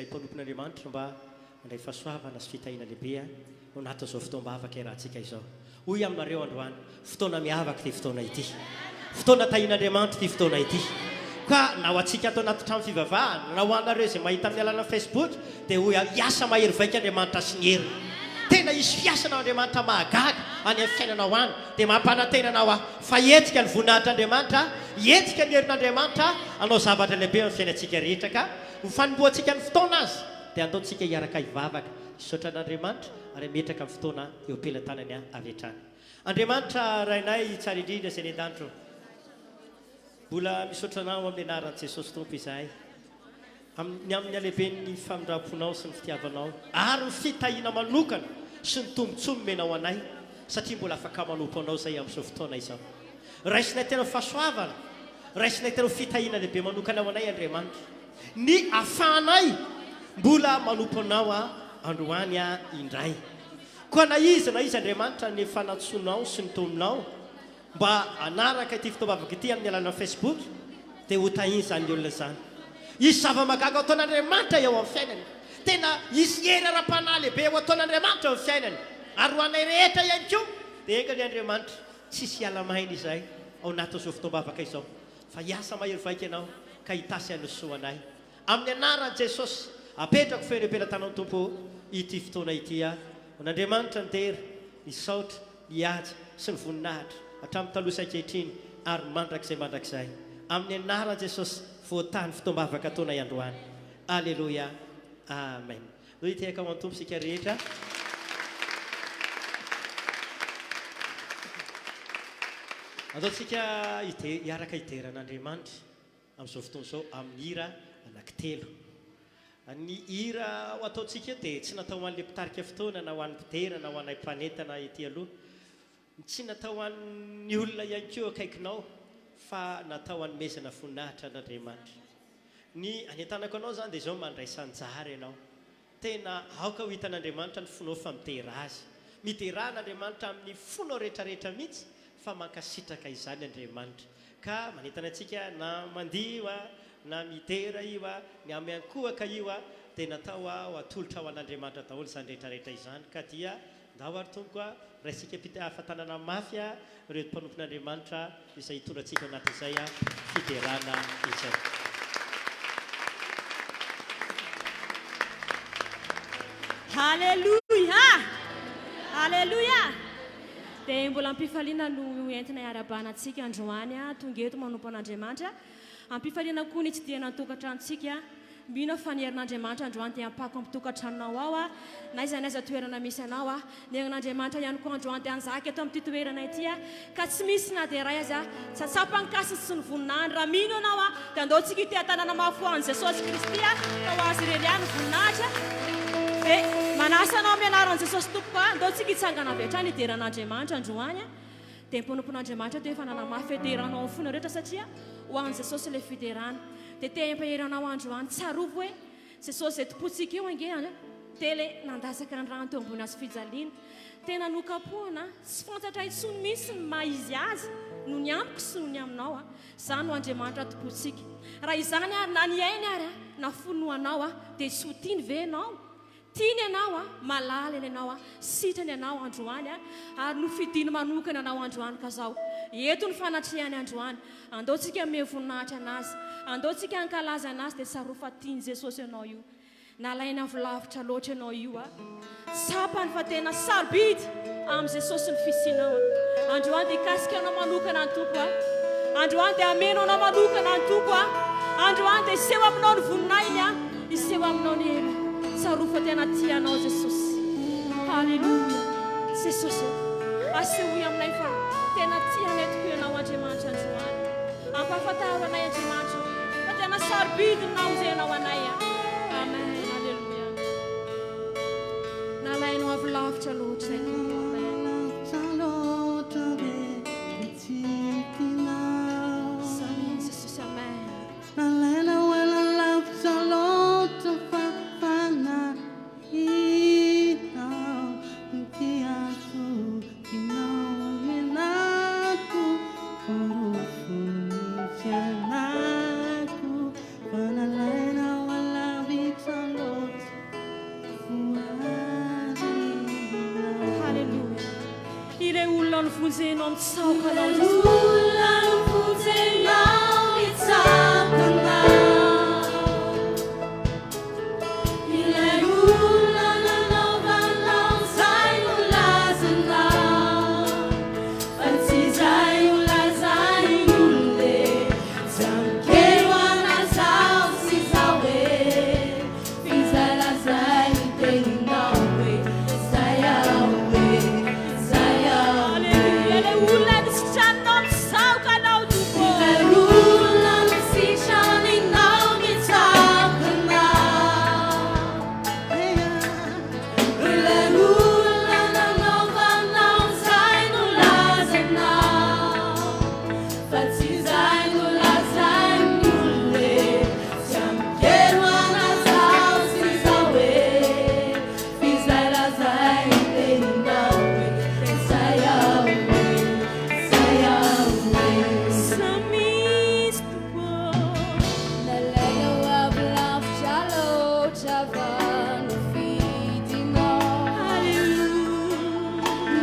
izahay mpanompon'Andriamanitra mba handray fahasoavana sy fitahiana lehibe ao anatin'izao fotoam-bavaka iarahantsika izao. Hoy aminareo androany, fotoana miavaka ity fotoana ity. Fotoana tahian'Andriamanitra ity fotoana ity. Ka na ho antsika ato anaty trano fivavahana, na ho anareo izay mahita amin'ny alalan'ny Facebook, dia hoy aho, hiasa mahery vaika Andriamanitra sy ny heriny. Tena hisy fiasana Andriamanitra mahagaga any amin'ny fiainanao any. Dia mampanantena anao aho fa hihetsika ny voninahitr'Andriamanitra, hihetsika ny herin'Andriamanitra hanao zavatra lehibe amin'ny fiainantsika rehetra. Ka ho fanombohantsika ny fotoana aza, dia andao tsika hiaraka hivavaka, hisaotra an'Andriamanitra ary hametraka ny fotoana eo am-pelatanany avy hatrany. Andriamanitra Rainay tsara indrindra izay any an-danitra ô, mbola misaotra Anao amin'ny anaran'i Jesosy Tompo izahay, ny amin'ny halehiben'ny famindram-ponao sy ny fitiavanao ary ny fitahiana manokana sy ny tombontsoa nomenao anay satria mbola afaka manompo Anao izay amin'izao fotoana izao. Raisinay tena ho fahasoavana, raisinay tena ho fitahiana lehibe manokana ho anay Andriamanitra, ny ahafahanay mbola manompo Anao androany indray. Koa na iza na iza Andriamanitra ny efa nantsoinao sy notominao mba hanaraka ity fotoam-bavaka ity amin'ny alalan'ny Facebook dia ho tahin'izany olona izany. Hisy zava-mahagaga ho ataon'Andriamanitra eo amin'ny fiainany. Tena hisy hery ara-panahy lehibe ho ataon'Andriamanitra eo amin'ny fiainany. Ary ho anay rehetra ihany koa dia enga anie Andriamanitra tsy hisy hiala maina izahay ao anatin'izao fotoam-bavaka izao fa hiasa mahery vaika Ianao ka hitasy an'ny soa anay. Amin'ny anaran'i Jesosy, apetrako feno am-pelatanao Tompo ity fotoana ity aho. Ho an'Andriamanitra ny dera, ny saotra, ny haja sy ny voninahitra hatramin'ny taloha sy ankehitriny ary mandrakizay mandrakizay. Amin'ny anaran'i Jesosy, voatahy ny fotoam-bavaka ataonay androany. Aleloia. Amen. Ndao hitehaka ho an'ny Tompo isika rehetra. Andao tsika hiaraka hidera an'Andriamanitra. amin'izao fotoana izao amin'ny hira anankitelo. Ny hira ho ataontsika eo dia tsy natao ho an'ilay mpitarika fotoana na ho an'ny mpidera na ho anay mpanentana ety aloha. Tsy natao ho an'ny olona ihany koa eo akaikinao fa natao hanomezana voninahitra an'Andriamanitra. Ny anentanako anao izany dia izao, mandraisa anjara ianao. Tena aoka ho hitan'Andriamanitra ny fonao fa midera Azy. Miderà an'Andriamanitra amin'ny fonao rehetrarehetra mihitsy fa mankasitraka izany Andriamanitra. Ka manentana antsika na mandihy io na midera io, ny miankohoka io dia natao ho atolotra ho an'Andriamanitra daholo izany rehetrarehetra izany. Ka dia Ndao ary Tompoko a, raisika am-pitahafa-tanana mafy a, ireto mpanompon'Andriamanitra izay hitondra antsika ao anatin'izay fiderana izay. Haleloia! Haleloia! Dia mbola am-pifaliana no entina hiarahabana antsika androany tonga eto manompo an'Andriamanitra. Am-pifaliana koa ny hitsidihana ny tokantranontsika. Mino aho fa ny herin'Andriamanitra androany dia hampako amin'ny tokantranonao ao aho, na aiza na aiza toerana misy anao aho. Ny herin'Andriamanitra ihany koa androany dia hanjaka eto amin'ity toerana ity aho, ka tsy misy na dia iray aza tsy hahatsapa ny kasiny sy ny voninahiny. Raha mino ianao aho, dia andao tsika hiteha-tanana mafy ho an'i Jesosy Kristy aho, fa ho Azy irery ihany ny voninahitra. Dia manasa anao amin'ny anaran'i Jesosy Tompoko aho, andao tsika hitsangana avy hatrany hidera an'Andriamanitra androany aho. Dia ny mpanompon'Andriamanitra dia efa nanamafy hoe deranao amin'ny fonareo rehetra satria ho an'i Jesosy ilay fiderana. Dia te hampahery anao androany, tsarovy hoe Jesosy izay tompontsika io ange an, dia ilay nandatsaka ny rano teo ambony hazo fijaliana. Tena nokapohana, tsy fantatra intsony mihitsy ny maha izy azy, noho ny amiko sy noho ny aminao. Izany no Andriamanitra tompontsika. Raha izany ary na ny ainy ary na fony ho anao dia tsy ho tiany ve ianao? Tiany ianao a, malalany ianao a, sitrany ianao androany a, ary nofidiny manokana anao androany ka zao, eto ny fanatrehany androany, andao tsika hanome voninahitra anazy, andao tsika hankalaza anazy dia tsarovy fa tian'i Jesosy ianao io, nalainy avy lavitra loatra ianao io a, tsapany fa tena sarobidy amin'i Jesosy ny fisianao a, androany dia hikasika anao manokana ny Tompo a, androany dia hameno anao manokana ny Tompo a, androany dia hiseho aminao ny voninahiny a. Hiseho aminao ny heriny. Tsarovy fa tena tia anao Jesosy. Haleloia. Jesosy ô, asehoy aminay fa tena tia anay tokoa Ianao Andriamanitra androany. Ampahafantaro anay Andriamanitra ô, fa tena sarobidy ny namonjenao anay. Amen. Haleloia. Nalainao avy lavitra loatra izay Tompo. Amen. Samy Jesosy. Amen. Nalaina ho ela lavitra loatra fa fanahinao Ity atokinao omenako Porofon'ny fiainako Fa nalaina ho Novonjenao mitsaoka anao Jesosy. Alléluia. Ilay olona nisitraninao mitsaoka anao Tompo. Samy izy Tompo. Nalainao avy lavitra loatra va nofidinao. Alléluia.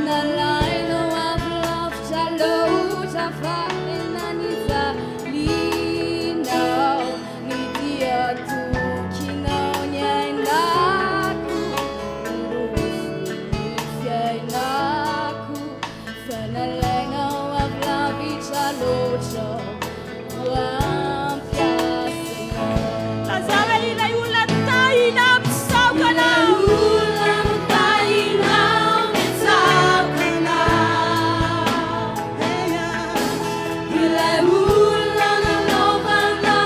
Nalainao avy lavitra loatra fa tena nijalianao. Ny dia tokinao ny ainako, noroso ny fiainako. Fa nalainao avy lavitra loatra ho ampiasanao. Lazao hoe ilay olona tahinao mitsaoka anao. Ilay olona narovana.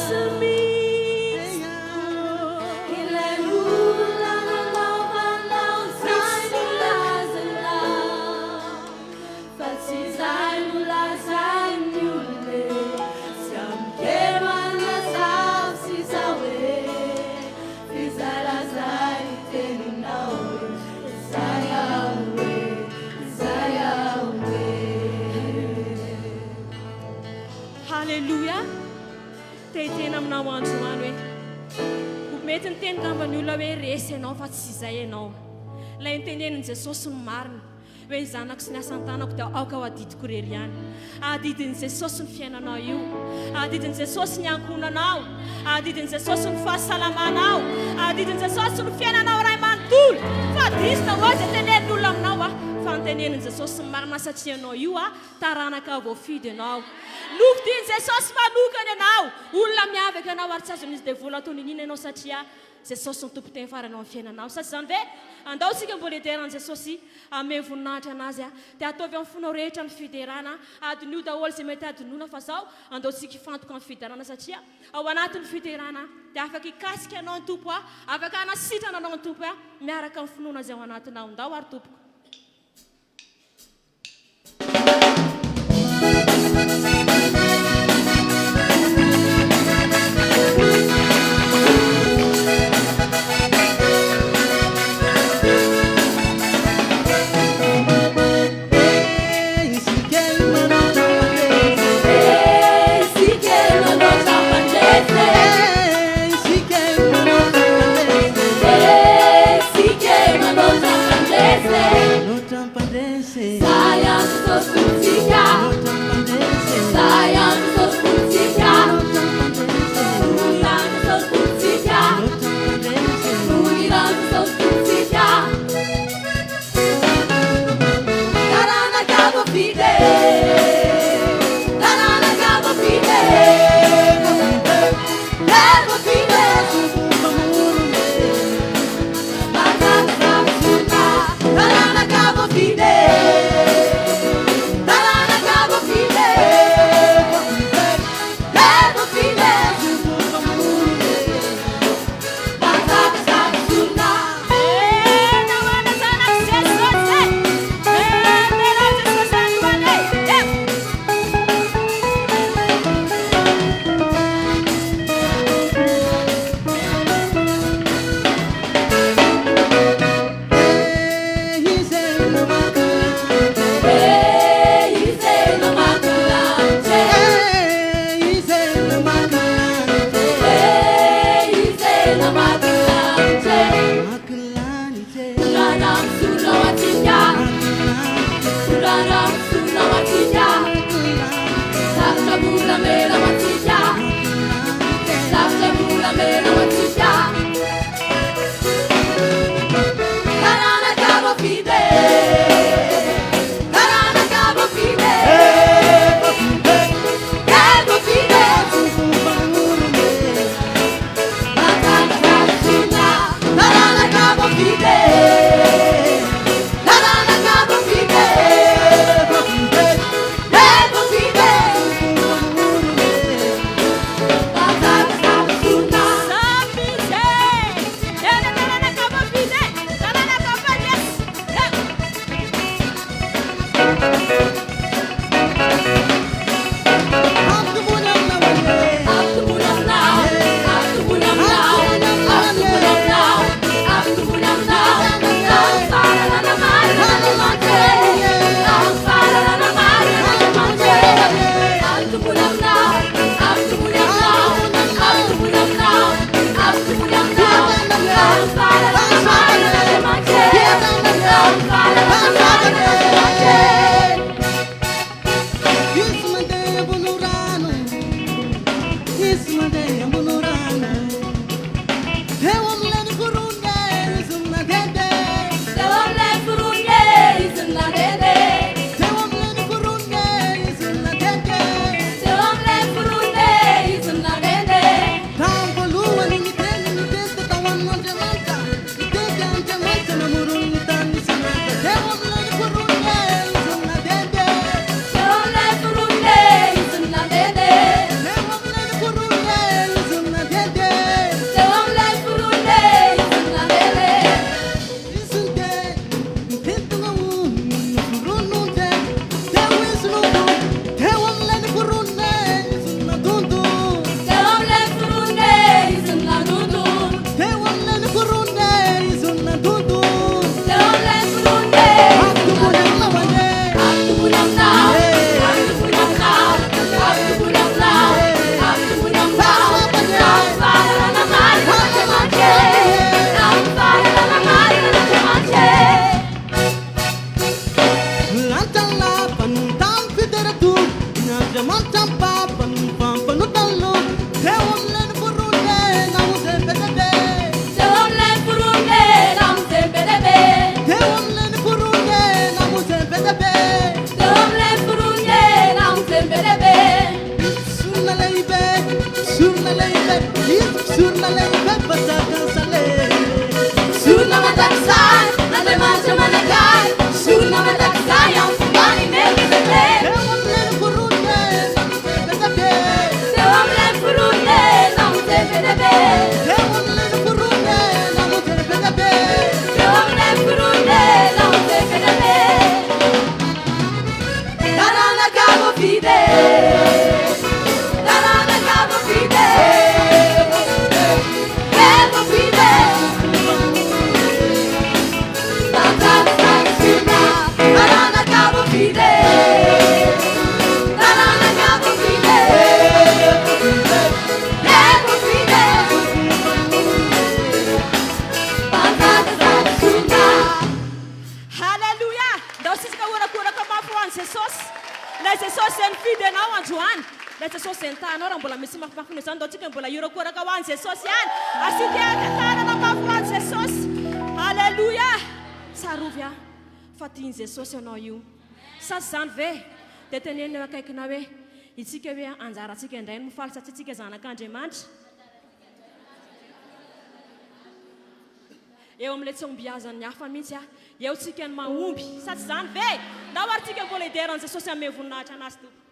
Samy izy Tompo. Haleloia! Te hiteny aminao androany hoe mety niteny ngamba ny olona hoe resy ianao fa tsy izay ianao. Ilay nitenenin'i Jesosy no marina hoe ny zanako sy ny asan-tanako dia aoka ho adidiko irery ihany. Adidin'i Jesosy ny fiainanao io. Adidin'i Jesosy ny ankohonanao. Adidin'i Jesosy ny fahasalamanao. Adidin'i Jesosy ny fiainanao iray manontolo. Fa diso daholo izay tenenin'ny olona aminao a. Fa ny tenenin'i Jesosy no marina satria ianao io a taranaka voafidy ianao. Nofidin'i Jesosy manokana ianao. Olona miavaka ianao ary tsy azon'izy devoly atao niniana ianao satria. Jesosy no tompon-teny farany ao amin'ny fiainanao. Sa tsy izany ve? Andao isika mbola hidera an'i Jesosy, hanome voninahitra an'Azy. Dia ataovy amin'ny fonao rehetra ny fiderana. Adinoy daholo izay mety hadinoina fa izao, andao isika hifantoka amin'ny fiderana satria ao anatin'ny fiderana dia afaka hikasika anao ny Tompo, afaka hanasitrana anao ny Tompo miaraka amin'ny finoana izay ao anatinao. Ndao ary tompoko. Ilay Jesosy izay nifidy anao androany, ilay Jesosy izay nitaha anao, raha mbola misy mafimafy noho izany, ndao tsika mbola hihorakoraka ho an'i Jesosy ihany. Asio tehaka tanana mafy ho an'i Jesosy. Aleloia! Tsarovy aho fa tian'i Jesosy ianao io. Sa tsy izany ve? Dia teneno eo akaikinao hoe, Itsika hoe anjarantsika indray no mifaly satria tsika zanak'Andriamanitra. Eo amin'ilay tsy ahombiazan'ny hafa mihitsy aho. Eo tsika no mahomby. Sa tsy izany ve? Ndao ary tsika mbola hidera an'i Jesosy hanome voninahitra an'Azy Tompo.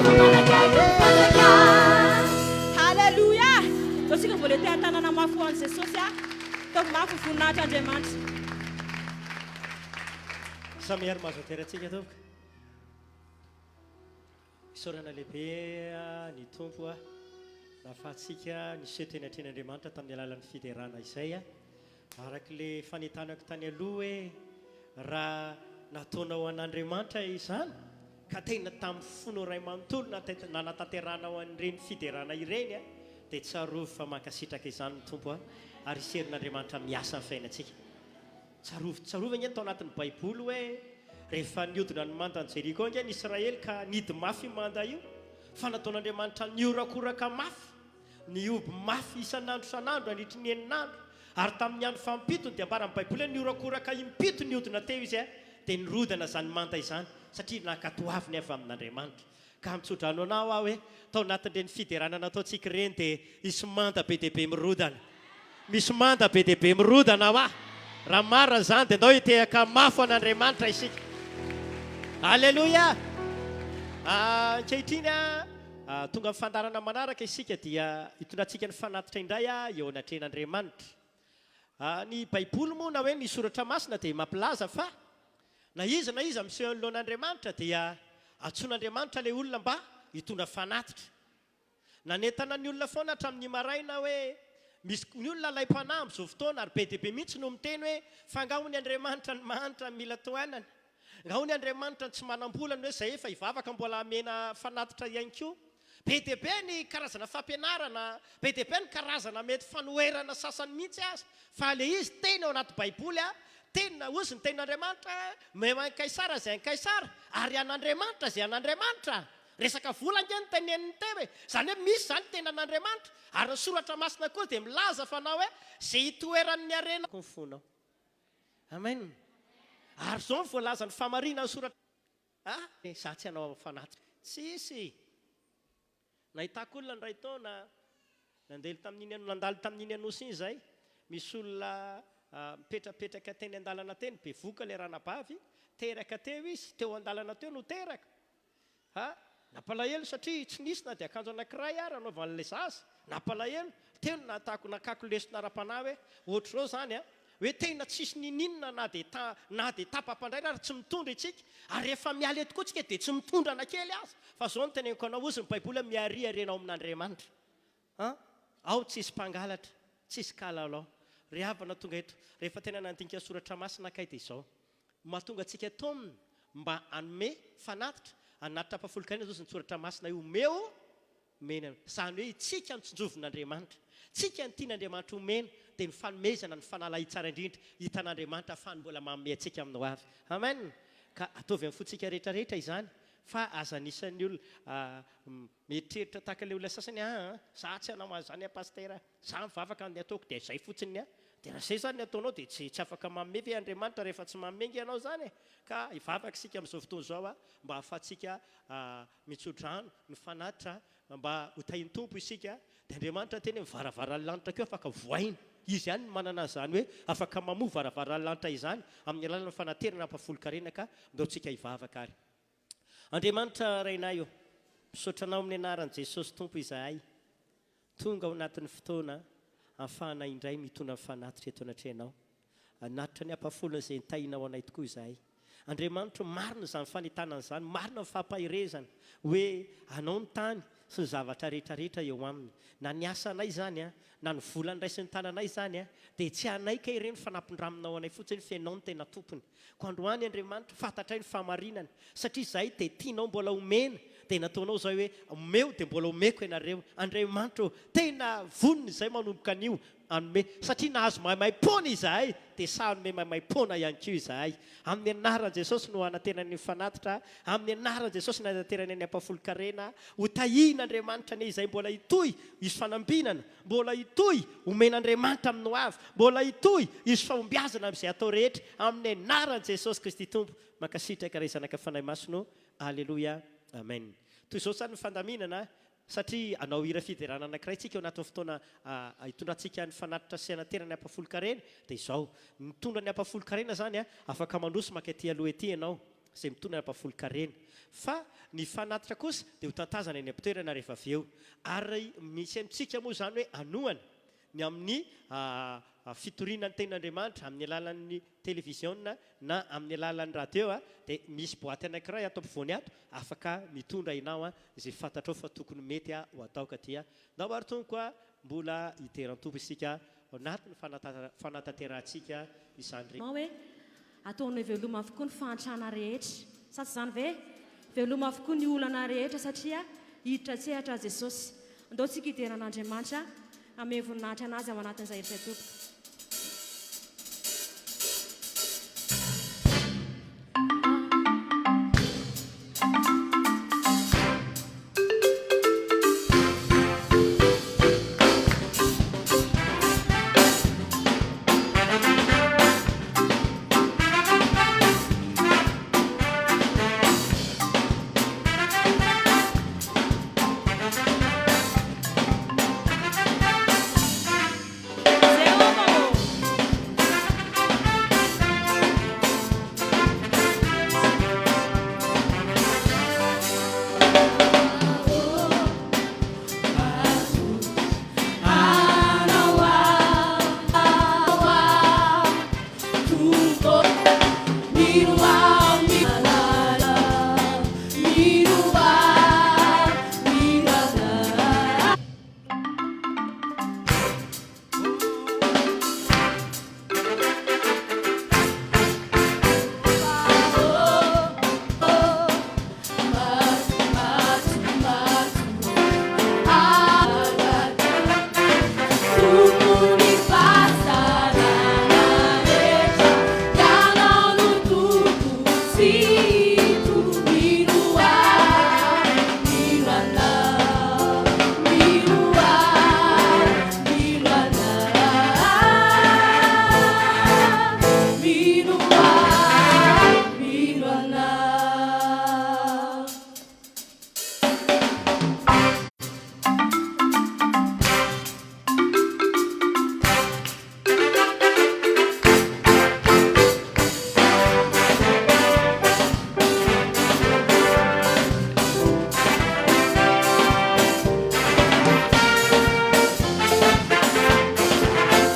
Efa manakaiky ny fanjakana. Haleloia! Zao tsika mbola te-hatanana mafy ho an'i Jesosy a. Ataovy mafy ny voninahitr'Andriamanitra. Samy ary mahazo anterantsika tompoko. Isaorana lehibe ny Tompo nahafahantsika niseho teny atrehin'Andriamanitra tamin'ny alalan'ny fiderana izay. Araka ilay fanentanako tany aloha hoe raha nataonao an'Andriamanitra izany ka tena tamin'ny fonao iray manontolo nanatanterahanao an'ireny fiderana ireny dia tsarovy fa mankasitraka izany ny Tompo ary hisy herin'Andriamanitra miasa amin'ny fiainantsika. Tsarovy, tsarovy ange ny tao anatin'ny Baiboly hoe rehefa nihodina ny mandan'i Jeriko ange ny Israely ka nihidy mafy io manda io fa nataon'Andriamanitra nihorakoraka mafy, nihoby mafy isan'andro isan'andro nandritry ny enin'andro ary tamin'ny andro fahampitony dia ambaran'ny Baiboly hoe nihorakoraka impito nihodina teo izy dia nirodana izany manda izany satria nankatoaviny avy amin'Andriamanitra. Ka mitsodrano anao aho hoe tao anatin'ireny fiderana nataontsika ireny dia hisy manda be dia be mirodana. Misy manda be dia be mirodana hoa. Raha marina izany dia ndao hitehaka mafy ho an'Andriamanitra isika. Aleloia! Ankehitriny, tonga amin'ny fandaharana manaraka isika dia hitondrantsika ny fanatitra indray eo anatrehan'Andriamanitra. Ny Baiboly moa na hoe ny Soratra Masina dia mampilaza fa na iza na iza miseho anoloan'Andriamanitra dia antsoin'Andriamanitra ilay olona mba hitondra fanatitra. Nanentana ny olona foana hatramin'ny maraina hoe misy ny olona alaim-panahy amin'izao fotoana ary be dia be mihitsy no miteny hoe fa angaha hono Andriamanitra ny mahantra no mila tohanana? Angaha hono Andriamanitra ny tsy manam-bola no hoe izay efa hivavaka mbola hamena fanatitra ihany koa? Be dia be ny karazana fampianarana, be dia be ny karazana mety fanoherana sasany mihitsy aza, fa ilay izy teny ao anaty baiboly a, teny hozy ny tenin'Andriamanitra, omeo an'i Kaisara izay an'i Kaisara, ary an'Andriamanitra izay an'Andriamanitra. Resaka vola ange no teneniny teo e! Izany hoe misy izany tena an'Andriamanitra, ary ny soratra masina koa dia milaza fa na hoe izay itoeran'ny harena. Ny fonao. Amen. Ary izao no voalazan'ny fahamarinan'ny soratra. Ah! Za tsy hanao fanatitra. Tsisy! Nahitako olona indray taona nandelo tamin'iny nandalo tamin'iny Anosy iny izay, misy olona mipetrapetraka teny an-dalana teny, bevohoka ilay ranabavy, teraka teo izy, teo an-dalana teo no teraka. Ha! Nampalahelo satria tsy nisy na dia akanjo anankiray ary hanaovan'ilay zaza. Nampalahelo. Teo no nahatako nakako lesona ara-panahy hoe ohatr'izao izany an! Hoe tena tsisy ninininona na dia ta na dia tapa-pandraina ary tsy mitondra itsika. Ary rehefa miala eto koa tsika dia tsy mitondra na kely aza. Fa izao no teneniko anao, hozy ny baiboly hoe miharia harena ao amin'Andriamanitra. An! Ao tsisy mpangalatra, tsisy kalalao. Ry havana tonga eto, rehefa tena nandinika soratra masina kay dia izao. Mahatonga antsika taomina mba hanome fanatitra, hanatitra ampahafolon-karena hozy ny soratra masina hoe omeo Omena. Izany hoe itsika no tsinjovin'Andriamanitra. Tsika no tian'Andriamanitra homena, dia ny fanomezana ny fanalahidy tsara indrindra hitan'Andriamanitra afahany mbola manome antsika amin'ny ho avy. Amen! Ka ataovy amin'ny fontsika rehetra rehetra izany, fa aza anisan'ny olona mieritreritra tahaka ilay olona sasany, aa, za tsy hanao an'izany aho Pasitera, za mivavaka ny ataoko dia izay fotsiny ny ahy. Dia raha izay izany ny ataonao dia tsy tsy afaka manome ve Andriamanitra rehefa tsy manome ange ianao izany e? Ka hivavaka isika amin'izao fotoana izao mba hahafahantsika mitso-drano ny fanatitra mba ho tahin'ny Tompo isika, dia Andriamanitra niteny hoe ny varavaran'ny lanitra koa afaka vohaina. Izy ihany no manana an'izany hoe afaka mamoha varavaran'ny lanitra izany amin'ny alalan'ny fanaterana ampahafolon-karena ka ndao tsika hivavaka ary. Andriamanitra Rainay ô, misaotra Anao amin'ny anaran'i Jesosy Tompo izahay, tonga ao anatin'ny fotoana ahafahanay indray mitondra ny fanatitra eto anatrehanao. Hanatitra ny ampahafolony izay nitahianao anay tokoa izahay. Andriamanitro, marina izany fanentanana izany, marina ny fampaherezana hoe Anao ny tany sy ny zavatra rehetra rehetra eo aminy. Na ny asanay izany, na ny vola noraisin'ny tananay izany, dia tsy anay kay ireny fa nampindraminao anay fotsiny fa Ianao no tena tompony. Koa androany Andriamanitro, fantatray ny fahamarinana, satria izahay dia tianao mbola homena, dia nataonao izay hoe omeo dia mbola omeko ianareo. Andriamanitro ô, tena vonona izahay manomboka anio hanome, satria nahazo maimaim-poana izahay, dia sahy hanome maimaim-poana ihany koa izahay. Amin'ny anaran'i Jesosy no hanaterany ny fanatitra, amin'ny anaran'i Jesosy no hanaterany ny ampahafolon-karena. Ho tahian'Andriamanitra anie izay mbola hitohy hisy fanambinana, mbola hitohy homen'Andriamanitra amin'ny ho avy, mbola hitohy hisy fahombiazana amin'izay atao rehetra, amin'ny anaran'i Jesosy Kristy Tompo. Mankasitraka Ray Zanaka Fanahy Masina ô. Aleloia. Amen. Toy izao izany ny fandaminana. Satria hanao hira fiderana anankiray tsika ao anatin'ny fotoana hitondrantsika ny fanatitra sy hanaterana ny ampahafolon-karena, dia izao, mitondra ny ampahafolon-karena izany, afaka mandroso maka ety aloha ety ianao. izay mitondra ny ampahafolon-karena. Fa ny fanatitra kosa dia ho tantazana eny am-pitoerana rehefa avy eo. Ary misy amintsika moa izany hoe hanohana ny amin'ny fitoriana ny tenin'Andriamanitra amin'ny alalan'ny televiziona na amin'ny alalan'ny radio dia misy boaty anankiray ato ampovoany ato afaka mitondra ianao izay fantatrao fa tokony mety ho atao ka dia ndao ary tompoko mbola hiteran-tompo isika ao anatin'ny fanatanterahantsika izany rehetra. Hoe ataonao veloma avokoa ny fahantrana rehetra. Sa tsy izany ve? Veloma avokoa ny olana rehetra satria hiditra an-tsehatra Jesosy. Andao tsika hidera an'Andriamanitra, hanome voninahitra an'Azy ao anatin'izay hery izay tompoko. Jehovah ô!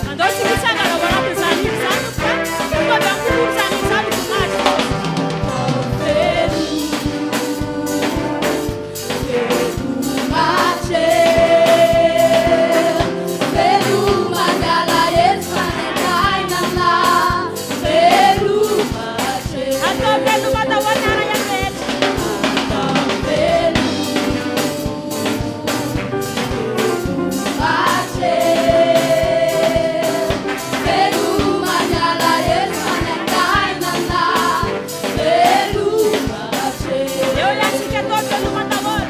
Andao isika hitsangana ao anatin'izany hira izany tompoko a! Tonga avy amin'ny tontolo izany hira izany ho voninahitry Jesosy. Ataovy veloma daholo ny alahelo rehetra. Eo ihany isika ataovy veloma daholo.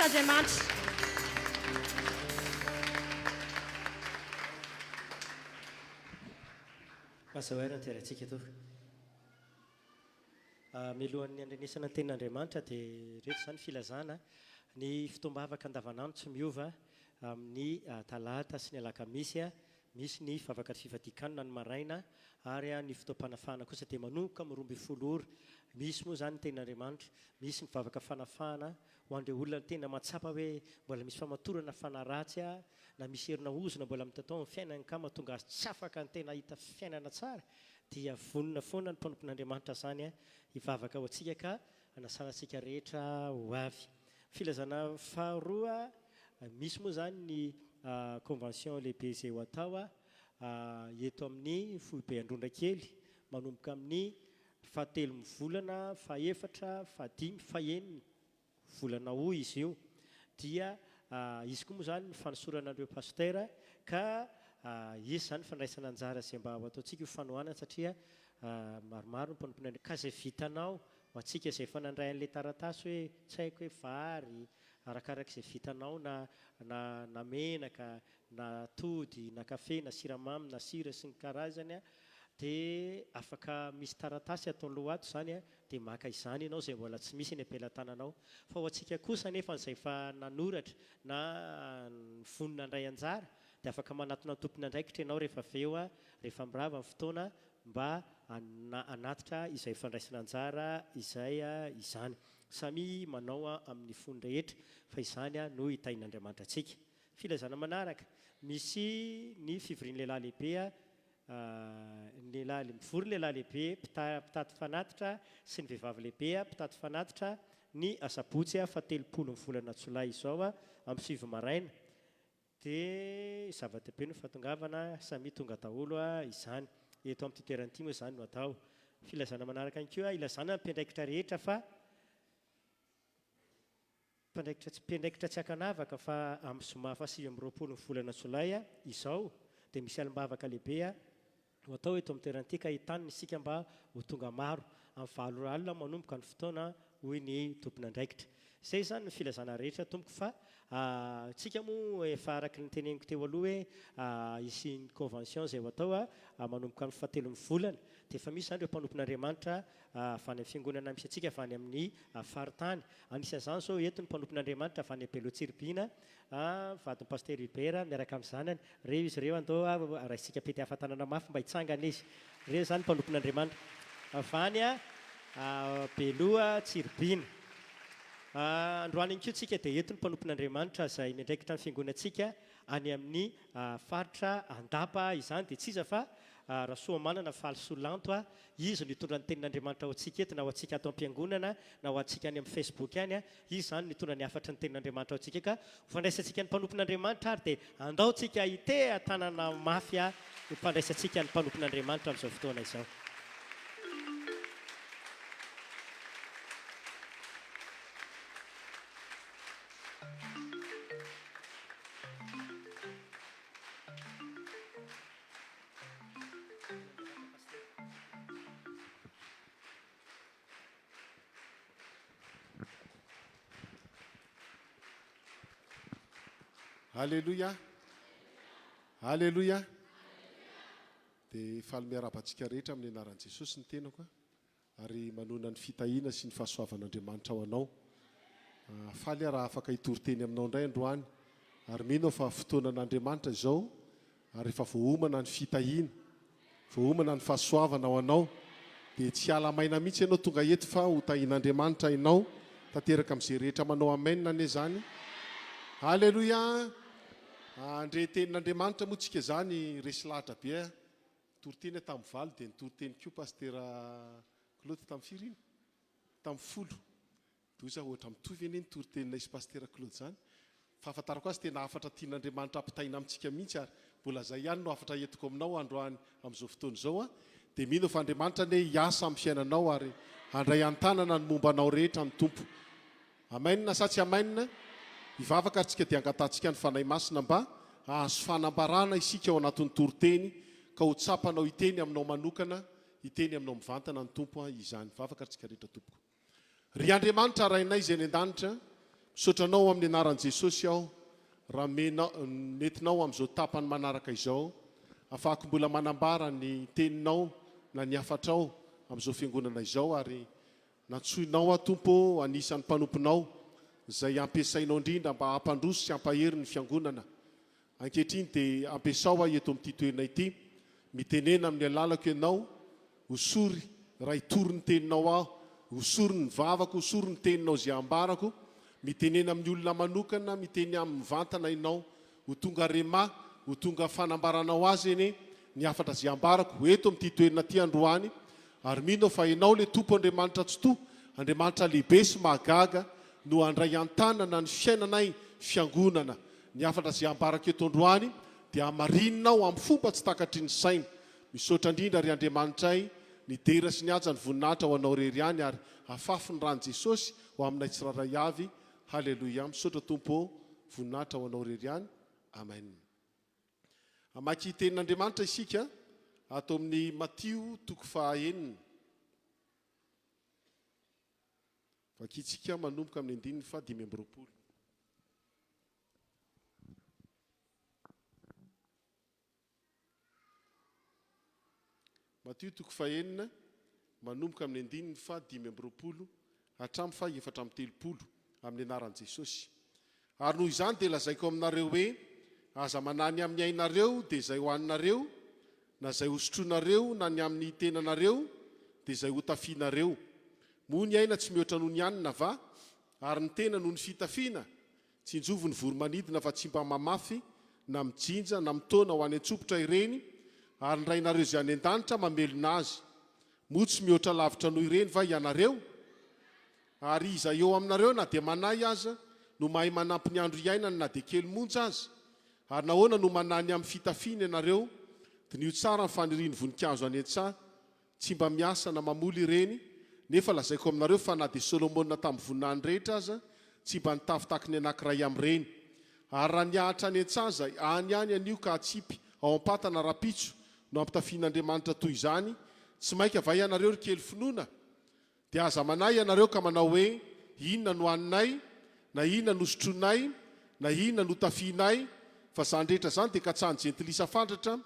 Andriamanitra. Mazava ny toerantsika tompoko. Mialohan'ny handrenesana ny tenin'Andriamanitra dia ireto izany filazana ny fotoam-bavaka andavanandro tsy miova amin'ny talata sy ny alakamisy. Misy ny vavaka fifadian-kanina ny maraina ary ny fotoam-panafahana kosa dia manomboka amin'ny 12 ora. Misy moa izany ny tenin'Andriamanitra, misy ny vavaka fanafahana ho an'ireo olona tena mahatsapa hoe mbola misy famatorana fanahy ratsy na misy herina ozona mbola mitatao amin'ny fiainany ka mahatonga azy tsy afaka ny tena hahita fiainana tsara dia vonona foana ny mpanompon'Andriamanitra izany hivavaka ho antsika ka hanasana antsika rehetra ho avy. Filazana faharoa, misy moa izany ny convention lehibe izay ho atao eto amin'ny foibe Androndrakely manomboka amin'ny fahatelon'ny volana, fahefatra, fahadimy, fahenina volana août izy io dia hisy koa moa izany ny fanosorana an'ireo pasitera ka hisy izany fandraisana anjara izay mba ho ataontsika ho fanohanana satria maromaro ny mpanompon'Andriamanitra ka izay vitanao ho antsika izay efa nandray an'ilay taratasy hoe tsy haiko hoe vary arakaraka izay vitanao na na na menaka na atody na kafe na siramamy na sira sy ny karazany dia afaka misy taratasy ato aloha ato izany dia maka izany ianao izay mbola tsy misy eny am-pelatananao. Fa ho antsika kosa anefa izay efa nanoratra na vonona handray anjara dia afaka manatona ny tompon'andraikitra ianao rehefa avy eo rehefa mirava ny fotoana mba hanatitra izay fandraisana anjara izay izany. Samia manao amin'ny fony rehetra fa izany no hitahian'Andriamanitra antsika. Filazana manaraka, misy ny fivorian'ny lehilahy lehibe Ny lehilahy, mivory ny lehilahy lehibe mpitaty fanatitra sy ny vehivavy lehibe mpitaty fanatitra ny asabotsy faha telopolo ny volana jolay izao amin'ny sivy maraina. Dia zava-dehibe ny fahatongavana, samia tonga daholo izany. Eto amin'ity toerana ity moa izany no atao. Filazana manaraka ihany koa, ilazana ny mpiandraikitra rehetra fa. Mpiandraikitra tsy mpiandraikitra tsy ankanavaka fa amin'ny zoma faha 29 ny volana jolay izao dia misy alim-bavaka lehibe ho atao eto amin'ny toerana ity ka entanina isika mba ho tonga maro. Amin'ny valo ora alina manomboka ny fotoana hoy ny tompon'andraikitra. Izay izany ny filazana rehetra tompoko fa tsika moa efa araka ny teneniko teo aloha hoe hisy ny convention izay ho atao manomboka amin'ny fahatelon'ny volana dia efa misy izany ireo mpanompon'Andriamanitra avy any amin'ny fiangonana misy antsika avy any amin'ny faritany. Anisan'izany izao eto ny mpanompon'Andriamanitra avy any Belo Tsiribihina, vadin'i Pasitera Hubert miaraka amin'ny zanany. Ireo izy ireo andao raisintsika pete-hafa-tanana mafy mba hitsangana izy. Ireo izany mpanompon'Andriamanitra avy any Belo Tsiribihina. Androany ihany koa tsika dia eto ny mpanompon'Andriamanitra izay miandraikitra ny fiangonantsika any amin'ny faritra Andapa izany dia tsy iza fa Rasoamanana Falisoa Lanto Izy no hitondra ny tenin'Andriamanitra ho antsika eto, na ho antsika ato am-piangonana, na ho antsika any amin'ny Facebook any. Izy izany no hitondra ny hafatry ny tenin'Andriamanitra ho antsika. Ka ho fandraisantsika ny mpanompon'Andriamanitra ary dia andao tsika hiteha-tanana mafy ho fandraisantsika ny mpanompon'Andriamanitra amin'izao fotoana izao. Aleloia! Aleloia! Dia faly miarahaba antsika rehetra amin'ny anaran'i Jesosy ny tenako. Ary manohana ny fitahiana sy ny fahasoavan'Andriamanitra ho anao. Faly aho raha afaka hitory teny aminao indray androany. Ary mino aho fa fotoanan'Andriamanitra izao ary efa voaomana ny fitahiana, voaomana ny fahasoavana ho anao. Dia tsy hiala maina mihitsy ianao tonga eto fa ho tahian'Andriamanitra ianao tanteraka amin'izay rehetra manao amen anie izany. Aleloia! Handre tenin'Andriamanitra moa tsika izany, resy lahatra be aho. Nitoriteny aho tamin'ny valo dia nitoriteny koa Pasitera Claude tamin'ny firy iny? Tamin'ny folo. Dia hoy izaho ohatra mitovy anie ny toriteninay sy Pasitera Claude izany. Fahafantarako azy tena hafatra tian'Andriamanitra ampitaina amintsika mihitsy ary mbola izay ihany no hafatra entiko aminao androany amin'izao fotoana izao an. Dia mino aho fa Andriamanitra anie hiasa amin'ny fiainanao ary handray an-tanana ny momba anao rehetra ny Tompo. Amen sa tsy amen? Hivavaka ary tsika dia angatahantsika ny Fanahy Masina mba hahazo fanambarana isika ao anatin'ny toriteny ka ho tsapanao hiteny aminao manokana, hiteny aminao mivantana ny Tompo an izany. Vavaka ary tsika rehetra tompoko. Ry Andriamanitra Rainay izay any an-danitra, Misaotra Anao amin'ny anaran'i Jesosy aho raha nentinao amin'izao tapany manaraka izao afahako mbola manambara ny teninao na ny hafatrao amin'izao fiangonana izao ary nantsoinao aho Tompo ô anisan'ny mpanomponao izay ampiasainao indrindra mba hampandroso sy hampahery ny fiangonana Ankehitriny dia ampiasao aho eto amin'ity toerana ity. Mitenena amin'ny alalako Ianao. Hosory raha hitory ny Teninao aho. Hosory ny vavako, hosory ny Teninao izay ambarako. Mitenena amin'ny olona manokana, miteny aminy mivantana Ianao. Ho tonga rhema, ho tonga fanambaranao azy anie ny hafatra izay ambarako eto amin'ity toerana ity androany. Ary mino aho fa Ianao ilay Tompo Andriamanitra Tsitoha, Andriamanitra lehibe sy mahagaga, no handray an-tanana ny fiainanay Fiangonana. Ny hafatra izay ambarako eto androany dia hamarininao amin'ny fomba tsy takatry ny saina. Misaotra indrindra ry Andriamanitray, ny dera sy ny haja ny voninahitra ho Anao irery ihany ary afafy ny ran'i Jesosy ho aminay tsirairay avy. Haleloia. Misaotra Tompo ô, voninahitra ho Anao irery ihany. Amen. Hamaky tenin'Andriamanitra isika ato amin'ny Matio toko faha enina. Vakintsika manomboka amin'ny andininy faha 25. Matio toko fahenina, manomboka amin'ny andininy faha 25 hatramin'ny faha 34, amin'ny anaran'i Jesosy. Ary noho izany dia lazaiko aminareo hoe, aza manahy ny amin'ny ainareo, dia izay hohaninareo, na izay hosotroinareo, na ny amin'ny tenanareo, dia izay hotafianareo. Moa ny aina tsy mihoatra noho ny hanina va? Ary ny tena noho ny fitafiana? Tsinjovy ny voro-manidina fa tsy mba mamafy na mijinja na mitaona ho any an-tsopitra ireny, ary ny Rainareo izay any an-danitra mamelona azy. Moa tsy mihoatra lavitra noho ireny va ianareo? Ary iza eo aminareo na dia manahy aza no mahay manampy ny andro iainany na dia kely monja aza? Ary nahoana no manahy ny amin'ny fitafiana ianareo? Diniho tsara ny fanirian'ny voninkazo any an-tsaha. Tsy mba miasa na mamoly ireny, nefa lazaiko aminareo fa na dia Solomona tamin'ny voninahiny rehetra aza tsy mba nitafy tahaky ny anankiray amin'ireny. Ary raha ny ahitra any an-tsaha izay any ihany anio ka atsipy ao am-patana rahampitso no ampitafian'Andriamanitra toy izany, tsy mainka va ianareo ry kely finoana? Dia aza manahy ianareo ka manao hoe, Inona no haninay? Na inona no sotroinay? Na inona no tafihinay? Fa izany rehetra izany dia katsahin'ny jentilisa fantratra,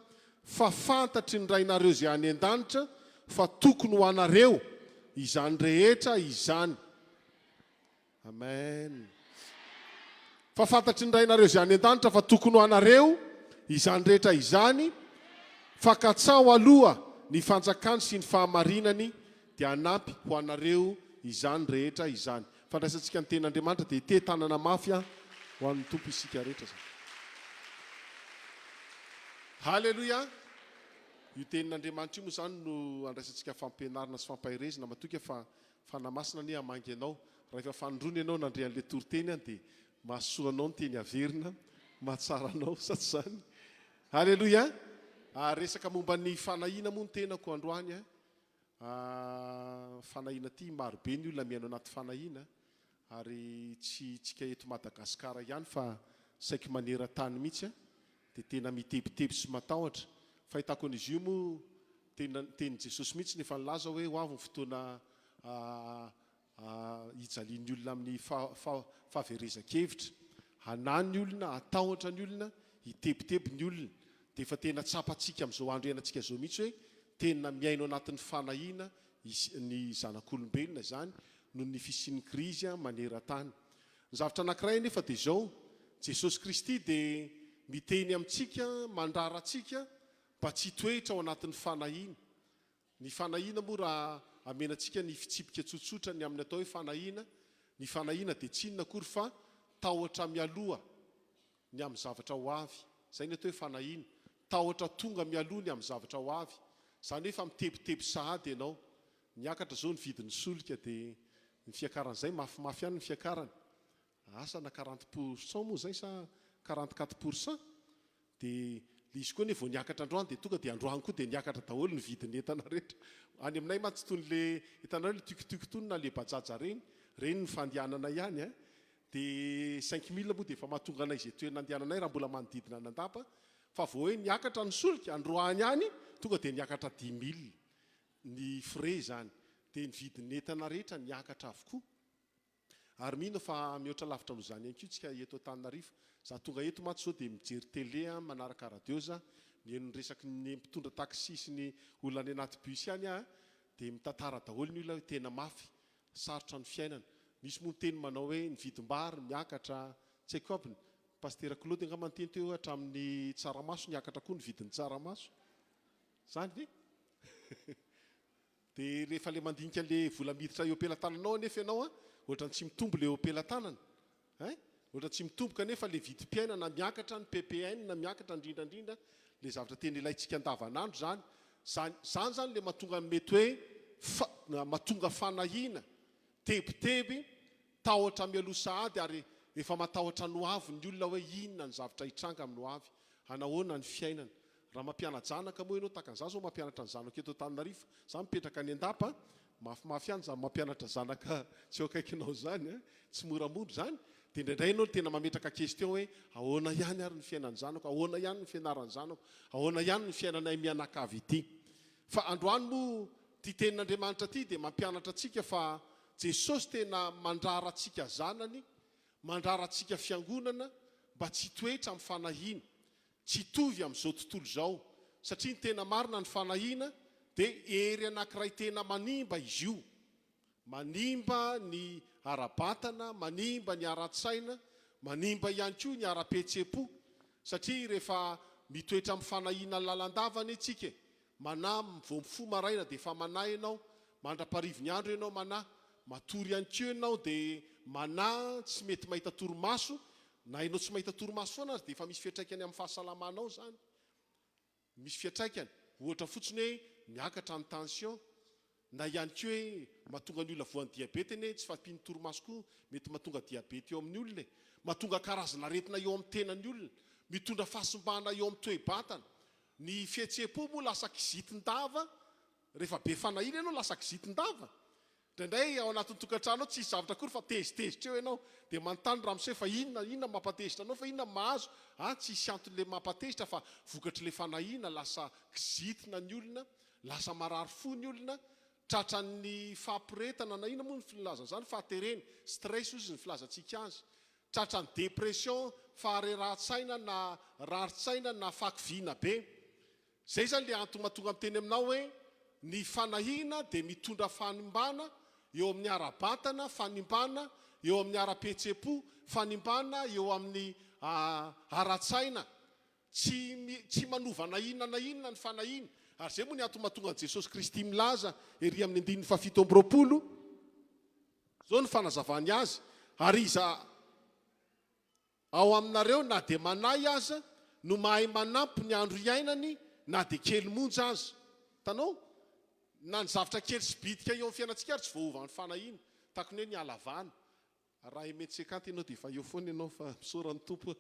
fa fantatry ny Rainareo izay any an-danitra fa tokony ho anareo izany rehetra izany. Amen. Fa fantatry ny Rainareo izay any an-danitra fa tokony ho anareo izany rehetra izany, fa katsaho aloha ny fanjakany sy ny fahamarinany dia hanampy ho anareo izany rehetra izany. Fandraisantsika ny tenin'Andriamanitra dia te-tanana mafy ho an'ny Tompo isika rehetra izany. Haleloia! Io tenin'Andriamanitra io moa izany no andraisantsika fampianarana sy fampaherezana matoky fa Fanahy Masina anie hamangy anao. Raha efa fanindroany ianao nandre an'ilay toriteny an dia mahasoa anao ny teny averina, mahatsara anao, sa tsy izany? Alléluia! Ary resaka momba ny fanahiana moa ny tenako androany an. Fanahiana ity, maro be ny olona mihaino anaty fanahiana ary tsy tsika eto Madagasikara ihany fa saiky maneran-tany mihitsy an, dia tena mitebiteby sy matahotra. Fahitako an'izy io moa Tena ny tenin'i Jesosy mihitsy no efa nilaza hoe ho avy ny fotoana hijalian'ny olona amin'ny fahaverezan-kevitra. Hanahy ny olona, hatahotra ny olona, hitebiteby ny olona. Dia efa tena tsapantsika amin'izao andro iainantsika izao mihitsy hoe tena miaina ao anatin'ny fanahiana ny zanak'olombelona izany noho ny fisian'ny krizy maneran-tany. Ny zavatra anankiray anefa dia izao, Jesosy Kristy dia miteny amintsika, mandrara antsika Mba tsy hitoetra ao anatin'ny fanahiana. Ny fanahiana moa raha amena antsika ny fitsipika tsotsotra ny amin'ny atao hoe fanahiana, ny fanahiana dia tsy inona akory fa tahotra mialoha ny amin'ny zavatra ho avy. Izay ny atao hoe fanahiana. Tahotra tonga mialoha ny amin'ny zavatra ho avy. Izany hoe efa mitebiteby sahady ianao. Niakatra izao ny vidin'ny solika dia ny fiakaran'izay mafimafy ihany ny fiakarany. Asa na quarante pour cent moa izay sa 44 pour cent? Dia le izy koa anie vao niakatra androany dia tonga dia androany koa dia niakatra daholo ny vidin'ny entana rehetra. Any aminay mantsy toy ny le hitanareo le tuk tuk tony na le bajaja reny, reny ny fandehanana ihany an. Dia 5000 moa dia efa mahatonga anay izay toerana andehananay raha mbola manodidina an'Andapa. Fa vao hoe niakatra ny solika androany ihany tonga dia niakatra 5000 ny frais izany. Dia ny vidin'ny entana rehetra niakatra avokoa. Ary mino aho fa mihoatra lavitra noho izany ihany koa tsika eto Antananarivo. Za tonga eto mantsy zao dia mijery télé aho, manaraka radio za, mihaino ny resaky ny mpitondra taxi sy ny olona any anaty bus any aho dia mitantara daholo ny olona hoe tena mafy, sarotra ny fiainana. Misy moa miteny manao hoe ny vidim-bary miakatra, tsy haiko aby, Pasitera Claude angamba niteny teo hoe hatramin'ny tsaramaso niakatra koa ny vidin'ny tsaramaso. Zany ve? Dia rehefa le mandinika le vola miditra eo am-pelatananao anefa ianao an, ohatran'ny tsy mitombo le eo am-pelatanana ein, ohatran'ny tsy mitombo kanefa le vidim-piainana miakatra, ny ppn miakatra indrindra indrindra, le zavatra tena ilaintsika andavanandro izany, zany zany zany le mahatonga ny mety hoe fa mahatonga fanahiana, tebiteby, Tahotra mialoha sahady ary efa matahotra ny ho avy ny olona hoe inona ny zavtra hitranga amin'ny ho avy, hanahoana ny fiainana. Raha mampiana-janaka moa ianao tahaka an'izaho izao mampianatra ny zanako eto Antananarivo, izaho mipetraka any Andapa, mafimafy ihany izany mampianatra zanaka tsy eo akaikinao izany an, tsy moramora izany, dia indraindray ianao tena mametraka question hoe ahoana ihany ary ny fiainan'ny zanako, ahoana ihany ny fianaran'ny zanako, ahoana ihany ny fiainanay mianakavy ity. Fa androany moa ity tenin'Andriamanitra ity dia mampianatra antsika fa Jesosy tena mandrara antsika zanany, mandrara antsika fiangonana mba tsy hitoetra amin'ny fanahiana, tsy hitovy amin'izao tontolo izao, satria ny tena marina ny fanahiana dia hery anankiray tena manimba izy io, manimba ny ara-batana, manimba ny ara-tsaina, manimba ihany koa ny ara-pihetseham-po, satria rehefa mitoetra amin'ny fanahiana lalandava anie tsika e, Manahy vao mifoha maraina dia efa manahy ianao, mandra-parivin'ny andro ianao manahy, matory ihany koa ianao dia manahy, tsy mety mahita torimaso, na ianao tsy mahita torimaso foana aza dia efa misy fiantraikany amin'ny fahasalamanao izany, misy fiantraikany, ohatra fotsiny hoe miakatra ny tension, Na ihany koa hoe mahatonga ny olona voan'ny diabeta anie tsy fahampian'ny torimaso koa mety mahatonga diabeta eo amin'ny olona e! Mahatonga karazana aretina eo amin'ny tenan'ny olona, mitondra fahasimbana eo amin'ny toe-batana. Ny fihetseham-po moa lasa kizitin-dava, rehefa be fanahiana ianao lasa kizitin-dava. Indraindray ao anatin'ny tokantrano ao tsisy zavatra akory fa tezitezitra eo ianao, dia manontany ramose fa inona, inona no mampatezitra anao fa inona no mahazo? Ah tsisy antony le mampatezitra fa vokatr'ilay fanahiana lasa kizitina ny olona, Lasa marary fo ny olona, tratran'ny fahaporetana na inona moa ny filazana izany, fahaterena, stress hozy ny filazantsika azy, tratran'ny dépression, faharerahan-tsaina na rarin-tsaina na fahakiviana be. Izay izany ilay antony mahatonga miteny aminao hoe ny fanahiana dia mitondra fanimbana eo amin'ny ara-batana, fanimbana eo amin'ny ara-pihetseham-po, fanimbana eo amin'ny ara-tsaina. Tsy tsy manova na inona na inona ny fanahiana. Ary izay moa ny antony mahatonga an'i Jesosy Kristy milaza ery amin'ny andininy fahafito amby 20, izao no fanazavany azy, Ary iza ao aminareo na dia manahy aza no mahay manampy ny andro iainany na dia kely monja aza? Hitanao? Na ny zavatra kely sy bitika eo amin'ny fiainantsika ary tsy voaovan'ny fanahiana, tahaka ny hoe ny halavana, Raha un mètre cinquante ianao dia efa eo foana ianao fa misaora ny Tompo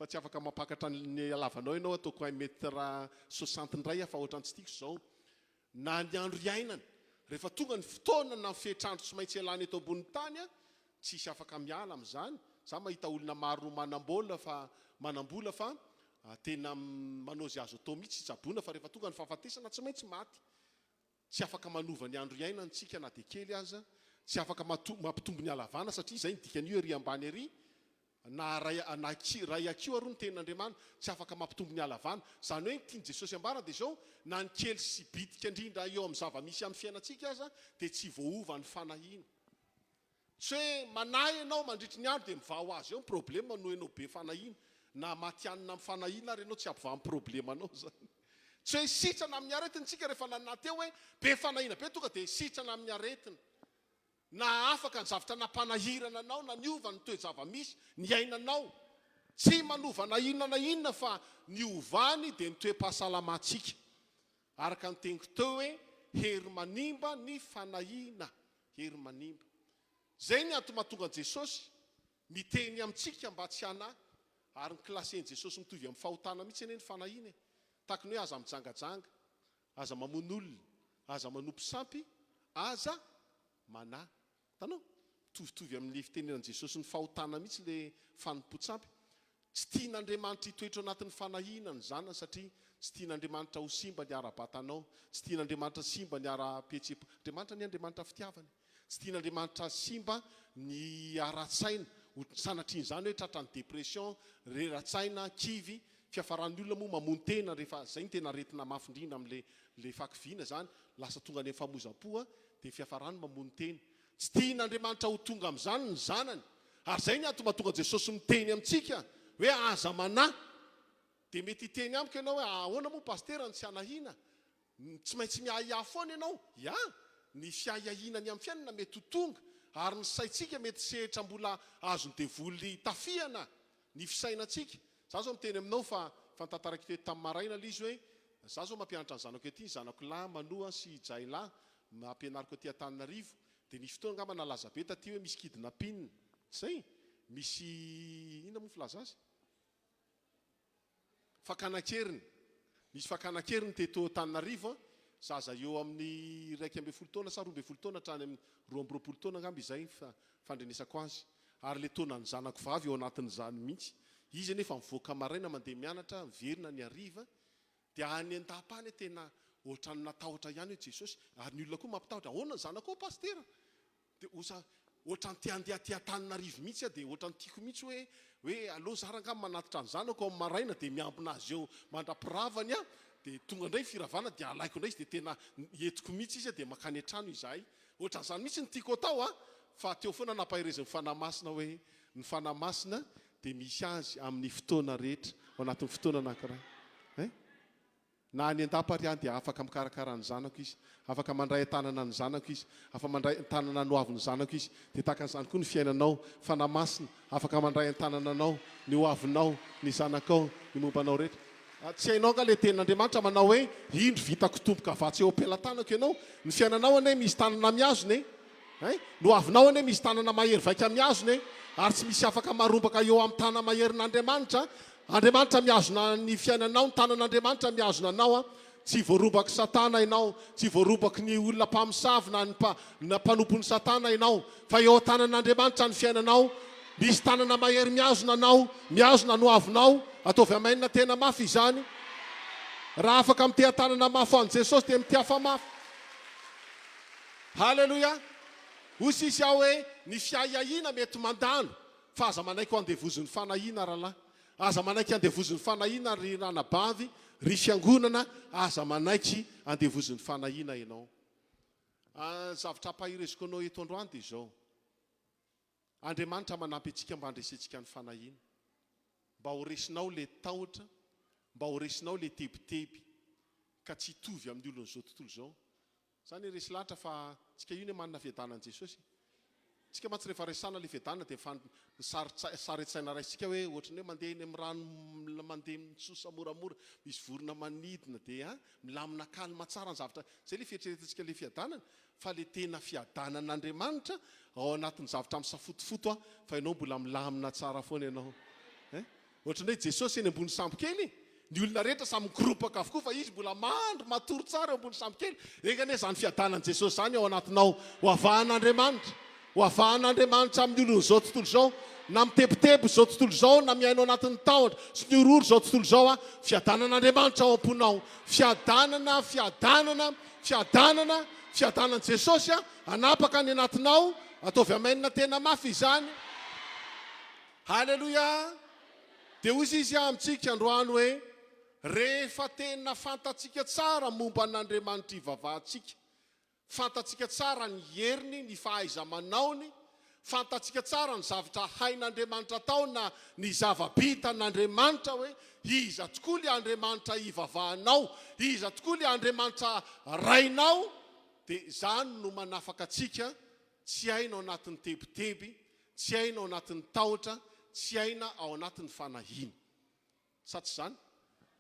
fa tsy afaka mampakatra ny halavanao ianao ataoko un mètre soixante indray aho fa ohatran'ny tsy tiako izao na ny andro iainana rehefa tonga ny fotoana na ny fetr'andro tsy maintsy ialana eto ambonin'ny tany a tsisy afaka miala amin'izany za mahita olona maro manambola fa manambola fa tena manao izay azo atao mihitsy hitsaboana fa rehefa tonga ny fahafatesana tsy maintsy maty Tsy afaka manova ny andro iainany tsika na dia kely aza, tsy afaka mampitombo ny halavana satria izay ny dikan'io ery ambany ery, na ray na ray hakiho aroa ny tenin'Andriamani, tsy afaka mampitombo ny halavana. Izany hoe ny tian'i Jesosy ambara dia izao, na ny kely sy bitika indrindra eo amin'ny zava-misy amin'ny fiainantsika aza dia tsy voaova ny fanahiana. Tsy hoe manahy ianao mandritry ny andro dia mivaha ho azy eo ny problema noho ianao be fanahiana. Na matihanina amin'ny fanahiana ary ianao tsy hampivaha ny problemanao izany. Tsy hoe sitrana amin'ny aretina isika rehefa nanahy teo hoe be fanahiana be tonga dia sitrana amin'ny aretina. Na afaka ny zavatra nampanahirana anao na niova ny toe-java-misy niainanao. Tsy manova na inona na inona fa ny ovany dia ny toe-pahasalamantsika. Araka ny teniko teo hoe hery manimba ny fanahiana. Hery manimba. Izay ny antony mahatonga an'i Jesosy miteny amintsika mba tsy hanahy. Ary ny classer-n'i Jesosy mitovy amin'ny fahotana mihitsy anie ny fanahiana e. Tahaka ny hoe aza mijangajanga, aza mamono olona, aza manompo sampy, aza manahy. Hitanao? Mitovitovy amin'ny fitenenan'i Jesosy ny fahotana mihitsy ilay fanompoan-tsampy. Tsy tian'Andriamanitra hitoetra ao anatin'ny fanahiana ny zanany satria tsy tian'Andriamanitra ho simba ny ara-batanao, tsy tian'Andriamanitra simba ny ara-pihetseham-po. Andriamanitra anie Andriamanitra fitiavana e. Tsy tian'Andriamanitra simba ny ara-tsaina, ho sanatrian'izany hoe tratran'ny dépression, rera-tsaina, kivy, fiafaran'ny olona moa mamono tena rehefa izay no tena aretina mafy indrindra amin'ilay ilay fahakiviana izany, lasa tonga any amin'ny famoizam-po dia fiafarany mamono tena. Tsy tian'Andriamanitra ho tonga amin'izany ny zanany. Ary izay ny antony mahatonga Jesosy miteny amintsika hoe aza manahy. Dia mety hiteny amiko ianao hoe ahoana moa Pasitera no tsy hanahiana? Tsy maintsy miahiahy foana ianao. Ya, ny fiahiahiana ny amin'ny fiainana mety ho tonga, ary ny saintsika mety sehatra mbola azon'ny devoly tafihana ny fisainantsika. Za zao miteny aminao fa efa notantaraiko teto tamin'ny maraina ilay izy hoe za zao mampianatra ny zanako ety, ny zanako lahy Manoa sy Jailah ampianariko aty Antananarivo, dia nisy fotoana angamba nalaza be taty hoe misy kidnapping, tsy zay? Misy inona moa filaza azy? Fakana an-keriny. Nisy fakana an-keriny teto Antananarivo an, zaza eo amin'ny 11 taona sa 12 taona hatrany amin'ny 22 taona angamba izay ny fandrenesako azy. Ary ilay taonan'ny zanako vavy eo anatin'izany mihitsy. Izy anefa mivoaka maraina mandeha mianatra, miverina ny hariva, dia any an-dapa any tena ohatran'ny natahotra ihany hoe Jesosy. Ary ny olona koa mampitahotra, ahoana ny zanakao Pasitera? Dia osa ohatran'ny te handeha aty Antananarivo mihitsy aho dia ohatran'ny tiako mihitsy hoe hoe aleo za rangaha manatitra ny zanako amin'ny maraina dia miambina azy eo mandra-piravany aho dia tonga indray ny firavana dia alaiko indray izy dia tena entiko mihitsy izy dia mankany an-trano izahay. Ohatran'izany mihitsy no tiako atao a! Fa teo foana nampaherezin'ny Fanahy Masina hoe ny Fanahy Masina dia misy azy amin'ny fotoana rehetra, ao anatin'ny fotoana anankiray. Hein? Na any an-dapa ary aho dia afaka mikarakara ny zanako izy, afaka mandray an-tanana ny zanako izy, afa mandray an-tanana ny hoavin'ny zanako izy. Dia tahaka an'izany koa ny fiainanao, Fanahy Masina, afaka mandray an-tanana anao, ny hoavinao, ny zanakao, ny momba anao rehetra. Tsy hainao angaha ilay tenin'Andriamanitra manao hoe, Indro vitako tombo-kavatsa eo am-pelatanako ianao. Ny fiainanao anie misy tanana mihazona e! Hein? Ny hoavinao anie misy tanana mahery vaika mihazona e! Ary tsy misy afaka marombaka eo amin'ny tana-maherin'Andriamanitra. Andriamanitra mihazona ny fiainanao, ny tanan'Andriamanitra mihazona anao an. Tsy voarombak'i Satana ianao, tsy voarombaky ny olona mpamosavy na ny na mpanompon'i Satana ianao, fa eo an-tanan'Andriamanitra ny fiainanao. Misy tanana mahery mihazona anao, mihazona ny hoavinao. Ataovy amen tena mafy izany. Raha afaka miteha-tanana mafy ho an'i Jesosy dia mitehafa mafy. Haleloia! Hoy sisa aho hoe, ny fiahiahiana mety mandalo, fa aza manaiky ho andevozin'ny fanahiana rahalahy. Aza manaiky andevozin'ny fanahiana ry ranabavy, ry fiangonana, aza manaiky andevozin'ny fanahiana ianao. Ny zavatra ampahireziko anao eto androany dia izao, Andriamanitra manampy antsika mba handresentsika ny fanahiana. Mba ho resinao ilay tahotra, mba ho resinao ilay tebiteby, ka tsy hitovy amin'ny olon'izao tontolo izao. Zany resy lahatra fa tsika io ne manana fiadanan'i Jesosy e. Tsika mantsy rehefa resana le fiadanana dia efa ny sary sary an-tsaina raisintsika hoe ohatran'ny hoe mandeha eny amin'ny rano mandeha mitsosa moramora, misy vorona manidina dia milamina calme tsara ny zavatra. Zay le fieritreretantsika le fiadanana fa le tena fiadanan'Andriamanitra ao anatin'ny zavatra misafotofoto fa ianao mbola milamina tsara foana ianao. Hein? Ohatran'ny hoe Jesosy eny ambony sambo kely e! Ny olona rehetra samy mikoropaka avokoa fa Izy mbola mandry, matory tsara eo ambony sambo kely. Enga anie izany fiadanan'i Jesosy izany ao anatinao. Ho avahan'Andriamanitra. Ho avahan'Andriamanitra amin'ny olon'izao tontolo izao. Na mitebiteby izao tontolo izao, na miaina ao anatin'ny tahotra sy ny horohoro izao tontolo izao, fiadanan'Andriamanitra ao am-ponao. Fiadanana, fiadanana, fiadanana, fiadanan'i Jesosy hanapaka ny anatinao. Ataovy amen tena mafy izany. Haleloia! Dia hoy Izy amintsika androany hoe, Rehefa tena fantatsika tsara momba an'Andriamanitra ivavahantsika, fantatsika tsara ny heriny, ny fahaiza-manaony, fantatsika tsara ny zavatra hain'Andriamanitra atao na ny zava-bitan'Andriamanitra hoe iza tokoa ilay Andriamanitra ivavahanao, iza tokoa ilay Andriamanitra Rainao, dia izany no manafaka antsika tsy haina ao anatin'ny tebiteby, Tsy aina ao anatin'ny tahotra, tsy aina ao anatin'ny fanahiana. Sa tsy izany?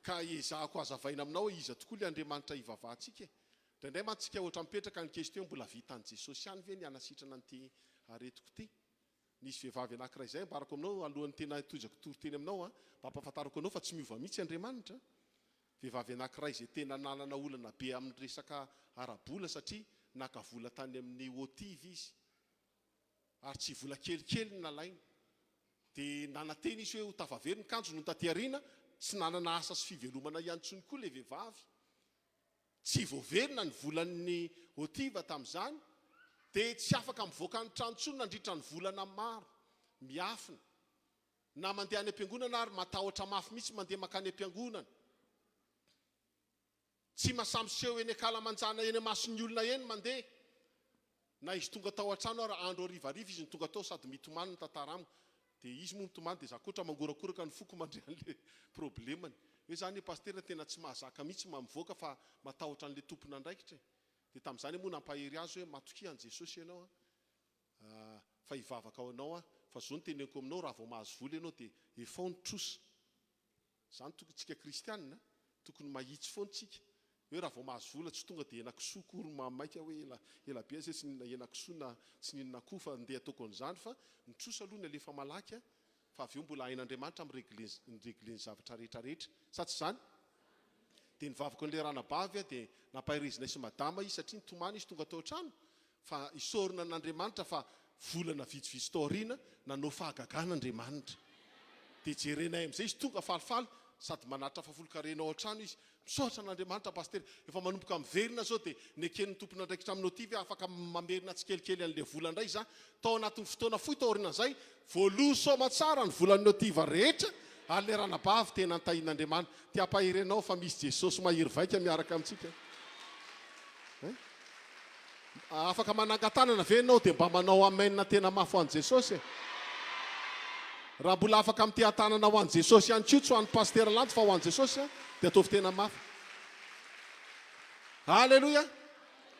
Ka ezahako hazavaina aminao hoe iza tokoa ilay Andriamanitra ivavahantsika e! Indraindray mantsy tsika ohatra mipetraka ny question mbola vitan'i Jesosy ihany ve ny hanasitrana an'ity aretiko ity? Nisy vehivavy anankiray izay ambarako aminao alohan'ny tena hitohizako toriteny aminao an, mba hampahafantarako anao fa tsy miova mihitsy Andriamanitra. Vehivavy anankiray izay tena nanana olana be amin'ny resaka ara-bola satria naka vola tany amin'ny OTIV izy. ary tsy vola kelikely no nalainy. Dia nanantena izy hoe ho tafaverina, kanjo nony taty aoriana, tsy nanana asa sy fivelomana ihany intsony koa ilay vehivavy. Tsy voaverina ny volan'ny Otiva tamin'izany. Dia tsy afaka mivoaka ny trano intsony nandritra ny volana maro. Miafina. Na mandeha any am-piangonana ary matahotra mafy mihitsy mandeha mankany am-piangonana. Tsy mahasahy miseho eny ankalamanjana eny imason'ny olona eny mandeha. Na izy tonga tao an-trano ary andro harivariva izy no tonga tao sady mitomany mitantara amiko. Dia izy moa mitomany dia za koa ohatra mangorakoraka ny foko mandre an'le problemany. Hoe za anie pasitera tena tsy mahazaka mihitsy mivoaka fa matahotra an'le tompon'andraikitra e. Dia tamin'izany moa nampahery azy hoe matokia an'i Jesosy ianao an, fa hivavaka ho anao aho. Fa zao no teneniko aminao raha vao mahazo vola ianao dia efao ny trosa. Zany tokony tsika kristianina tokony mahitsy foana tsika hoe raha vao mahazo vola tsy tonga dia henakisoa akory maha maika hoe ela ela be zay tsy nihinana henakisoa na tsy nihinana akoho fa ndeha ataoko an'izany fa ny trosa aloha ny alefa malaky a fa avy eo mbola hain'Andriamanitra mi regler mi regler ny zavatra rehetra rehetra sa tsy izany? Dia nivavaka an'ilay ranabavy aho dia nampaherezinay sy madama izy satria nitomany izy tonga tao an-trano Fa isaorana an'Andriamanitra fa volana vitsivitsy tao aoriana, nanao fahagagana Andriamanitra. Dia jerenay amin'izay izy tonga falifaly sady manatitra fahafolonkarena ao an-trano izy. Misaotra an'Andriamanitra Pasitera. Efa manomboka miverina izao dia neken'ny tompon'andraikitra amin'ny Noty ve afaka mamerina tsikelikely an'ilay vola indray izaho. Tao anatin'ny fotoana fohy tao aorianan'izay, voaloa soamatsara ny volan'ny Notiva rehetra ary ilay ranabavy tena ntahin'Andriamanitra. Te hampahery anao fa misy Jesosy mahery vaika miaraka amintsika. Hein? Afaka manangan-tanana ve ianao dia mba manao amen tena mafy ho an'i Jesosy e? Raha mbola afaka miteha-tanana ho an'i Jesosy ihany koa, tsy ho an'i Pasitera Lanto fa ho an'i Jesosy dia ataovy tena mafy. Aleloia!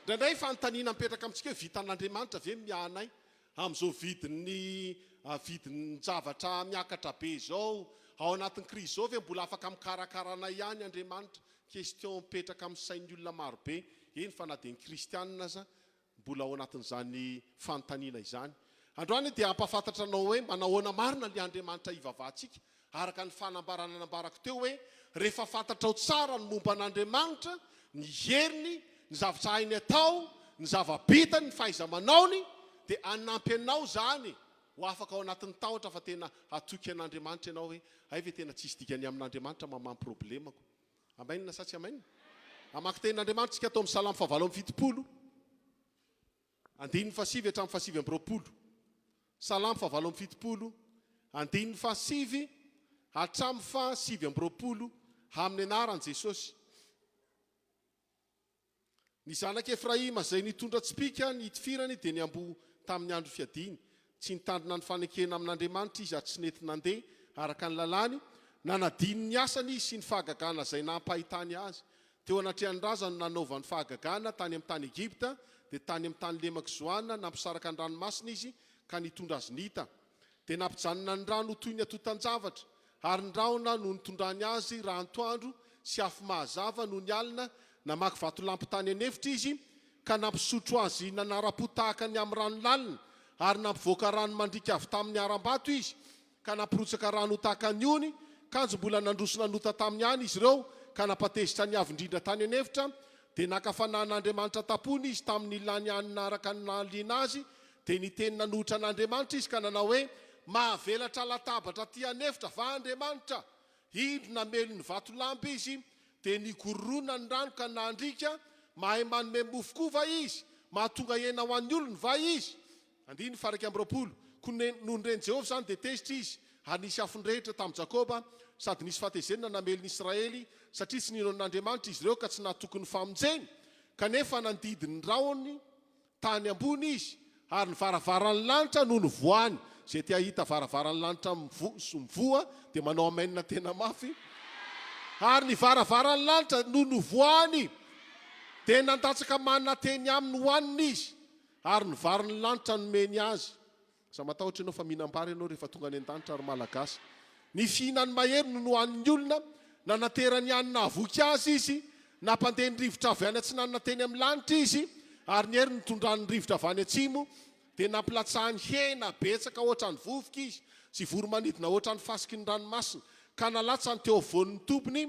Indraindray fanontaniana mipetraka amintsika hoe vitan'Andriamanitra ve ny miahy anay amin'izao vidin'ny vidin-javatra miakatra be izao, ao anatin'ny krizy izao ve mbola afaka mikarakara anay ihany Andriamanitra? Question mipetraka amin'ny sain'ny olona maro be, eny fa na dia ny kristianina aza mbola ao anatin'izany fanontaniana izany. Androany dia hampahafantatra anao hoe manahoana marina ilay Andriamanitra ivavahantsika, araka ny fanambarana nambarako teo hoe rehefa fantatrao tsara ny momba an'Andriamanitra, ny heriny, ny zavatra hainy atao, ny zava-bitany, ny fahaiza-manaony, dia hanampy anao izany ho afaka ao anatin'ny tahotra fa tena hatoky an'Andriamanitra ianao hoe hay ve tena tsisy dikany amin'Andriamanitra mamaha ny problemako. Amen sa tsy amen? Hamaky tenin'Andriamanitra isika ato amin'ny Salamo fahavalo amby 70, andininy fahasivy hatramin'ny fahasivy amby 20. Salamo fahavalo amby 70, andininy fahasivy hatramin'ny fahasivy amby 20, amin'ny anaran'i Jesosy. Ny zanak'i Efraima izay nitondra tsipìka nitifirany dia niamboho tamin'ny andro fiadiany. Tsy nitandrina ny fanekena amin'Andriamanitra izy ary tsy nety nandeha araka ny lalàny. Nanadino ny asany izy sy ny fahagagana izay nampahitany azy. Teo anatrehan'ny razany no nanaovany fahagagana tany amin'ny tany Egypta, dia tany amin'ny tany lemak'i Zoana, nampisaraka ny ranomasina izy ka nitondra azy nita. Dia nampijanona ny rano ho toy ny antontan-javatra, ary ny rahona no nitondrany azy raha antoandro, sy afo mahazava nony alina, namaky vatolampy tany an'efitra izy, ka nampisotro azy nanara-po tahaka ny amin'ny rano lalina, ary nampivoaka rano mandriaka avy tamin'ny harambato izy, ka nampirotsaka rano ho tahaka ny ony, kanjo mbola nandroso nanota taminy ihany izy ireo, ka nampatezitra ny Avo Indrindra tany an'efitra, dia naka fanahy an'Andriamanitra tam-pony izy tamin'ny nilany hanina araka ny nahaliana azy, Dia niteny nanohitra an'Andriamanitra izy ka nanao hoe, Mahavelatra latabatra aty an'efitra va Andriamanitra? Indro namely ny vatolampy izy, dia nigororoana ny rano ka nandriaka, mahay manome mofo koa va izy? Mahatonga hena ho an'ny olony va izy? Andininy faha-21. Koa nony ren'i Jehovah izany dia tezitra izy, ary nisy afo nirehitra tamin'i Jakoba, sady nisy fahatezerana namely ny Israely, satria tsy nino an'Andriamanitra izy ireo ka tsy nahatoky ny famonjeny, kanefa nandidy ny rahony Tany ambony izy, ary ny varavaran'ny lanitra no nivoahany. Izay te hahita varavaran'ny lanitra mivoha dia manao amen tena mafy. Ary ny varavaran'ny lanitra no nivoahany, dia nandatsaka mana teny aminy hohanina izy, ary ny varin'ny lanitra nomeny azy. Aza matahotra ianao fa mihinam-bary ianao rehefa tonga any an-danitra ry Malagasy. Ny fihinan'ny mahery no nohanin'ny olona, nanaterany hanina hahavoky azy izy, nampandeha ny rivotra avy any atsinanana teny amin'ny lanitra izy, ary ny hery nitondrany ny rivotra avy any atsimo, dia nampilatsahany hena betsaka hoatran'ny vovoka izy, sy voro-manidina hoatran'ny fasiky ny ranomasina, ka nalatsany teo afovoan'ny tobiny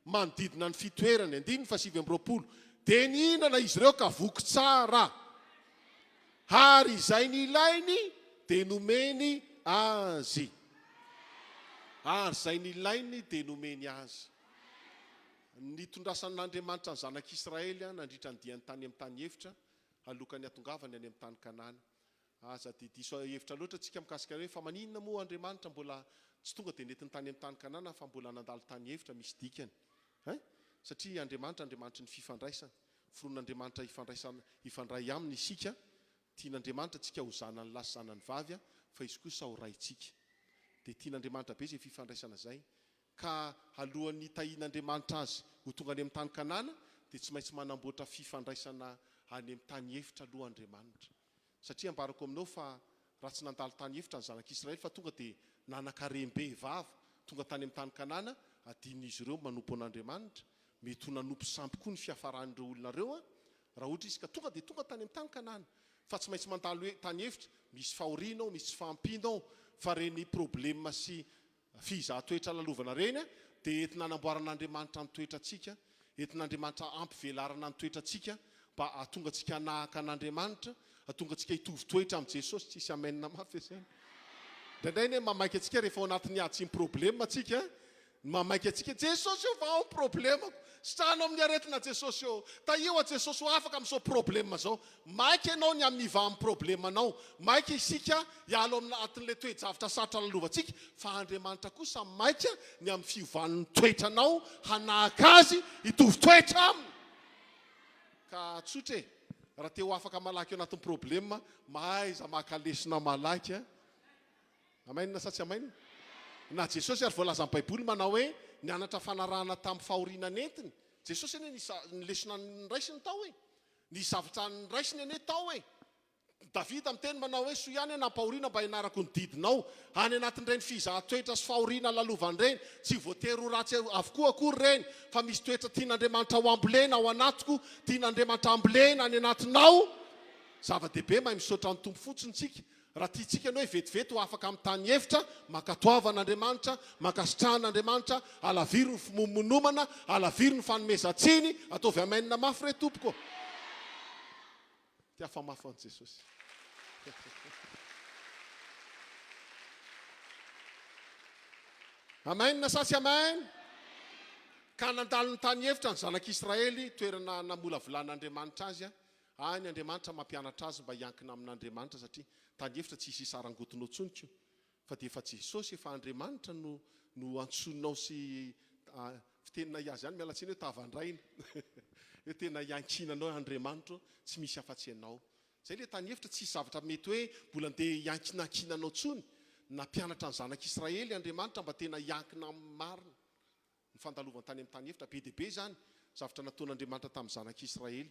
manodidina ny fitoerany. Andininy fahasivy amby 20. Dia nihinana izy ireo ka voky tsara. Ary izay nilainy dia nomeny azy. Ary izay nilainy dia nomeny azy. Nitondrasan'Andriamanitra ny zanak'Israely nandritra ny diany tany amin'ny tany efitra. Alokan'ny hatongavany any amin'ny tany Kanana. Aza dia diso hevitra loatra tsika mikasika hoe fa maninona moa Andriamanitra mbola tsy tonga dia nentiny tany amin'ny tany Kanana fa mbola nandalo tany efitra misy dikany. Hein? Satria Andriamanitra Andriamanitry ny fifandraisana. Foron'Andriamanitra hifandraisana hifandray aminy isika. Tian'Andriamanitra tsika ho zanany lahy sy zanany vavy fa Izy kosa ho Raintsika. Dia tian'Andriamanitra be izay fifandraisana izay. Ka alohan'ny hitahian'Andriamanitra azy ho tonga any amin'ny tany Kanana, dia tsy maintsy manamboatra fifandraisana any amin'ny tany efitra aloha Andriamanitra. Satria ambarako aminao fa raha tsy nandalo tany efitra ny zanak'Israely fa tonga dia nanan-karem-be vava, tonga tany amin'ny tany Kanana, adinon'izy ireo ny manompo an'Andriamanitra. Mety ho nanompo sampy koa ny fiafaran'ireo olona ireo raha ohatra izy ka tonga dia tonga tany amin'ny tany Kanana. Fa tsy maintsy mandalo tany efitra, misy fahoriana ao, misy tsy fahampiana ao, fa ireny problema sy Fizahan-toetra lalovana ireny dia entina hanamboaran'Andriamanitra ny toetrantsika, entin'Andriamanitra hampivelarana ny toetrantsika mba hahatonga antsika hanahaka an'Andriamanitra, hahatonga antsika hitovy toetra amin'i Jesosy. Tsisy amen mafy ve izany? Indraindray anie mamaika antsika rehefa ao anatin'ny ady sy ny problema tsika, ny mamaika antsika, Jesosy ô vahao ny problemako, sitrano amin'ny aretina Jesosy ô, tahio aho Jesosy ho afaka amin'izao problema izao. Maika ianao ny amin'ny hivahan'ny problemanao. Maika isika hiala ao anatin'ilay toe-javatra sarotra lalovantsika, fa Andriamanitra kosa maika ny amin'ny fiovan'ny toetranao hanahaka Azy, hitovy toetra Aminy. Ka tsotra e, raha te ho afaka malaky ao anatin'ny problema, mahaiza maka lesona malaky a. Amen sa tsy amen? Na Jesosy ary voalazan'ny Baiboly manao hoe nianatra fanarahana tamin'ny fahoriana nentiny. Jesosy anie ny lesona noraisiny tao e. Nisy zavatra noraisiny anie tao e! Davida miteny manao hoe, Soa ihany aho nampahoriana mba hianarako ny didinao. Any anatin'ireny fizahan-toetra sy fahoriana lalovana ireny, tsy voatery ho ratsy avokoa akory ireny, fa misy toetra tian'Andriamanitra ho ambolena ao anatiko, tian'Andriamanitra hambolena any anatinao. Zava-dehibe mahay misaotra ny Tompo fotsiny isika Raha tiantsika ny hoe vetivety ho afaka amin'ny tany efitra, mankatoava an'Andriamanitra, mankasitraha an'Andriamanitra, alaviro ny fimonomonomana, alaviro ny fanomezan-tsiny, ataovy amen mafy re tompoko ô! Ty hafa mafy an'i Jesosy. Amen sa tsy amen? Ka nandalo ny tany efitra ny zanak'Israely, toerana namolavolan'Andriamanitra azy, Any Andriamanitra mampianatra azy mba hiankina amin'Andriamanitra satria tany efitra tsy hisy hisarangotinao tsony ko fa dia efa Jesosy efa Andriamanitra no no antsoinao sy fiteninay azy ihany miala tsiny hoe tavandraina hoe tena hiankinanao Andriamanitro tsy misy afa-tsy ianao zay le tany efitra tsisy zavatra mety hoe mbola ndeha hiankinankinanao tsony nampianatra ny zanak'Israely Andriamanitra mba tena hiankina aminy marina Ny fandalovany tany amin'ny tany efitra, be dia be izany zavatra nataon'Andriamanitra tamin'ny zanak'Israely.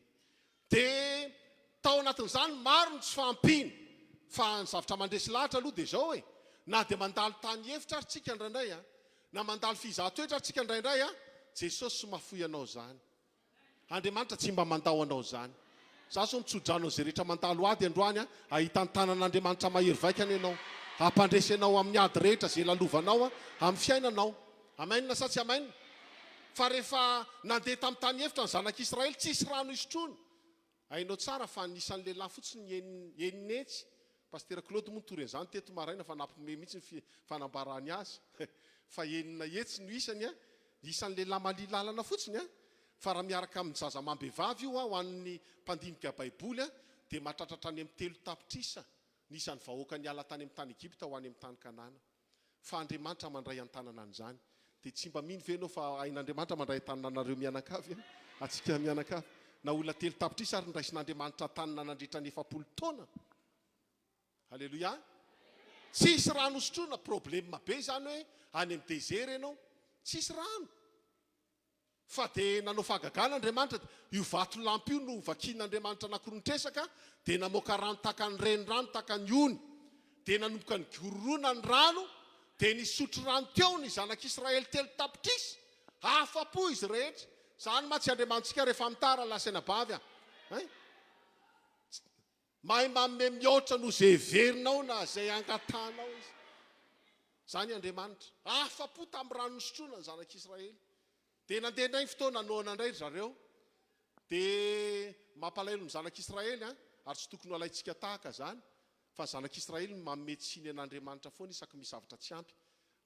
Dia tao anatin'izany maro ny tsy fahampiana. Fa ny zavatra mandresy lahatra aloha dia izao e, na dia mandalo tany efitra ary tsika indraindray a, na mandalo fizahan-toetra ary tsika indraindray a, Jesosy tsy mahafoy anao izany. Andriamanitra tsy mba mandao anao izany. Za zao mitsodrano an'izay rehetra mandalo ady androany a, hahita ny tanan'Andriamanitra mahery vaika anie ianao, hampandresy anao amin'ny ady rehetra izay lalovanao amin'ny fiainanao. Amen sa tsy amen? Fa rehefa nandeha tamin'ny tany efitra ny zanak'Israely, tsisy rano hisotroana. Hainao tsara fa ny isan'ny lehilahy fotsiny ny enina hetsy. Pasitera Claude moa nitory an'izany teto maraina fa nampiomehy mihitsy ny fanambarany azy fa 600 no isany an, isan'ny lehilahy malia lalana fotsiny an, fa raha miaraka amin'ny zaza amam-behivavy io ho an'ny mpandinika baiboly an, dia mahatratra hatrany amin'ny telo tapitrisa ny isan'ny vahoaka niala tany amin'ny tany Egypta ho any amin'ny tany Kanana. Fa Andriamanitra mandray an-tanana an'izany. Dia tsy mba mino ve ianao fa hain'Andriamanitra mandray an-tanana anareo mianakavy an? Antsika mianakavy. Na olona 3 tapitrisa ary noraisin'Andriamanitra an-tanana nandritra ny 40 taona. Aleloia. Tsisy rano hosotroina, problème be izany hoe any amin'ny désert ianao, tsisy rano. Fa dia nanao fahagagana Andriamanitra, dia io vatolampy io no vakian'Andriamanitra anankiroa dia namoaka rano tahaka ny renirano, tahaka ny ony. Dia nanomboka nigororoana ny rano, dia nisotro rano teo ny zanak'Israely 3 tapitrisa. Afa-po izy rehetra. Izany mantsy Andriamanitsika rehefa mitara lahy sy anabavy a. Hein? Mahay manome mihoatra noho izay heverinao na izay angatahanao Izy. Izany Andriamanitra. Afa-po tamin'ny rano nosotroina ny zanak'Israely. Dia nandeha indray ny fotoana noana indray ry zareo. Dia mampalahelo ny zanak'Israely an, ary tsy tokony ho alaintsika tahaka izany, fa ny zanak'Israely no manome tsiny an'Andriamanitra foana isaky misy zavatra tsy ampy.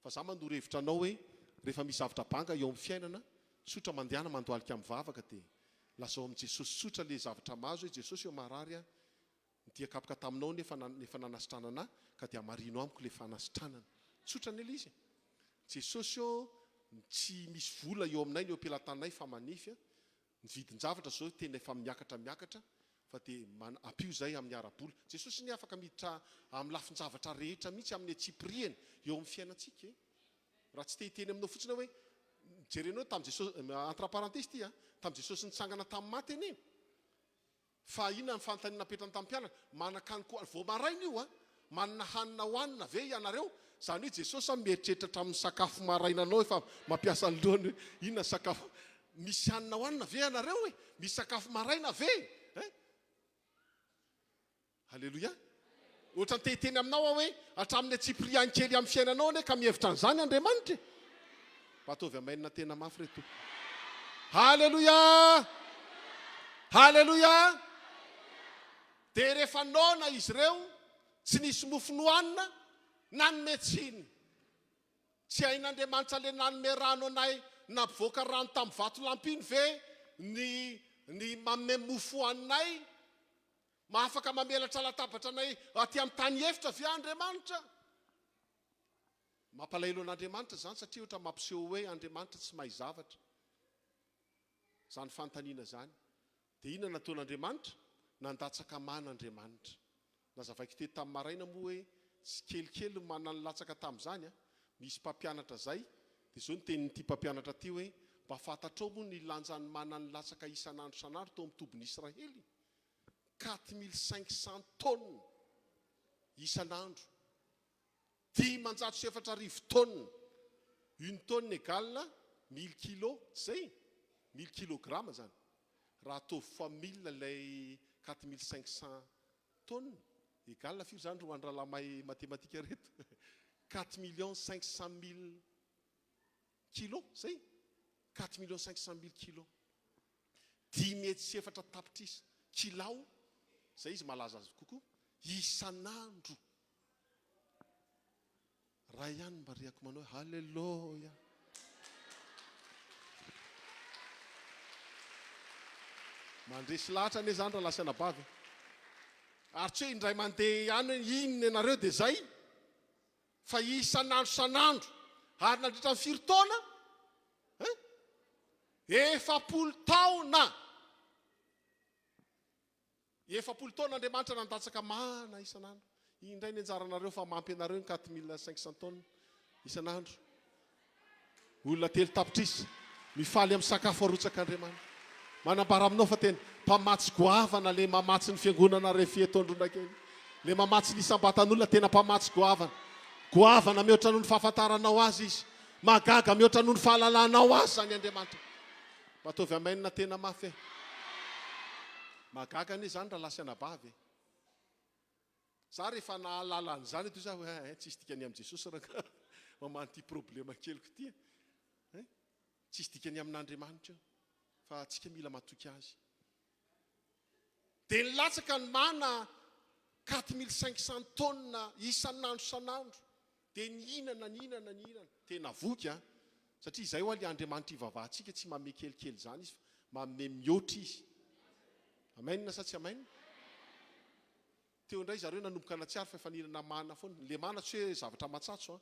Fa za manoro hevitra anao hoe rehefa misy zavatra banga eo amin'ny fiainana, tsotra mandehana mandohalika mivavaka dia. Lazao amin'i Jesosy tsotra le zavatra mahazo hoe Jesosy ô marary aho, ny dia kapoka taminao nefa efa nanasitranana ahy ka dia hamarino amiko le fanasitranana. Tsotra anie le izy e. Jesosy ô tsy misy vola eo aminay ny eo am-pelatananay fa manify a, ny vidin-javatra zao tena efa miakatra miakatra fa dia ampio izay amin'ny ara-bola. Jesosy anie afaka miditra amin'ny lafin-javatra rehetra mihitsy amin'ny antsipiriany eo amin'ny fiainantsika e. Raha tsy te hiteny aminao fotsiny aho hoe, jerenao tamin'i Jesosy, entre parenthèse ity a, tamin'i Jesosy nitsangana tamin'ny maty anie, fa inona ny fanontaniana napetrany tamin'ny mpianany? Manan-kanin-ko, vao maraina io a, manana hanina hohanina ve ianareo? Izany hoe Jesosy zany mieritreritra hatramin'ny sakafo marainanao efa mampiasa ny lohany hoe inona ny sakafo, misy hanina hohanina ve ianareo e? Misy sakafo maraina ve e? Aleloia! Ohatran'ny te hiteny aminao aho hoe hatramin'ny antsipiriany kely amin'ny fiainanao anie ka mihevitra an'izany Andriamanitra e! Mba ataovy amen tena mafy re tompoko. Aleloia! Aleloia! Dia rehefa noana izy ireo, tsy nisy mofo nohanina, nanome tsiny. Tsy hain'Andriamanitra ilay nanome rano anay nampivoaka rano tamin'ny vatolampy iny ve ny ny manome mofo hohaninay? Mahafaka mamelatra latabatra anay aty amin'ny tany efitra ve Andriamanitra? Mampalahelo an'Andriamanitra izany satria ohatra mampiseho hoe Andriamanitra tsy mahay zavatra. Izany fanontaniana izany. Dia inona nataon'Andriamanitra? Nandatsaka mana Andriamanitra. Nazavaiko teto tamin'ny maraina moa hoe tsy kelikely ny mana nilatsaka tamin'izany an. Misy mpampianatra izay, dia izao ny tenin'ity mpampianatra ity hoe, mba fantatrao moa ny lanjan'ny mana nilatsaka isan'andro isan'andro tao amin'ny tobin'Israely? 4500 tonnes isan'andro, 4500 tonnes, une tonne égale 1000 kilos, tsy zay? 1000 kilogrammes zany, raha ataovy fois 1000 ilay 4500 tonnes, égale firy zany ry ho an'ny rahalahy mahay matematika reto? 4 millions 500 mille kilos, zay? 4 millions 500 mille kilos. 405 tapitrisa kilao, izay izy mahalaza azy kokoa, isan'andro. Ray ihany mba rehako manao hoe Haleloia. Mandresy lahatra anie izany rahalahy sy anabavy. Ary tsy hoe indray mandeha ihany hoe inona ianareo dia izay, fa isan'andro isan'andro. Ary nandritra ny firy taona? Hein? 40 taona! 40 taona Andriamanitra nandatsaka mana isan'andro. Indray ny anjaranareo fa mampy anareo ny 4500 tonnes isan'andro. Olona 3 tapitrisa mifaly amin'ny sakafo arotsak'Andriamanitra. Manambara aminao fa tena mpamatsy goavana le mamatsy ny fiangonana refi eto Andronakely. Le mamatsy ny isam-batan'olona tena mpamatsy goavana. Goavana mihoatra noho ny fahafantaranao azy izy. Mahagaga mihoatra noho ny fahalalanao azy izany Andriamanitra. Mba ataovy amen tena mafy e. Mahagaga anie izany rahalahy sy anabavy e. Za rehefa nahalala an'izany toy za hoe eh tsisy dikany amin'i Jesosy rangaha mamaha an'ity problema keliko ity e. Eh, tsisy dikany amin'Andriamanitra io fa antsika mila matoky azy. Dia nilatsaka ny mana 4500 tonnes isan'andro isan'andro. Dia nihinana, nihinana, nihinana. Tena voky an! Satria izay hoa ilay Andriamanitra ivavahantsika, tsy manome kelikely izany Izy fa manome mihoatra Izy. Amen sa tsy amen? Teo indray zareo nanomboka natsiaro fa efa nihinana mana foana. Ilay mana tsy hoe zavatra matsatso an!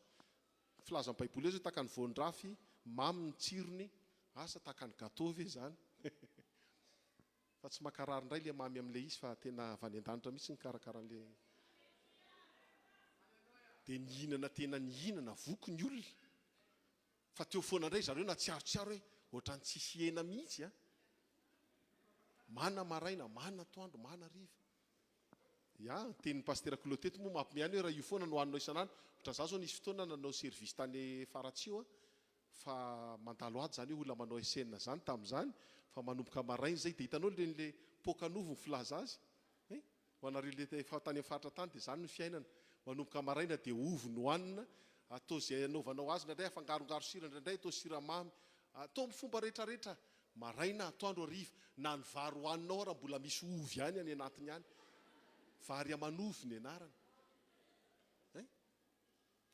Ny filazan'ny Baiboly azy hoe tahaka ny voan-drafy, mamy ny tsirony, asa tahaka ny gâteau ve izany? Fa tsy mankarary indray le mamy amin'ilay izy fa tena avy any an-danitra mihitsy nikarakara an'ilay dia nihinana tena nihinana voky ny olona fa teo foana indray zareo natsiarotsiaro hoe ohatran'ny tsisy hena mihitsy a mana maraina mana atoandro mana hariva ya tenin'ny pasitera Claude teto moa mampime ihany hoe raha io foana no haninao isan'andro ohatran'ny za zao nisy fotoana nanao service tany Faratsiho a Fa mandalo ato zany hoe olona manao SN zany tamin'izany fa manomboka maraina zay dia hitanao ireny le pokan'ovy ny filaza azy hein! Ho anareo le efa tany amin'ny faritra tany dia zany ny fiainana, manomboka maraina dia ovy no hanina, atao izay anaovanao azy indraindray afangarongaro sira indraindray atao siramamy, atao amin'ny fomba rehetra rehetra, maraina, atoandro, hariva, na ny vary hohaninao ara mbola misy ovy ihany any anatiny any, vary aman'ovy ny anarany hein!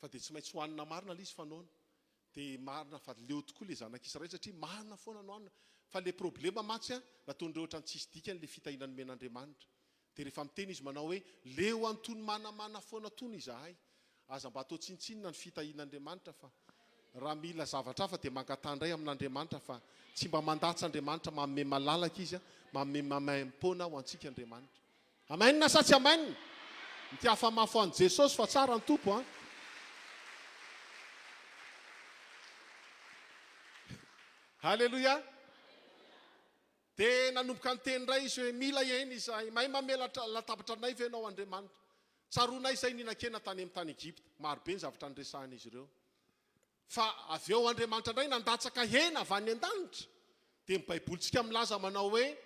Fa dia tsy maintsy hohanina marina ilay izy fa noana. Dia marina fa leo tokoa ilay zanak'Israely satria mana foana no hanina. Fa ilay problema mantsy an, nataon'ireo ohatran'ny tsisy dikany ilay fitahiana nomen'Andriamanitra. Dia rehefa miteny izy manao hoe, leo an'itony manamana foana itony izahay. Aza mba atao tsinontsinona ny fitahian'Andriamanitra fa raha mila zavatra hafa dia mangataha indray amin'Andriamanitra fa tsy mba mandatsa Andriamanitra, manome malalaka Izy, manome maimaim-poana ho antsika Andriamanitra. Amen sa tsy amen? Mitiafa mafy ho an'i Jesosy fa tsara ny Tompo an! Haleloia! Dia nanomboka niteny indray izy hoe, Mila hena izahay. Mahay mamelatra latabatra anay ve ianao Andriamanitra? Tsaroanay izay nihinan-kena tany amin'ny tany Egypta. Maro be ny zavatra niresahan'izy ireo. Fa avy eo Andriamanitra indray nandatsaka hena avy any an-danitra. Dia ny Baibolintsika milaza manao hoe,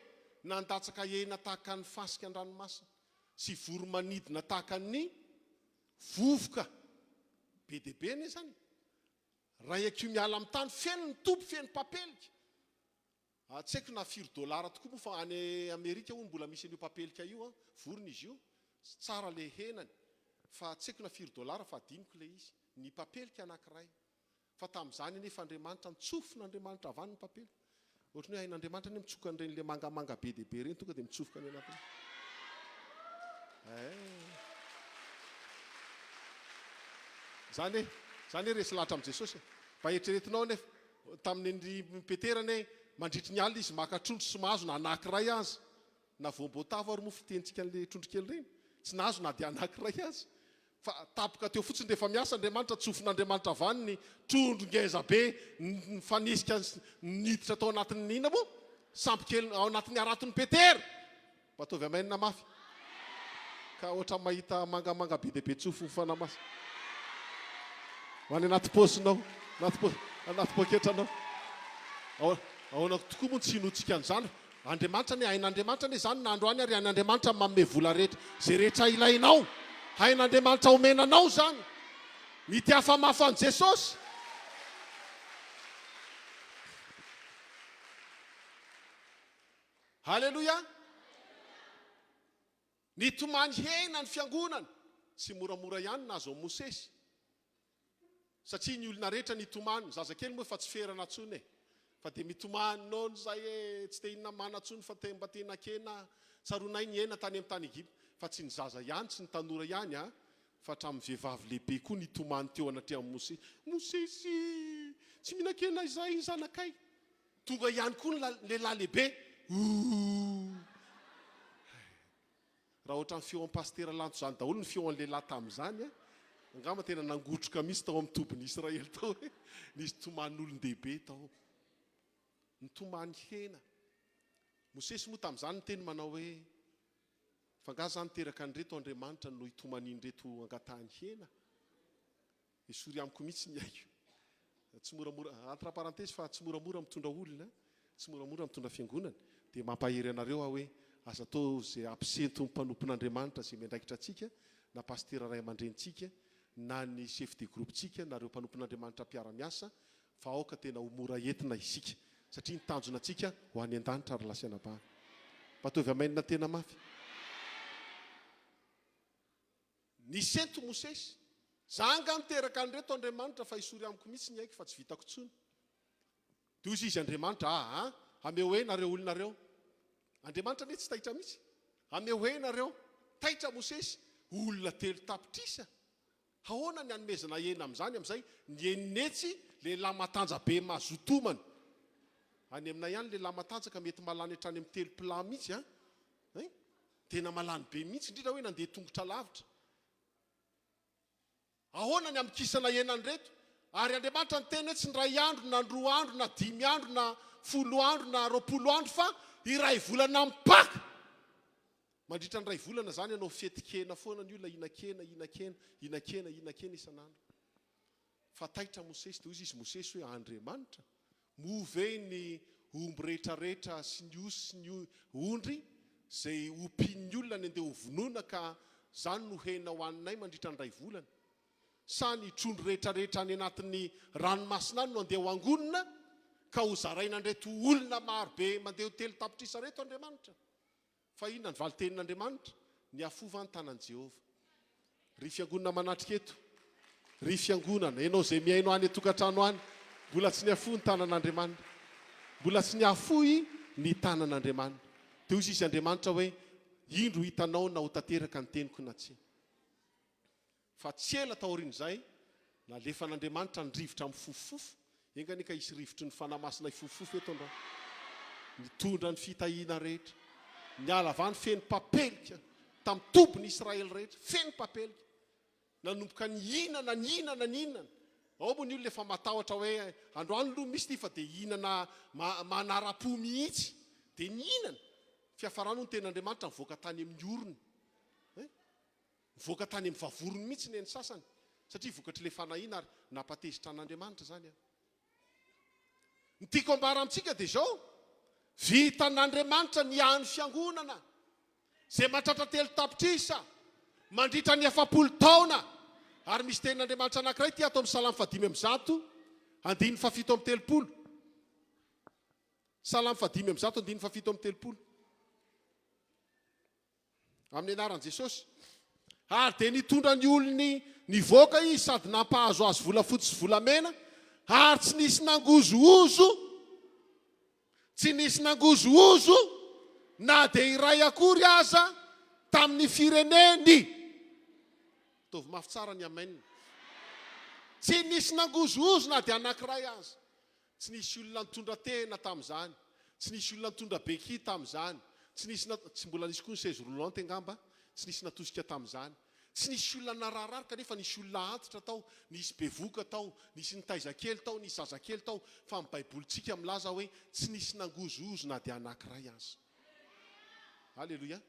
Nandatsaka hena tahaka ny fasika an-dranomasina, sy voro-manidina tahaka ny vovoka. Be dia be anie izany e! Ray akio miala amin'ny tany, feno ny toby, feno papelika. Tsy haiko na firy dollars tokoa moa fa any Amerika hono mbola misy an'io papelika io an, vorona izy io, tsara le henany fa tsy haiko na firy dollars fa adinoko le izy, ny papelika anakiray. Fa tamin'izany anefa Andriamanitra nitsofin'Andriamanitra avy any ny papelika. Ohatran'ny hoe hain'Andriamanitra anie mitsoka an'ireny le mangamanga be dia be ireny tonga dia mitsofoka any anatiny. Eh. Zany e, zany e resy lahatra amin'i Jesosy e. Mba eritreretinao anefa, Tamin'ny ry Petera anie, mandritry ny alina izy maka trondro sy mahazo na anankiray aza. Na voam-boatavo ary moa fitenintsika an'ilay trondro kely ireny. Tsy nahazo na dia anankiray aza. Fa tapoka teo fotsiny rehefa miasa Andriamanitra, tsofin'Andriamanitra avy any ny trondro ngeza be nifanesika niditra tao anatin'ny inona moa? Sambo kely ao anatin'ny haraton'i Petera. Mba ataovy amen mafy. Ka ohatran'ny mahita mangamanga be dia be tsofo fanahy masina. Ho any anaty paosinao, anaty paosy, anaty poketranao. Ahoana tokoa moa no tsy hinoantsika an'izany? Andriamanitra anie, hain'Andriamanitra anie izany na androany ary hain'Andriamanitra ny manome vola rehetra, izay rehetra ilainao. Hain'Andriamanitra omena anao izany. Mitiafa mafy an'i Jesosy. Haleloia! Nitomany hena ny fiangonana. Tsy moramora ihany nahazo an'i Mosesy. Satria ny olona rehetra nitomany, ny zazakely moa efa tsy ferana intsony e. Fa dia mitomany nono izay e, tsy te hihinana mana intsony fa te mba te hihinan-kena. Tsaroanay ny hena tany amin'ny tany Egypta. Fa tsy ny zaza ihany, tsy ny tanora ihany an, fa hatramin'ny vehivavy lehibe koa nitomany teo anatrehan'i Mosesy. Mosesy, tsy mihinan-kena izay ny zanakay. Tonga ihany koa ny lehilahy lehibe. Ooh. Raha ohatran'ny feon'i Pasitera Lanto izany daholo ny feon'ny lehilahy tamin'izany, angamba tena nangotroka mihitsy tao amin'ny tobin'i Israely tao hoe nisy toman'olon-dehibe tao. Nitomany hena. Mosesy moa tamin'izany niteny manao hoe, Fa angaha izaho niteraka an'ireto Andriamanitra no hitomanian'ireto angatahany hena? Esory amiko mihitsy ny aiko. Tsy moramora, entre parenthèse fa tsy moramora mitondra olona, tsy moramora mitondra fiangonana, dia mampahery anareo aho hoe aza atao izay hampisento ny mpanompon'Andriamanitra izay miandraikitra antsika, na pasitera ray aman-drenintsika, na ny chef de groupe-tsika, na ireo mpanompon'Andriamanitra mpiara-miasa, fa aoka tena ho mora entina isika, satria ny tanjona antsika ho any an-danitra ry lahy sy anabavy. Mba ataovy amen tena mafy. Nisento Mosesy, Za angaha niteraka an'ireto Andriamanitra fa esory amiko mihitsy ny aiko fa tsy vitako intsony. Dia hoy izy Andriamanitra, Aa, ameo hena ireo olona ireo. Andriamanitra anie tsy taitra mihitsy. Ameo hena ireo. Taitra Mosesy, olona 3 tapitrisa? Ahoana ny hanomezana hena amin'izany amin'izay? Ny enin'hetsy lehilahy matanja-be mazoto homana. Any aminay any lehilahy matanjaka mety mahalany hatrany amin'ny 3 plat mihitsy an. Hein? Tena malany be mihitsy, indrindra hoe nandeha tongotra lavitra. Ahoana ny hamikisana hena an'ireto? Ary Andriamanitra niteny hoe tsy indray andro na roa andro na dimy andro na folo andro na 20 andro fa iray volana mipaka. Mandritra ny iray volana izany ianao fetin-kena foana ny olona, hihinan-kena, hihinan-kena, hihinan-kena, hihinan-kena isan'andro. Fa taitra Mosesy, dia hoy izy Mosesy hoe, Andriamanitra, moa ve ny omby rehetrarehetra sy ny osy sy ny ondry izay ompian'ny olona ny andeha hovonoina ka izany no hena hohaninay mandritra ny iray volana? Sa ny trondro rehetrarehetra any anatin'ny ranomasina any no andeha hoangonina ka hozaraina an'ireto olona marobe mandeha ho 3 tapitrisa ireto, Andriamanitra? Fa inona ny valin-tenin'Andriamanitra? Nihafoha va ny tanan'i Jehovah? Ry fiangonana manatrika eto, ry fiangonana, ianao izay mihaino any an-tokantrano any, Mbola tsy nihafohy ny tanan'Andriamanitra. Mbola tsy nihafohy ny tanan'Andriamanitra. Dia hoy izy Andriamanitra hoe, Indro hitanao na ho tanteraka ny teniko na tsia. Fa tsy ela taorian'izay, nalefan'Andriamanitra ny rivotra mifofofofo, enga anie ka hisy rivotry ny Fanahy Masina hifofofofo eto androany, nitondra ny fitahiana rehetra, niala avy any feno papelika, tamin'ny tobin'i Israely rehetra, feno papelika, nanomboka nihinana, nihinana, nihinana. Ao moa ny olona efa matahotra hoe androany aloha misy ity fa dia hihinana manara-po mihitsy. Dia nihinana. Fiafarany hono tenin'Andriamanitra nivoaka tany amin'ny orony. Nivoaka tany amin'ny vavorony mihitsy ny an'ny sasany, satria vokatr'ilay fanahiana ary nampatezitra an'Andriamanitra izany an. Ny tiako ambara amintsika dia izao, vitan'Andriamanitra ny hany fiangonana izay mahatratra 3 tapitrisa mandritra ny 40 taona. Ary misy tenin'Andriamanitra anankiray ity ato amin'ny Salamo faha-105, andininy faha-37. Salamo faha-105, andininy faha-37. Amin'ny anaran'i Jesosy. Ary dia nitondra ny olony nivoaka izy sady nampahazo azy volafotsy sy volamena, ary tsy nisy nangozohozo, tsy nisy nangozohozo na dia iray akory aza tamin'ny fireneny. Ataovy mafy tsara ny amen. Tsy nisy nangozohozo na dia anankiray aza. Tsy nisy olona nitondra tehina tamin'izany, tsy nisy olona nitondra béquille tamin'izany, tsy nisy na, tsy mbola nisy koa ny chaise roulante angamba, tsy nisy natosika tamin'izany. Tsy nisy olona naraharary kanefa nisy olona antitra tao, nisy bevohoka tao, nisy nitaiza kely tao, nisy zazakely tao, fa ny baibolintsika milaza hoe tsy nisy nangozohozo na dia anankiray aza. Aleloia.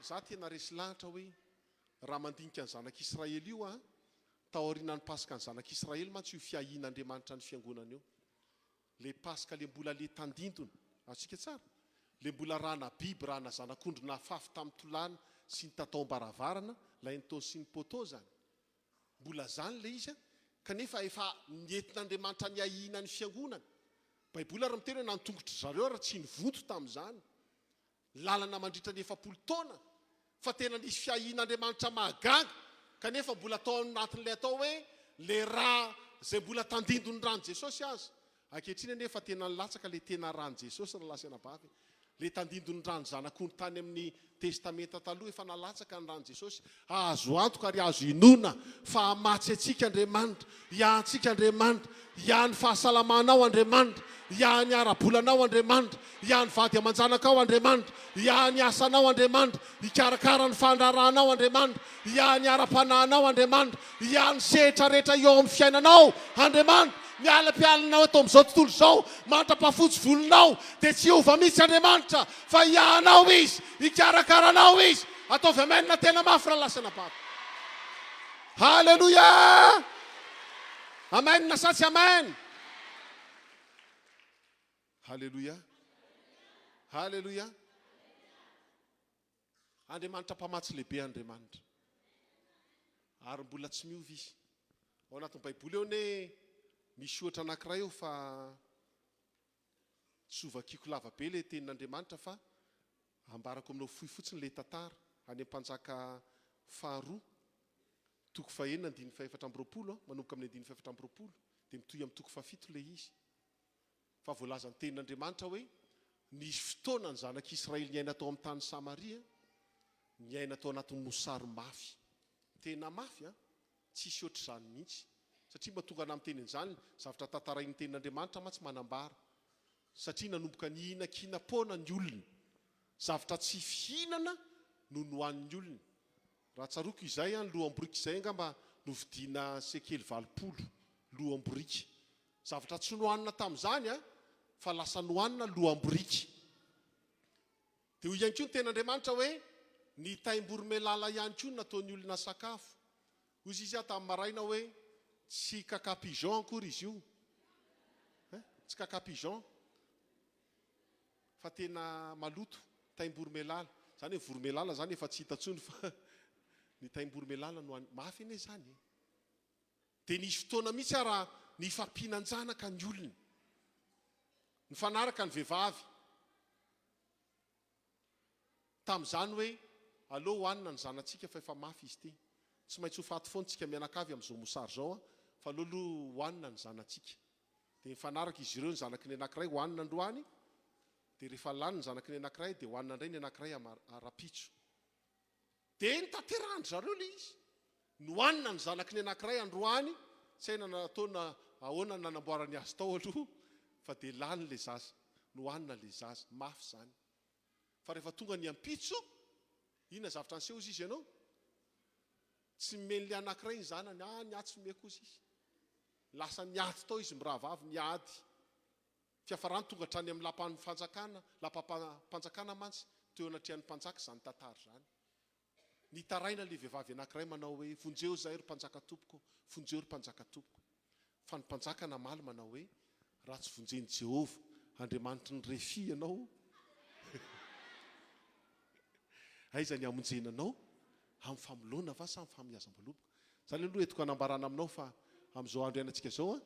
Za tena resy lahatra hoe raha mandinika ny zanak'Israely io aho, Taorianan'ny Paskan'ny Zanak'Israely mantsy io fiahian'Andriamanitra ny Fiangonana io. Le Paska le mbola le tandindona. Azontsika tsara? Le mbola rana biby, rana zanak'ondry nafafy tamin'ny tolàna sy ny tataom-baravarana, lay ny sy ny poteau zany. Mbola zany le izy an, kanefa efa nentin'Andriamanitra niahiana ny Fiangonana. Baiboly ary miteny hoe na ny tongotry zareo ary tsy nivonto tamin'izany. lalana mandritra ny 40 taona fa tena nisy fiahian'Andriamanitra mahagaga kanefa mbola tao anatin'ilay atao hoe le rà izay mbola tandindon'ny ràn'i Jesosy aza. Ankehitriny anefa tena nilatsaka ilay tena ràn'i Jesosy rahalahy sy anabavy. Ilay tandindon'ny ràn'ny zanak'ondry tany amin'ny Testamenta Taloha efa nalatsaka ny ràn'i Jesosy. Azo antoka ary azo inoana fa hamatsy antsika Andriamanitra, hiahy antsika Andriamanitra, hiahy ny fahasalamanao Andriamanitra, hiahy ny ara-bolanao Andriamanitra, hiahy ny vady aman-janakao Andriamanitra, hiahy ny asanao Andriamanitra, hikarakara ny fandraharahanao Andriamanitra, hiahy ny ara-panahinao Andriamanitra, hiahy ny sehatra rehetra eo amin'ny fiainanao Andriamanitra. Ny alam-pialinao eto amin'izao tontolo izao mandra-pahafotsy volonao dia tsy hiova mihitsy Andriamanitra fa hiahy anao Izy, hikarakara anao Izy. Ataovy amen tena mafy rahalahy sy anabavy. Haleloia! Amen sa tsy amen? Haleloia! Haleloia! Andriamanitra mpamatsy lehibe Andriamanitra. Ary mbola tsy miova izy. Ao anatin'ny Baiboly eo anie misy ohatra anankiray eo fa Tsy ho vakiako lava be ilay tenin'Andriamanitra fa ambarako aminao fohy fotsiny ilay tantara any amin'ny Mpanjaka faharoa, toko fahenina andininy faha-24, manomboka amin'ny andininy faha-24 dia mitohy amin'ny toko fahafito ilay izy. Fa voalazan'ny tenin'Andriamanitra hoe nisy fotoana ny zanak'Israely niaina tao amin'ny tany Samaria, niaina tao anatin'ny mosary mafy. Tena mafy an! Tsisy ohatr'izany mihitsy. Satria mba tonga anah miteny an'izany, zavatra tantarain'ny tenin'Andriamanitra mantsy manambara. Satria nanomboka nihinan-kinam-poana ny olona. Zavatra tsy fihinana no nohanin'ny olona. Raha tsaroako izay an, loham-boriky izay angamba novidiana sekely 80, loham-boriky. Zavatra tsy nohanina tamin'izany an, fa lasa nohanina loham-boriky. Dia hoy ihany koa ny tenin'Andriamanitra hoe, Ny taim-boromailala ihany koa no nataon'ny olona sakafo. Hoy izy aho tamin'ny maraina hoe, Tsy caca pigeon akory izy io. Hein? Tsy caca pigeon. Fa tena maloto, taim-boromailala. Izany hoe voromailala izany efa tsy hita intsony fa ny taim-boromailala no any. Mafy anie izany e. Dia nisy fotoana mihitsy ara nifampihinan-janaka ny olona. Nifanaraka ny vehivavy. Tamin'izany hoe, aleo hohanina ny zanatsika fa efa mafy izy ity. Tsy maintsy ho faty foana tsika mianakavy amin'izao mosary izao an, fa aleo aloha hohanina ny zanatsika. Dia nifanaraka izy ireo ny zanaky ny anankiray hohanina androany, dia rehefa lany ny zanaky ny anankiray dia hohanina indray ny anankiray rahampitso. Dia notanterahan-dry zareo ilay izy. Nohanina ny zanaky ny anankiray androany, tsy hay na natao na ahoana ny nanamboarany azy tao aloha, fa dia lany ilay zaza. Nohanina ilay zaza. Mafy izany. Fa rehefa tonga ny ampitso, inona zavatra niseho hozy izy ianao? Tsy nomen'ilay anankiray ny zanany. Ah, ny ahy tsy nomeko hozy izy. Lasa niady tao izy mirahavavy, niady. Fiafarany tonga hatrany amin'ny lapan'ny fanjakana, lapam-panjakana mantsy, teo anatrehan'ny mpanjaka izany tantara izany. Nitaraina ilay vehivavy anankiray manao hoe, Vonjeo izahay ry mpanjaka tompoko, vonjeo ry mpanjaka tompoko. Fa ny mpanjaka namaly manao hoe, Raha tsy vonjen'i Jehovah, Andriamanitry ny Refi ianao, aiza ny hamonjena anao? Amin'ny famoloana va sa amin'ny famiazam-boaloboka? Izany aloha entiko hanambarana aminao fa amin'izao andro iainantsika izao,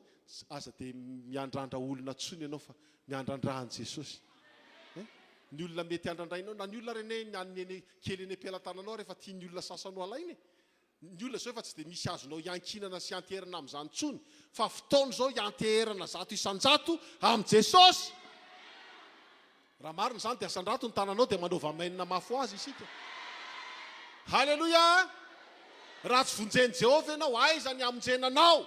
aza dia miandrandra olona intsony ianao fa miandrandra an'i Jesosy. Eh? Ny olona mety handrandrainao, na ny olona ary anie ny an'ny eny kely eny am-pelatananao ary efa tian'ny olona sasany ho alaina e. Ny olona izao efa tsy dia misy azonao iankinana sy ianteherana amin'izany intsony fa fotoana izao ianteherana 100% amin'i Jesosy. Raha marina izany dia asandrato ny tananao dia manaova amen mafy ho azy isika. Haleloia! Raha tsy vonjen'i Jehovah ianao, aiza ny hamonjena anao?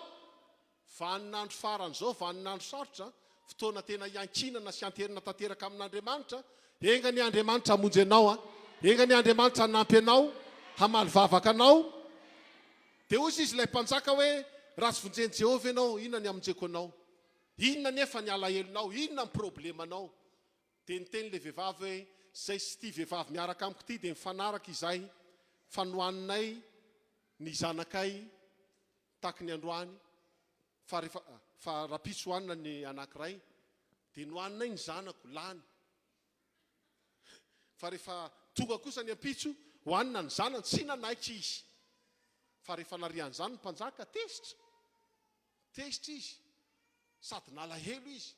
Vaninandro farany izao, vaninandro sarotra, fotoana tena iankinana sy ianterina tanteraka amin'Andriamanitra. Enga anie Andriamanitra hamonjy anao an! Enga anie Andriamanitra hanampy anao, hamaly vavaka anao. Dia hoy izy ilay mpanjaka hoe, Raha tsy vonjen'i Jehovah ianao, inona ny hamonjeko anao? Inona anefa ny alahelonao? Inona ny problemanao? Dia niteny ilay vehivavy hoe, Izay sy ity vehivavy miaraka amiko ity dia mifanaraka izahay fa nohaninay ny zanakay taky ny androany fa rehefa fa rahampitso hohanina ny anankiray dia nohaninay ny zanako lany fa rehefa tonga kosa ny ampitso hohanina ny zanany tsy nanaiky izy fa rehefa narian'izany ny mpanjaka tezitra Tezitra izy, sady nalahelo izy,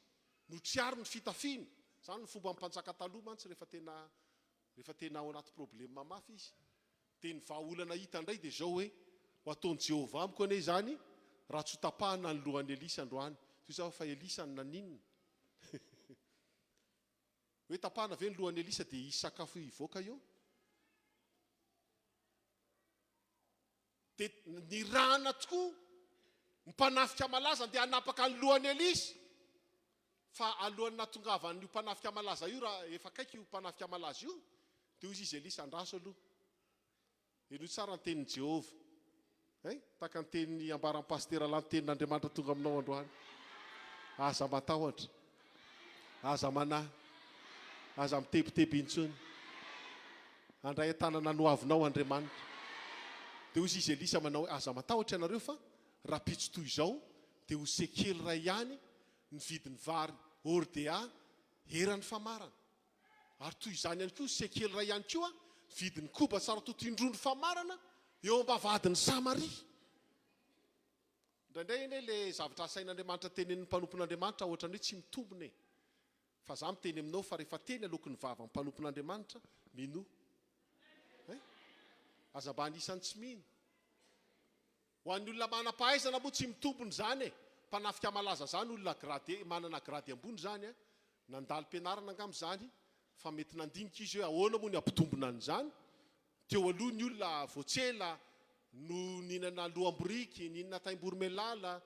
notriariny ny fitafiany, izany ny fomban'ny mpanjaka taloha mantsy rehefa tena rehefa tena ao anaty problème mafy izy. Dia ny vahaolana hita indray dia izao hoe, ho ataon'i Jehovah amiko anie izany raha tsy hotapahana ny lohan'i Elisa androany. Toy izao fa Elisa no naninona? Hoe tapahana ve ny lohan'i Elisa dia hisy sakafo hivoaka eo? Dia nirahana tokoa ny mpanafika malaza handeha hanapaka ny lohan'i Elisa. Fa alohan'ny nahatongavan'io mpanafika malaza io, raha efa akaiky io mpanafika malaza io, dia hoy izy Elisa, Andraso aloha. Henoy tsara ny tenin'i Jehovah. Hein? Tahaka ny teny ambaran'i Pasitera Lanto, tenin'Andriamanitra tonga aminao androany. Aza matahotra. Aza manahy. Aza mitebiteby intsony. Handray an-tanana ny hoavinao Andriamanitra. Dia hoy izy Elisa manao hoe, Aza matahotra ianareo fa rahampitso toy izao dia ho sekely iray ihany ny vidin'ny vary hordea eran'ny famarana. Ary toy izany ihany koa sekely iray ihany koa ny vidin'ny koba tsara toto indroa ny famarana eo am-bavahadin'i Samaria. Indraindray anie le zavatra asain'Andriamanitra tenenin'ny mpanompon'Andriamanitra ohatran'ny hoe tsy mitombina e! Fa za miteny aminao fa rehefa teny aloaky ny vavan'ny mpanompon'Andriamanitra, minoa. Hein? Aza mba anisan'ny tsy mino. Ho an'ny olona manam-pahaizana moa tsy mitombina izany e! Mpanafika malaza zany olona grade, manana grade ambony izany an! Nandalo mpianarana angamba izany fa mety nandinika izy hoe ahoana moa ny hampitombina an'izany? Teo aloha ny olona vao tsy ela no nihinana loham-boriky, nihinana taim-boromailala,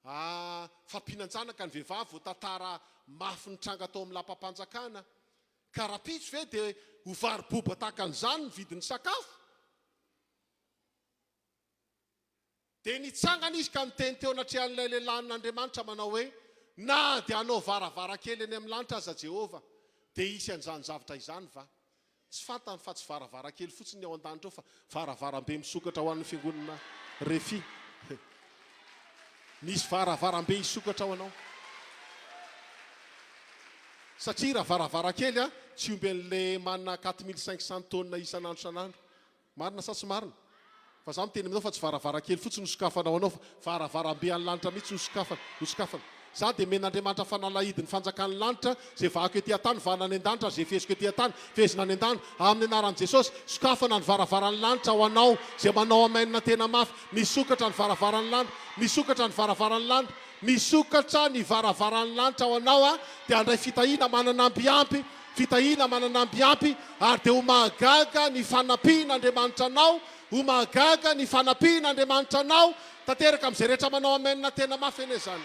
ah, fampihinan-janaka ny vehivavy vao tantara mafy nitranga tao amin'ny lapam-panjakana. Ka rahampitso ve dia ho varo-boba tahaka an'izany ny vidin'ny sakafo? Dia nitsangana izy ka niteny teo anatrehan'ilay lehilahin'Andriamanitra manao hoe, Na dia hanao varavarankely eny amin'ny lanitra aza Jehovah, dia hisy an'izany zavatra izany va? Tsy fantany fa tsy varavarankely fotsiny ny ao an-danitra ao fa varavarambe misokatra ho an'ny fiangonana Refi. Misy varavarambe hisokatra ho anao. Satria raha varavarankely tsy omby an'ilay manana 4500 tonnes isan'andro isan'andro. Marina sa tsy marina? Fa za miteny aminao fa tsy varavarankely fotsiny no sokafana ho anao fa varavarambe any lanitra mihitsy no sokafana, ho sokafana. Za dia omen'Andriamanitra fanalahidin'ny fanjakan'ny lanitra, izay vahako ety an-tany vahana any an-danitra ary izay feheziko ety an-tany fehezina any an-danitra. Amin'ny anaran'i Jesosy, sokafana ny varavaran'ny lanitra ho anao izay manao amen tena mafy. Misokatra ny varavaran'ny lanitra, misokatra ny varavaran'ny lanitra. Misokatra ny varavaran'ny lanitra ho anao dia handray fitahiana manana ambiampy, fitahiana manana ambiampy, ary dia ho mahagaga ny fanampian'Andriamanitra anao, ho mahagaga ny fanampian'Andriamanitra anao, tanteraka amin'izay rehetra manao amen tena mafy anie izany.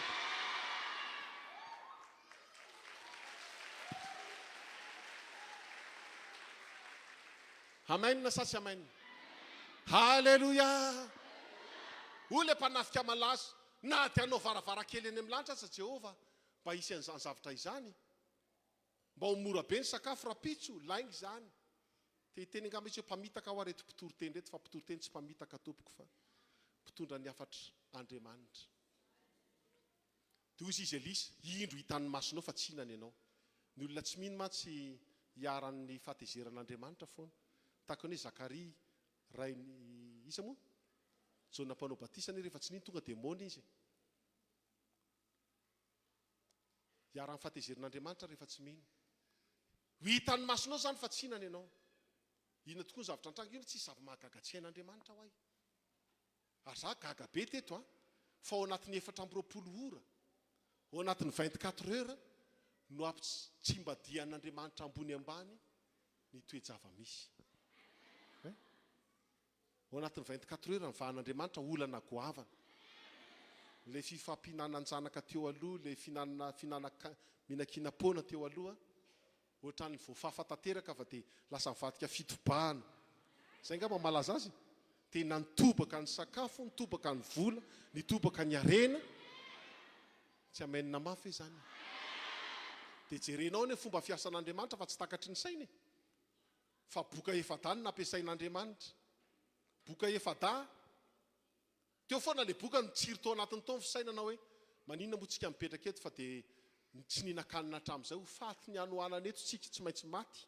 Amen sa tsy amen? Haleloia! Hoy ilay mpanafika malaza, Na dia hanao varavarankely eny amin'ny lanitra aza Jehovah mba hisy an'izany zavatra izany, mba ho mora be ny sakafo rahampitso, lainga izany. Te hiteny angamba izy hoe mpamitaka hoa ireto mpitory teny ireto, fa mpitory teny tsy mpamitaka tompoko fa mpitondra ny hafatr'Andriamanitra. Dia hoy izy Elisa, Indro hitan'ny masonao fa tsy hinana ianao. Ny olona tsy mino mantsy iharan'ny fahatezeran'Andriamanitra foana. Tahaka ny hoe Zakaria rain'i iza moa? Jaona mpanao batisa anie rehefa tsy nino tonga dia moana izy e. Iharan'ny fahatezeran'Andriamanitra rehefa tsy mino. Ho hitan'ny masonao izany fa tsy hinana ianao. Inona tokoa ny zavatra nitranga? Io tsisy zava-mahagaga tsy hain'Andriamanitra ho ahy. Ary za gaga be teto an, fa ao anatin'ny 24 ora, ao anatin'ny 24 heures no ampitsimbadihan'Andriamanitra ambony ambany ny toe-java-misy. Hein? Ao anatin'ny 24 heures nivahan'Andriamanitra olana goavana. Ilay fifampihinanan-janaka teo aloha, ilay fihinanana fihinanaka mihinan-kinam-poana teo aloha, Ohatran'ny voafafa tanteraka fa dia lasa nivadika fitobahana. Izay angamba malaza azy e. Tena nitobaka ny sakafo, nitobaka ny vola, nitobaka ny harena. Tsy amen mafy ve izany e? Dia jerenao anie fomba fiasan'Andriamanitra fa tsy takatry ny saina e. Fa boka efa-dahy no nampiasain'Andriamanitra. Boka efa-dahy. Teo foana le boka nitsiry tao anatiny tao ny fisainana hoe maninona moa tsika mipetraka eto fa dia tsy nihinan-kanina hatramin'izay, ho faty ny hanoanana eto tsika, tsy maintsy maty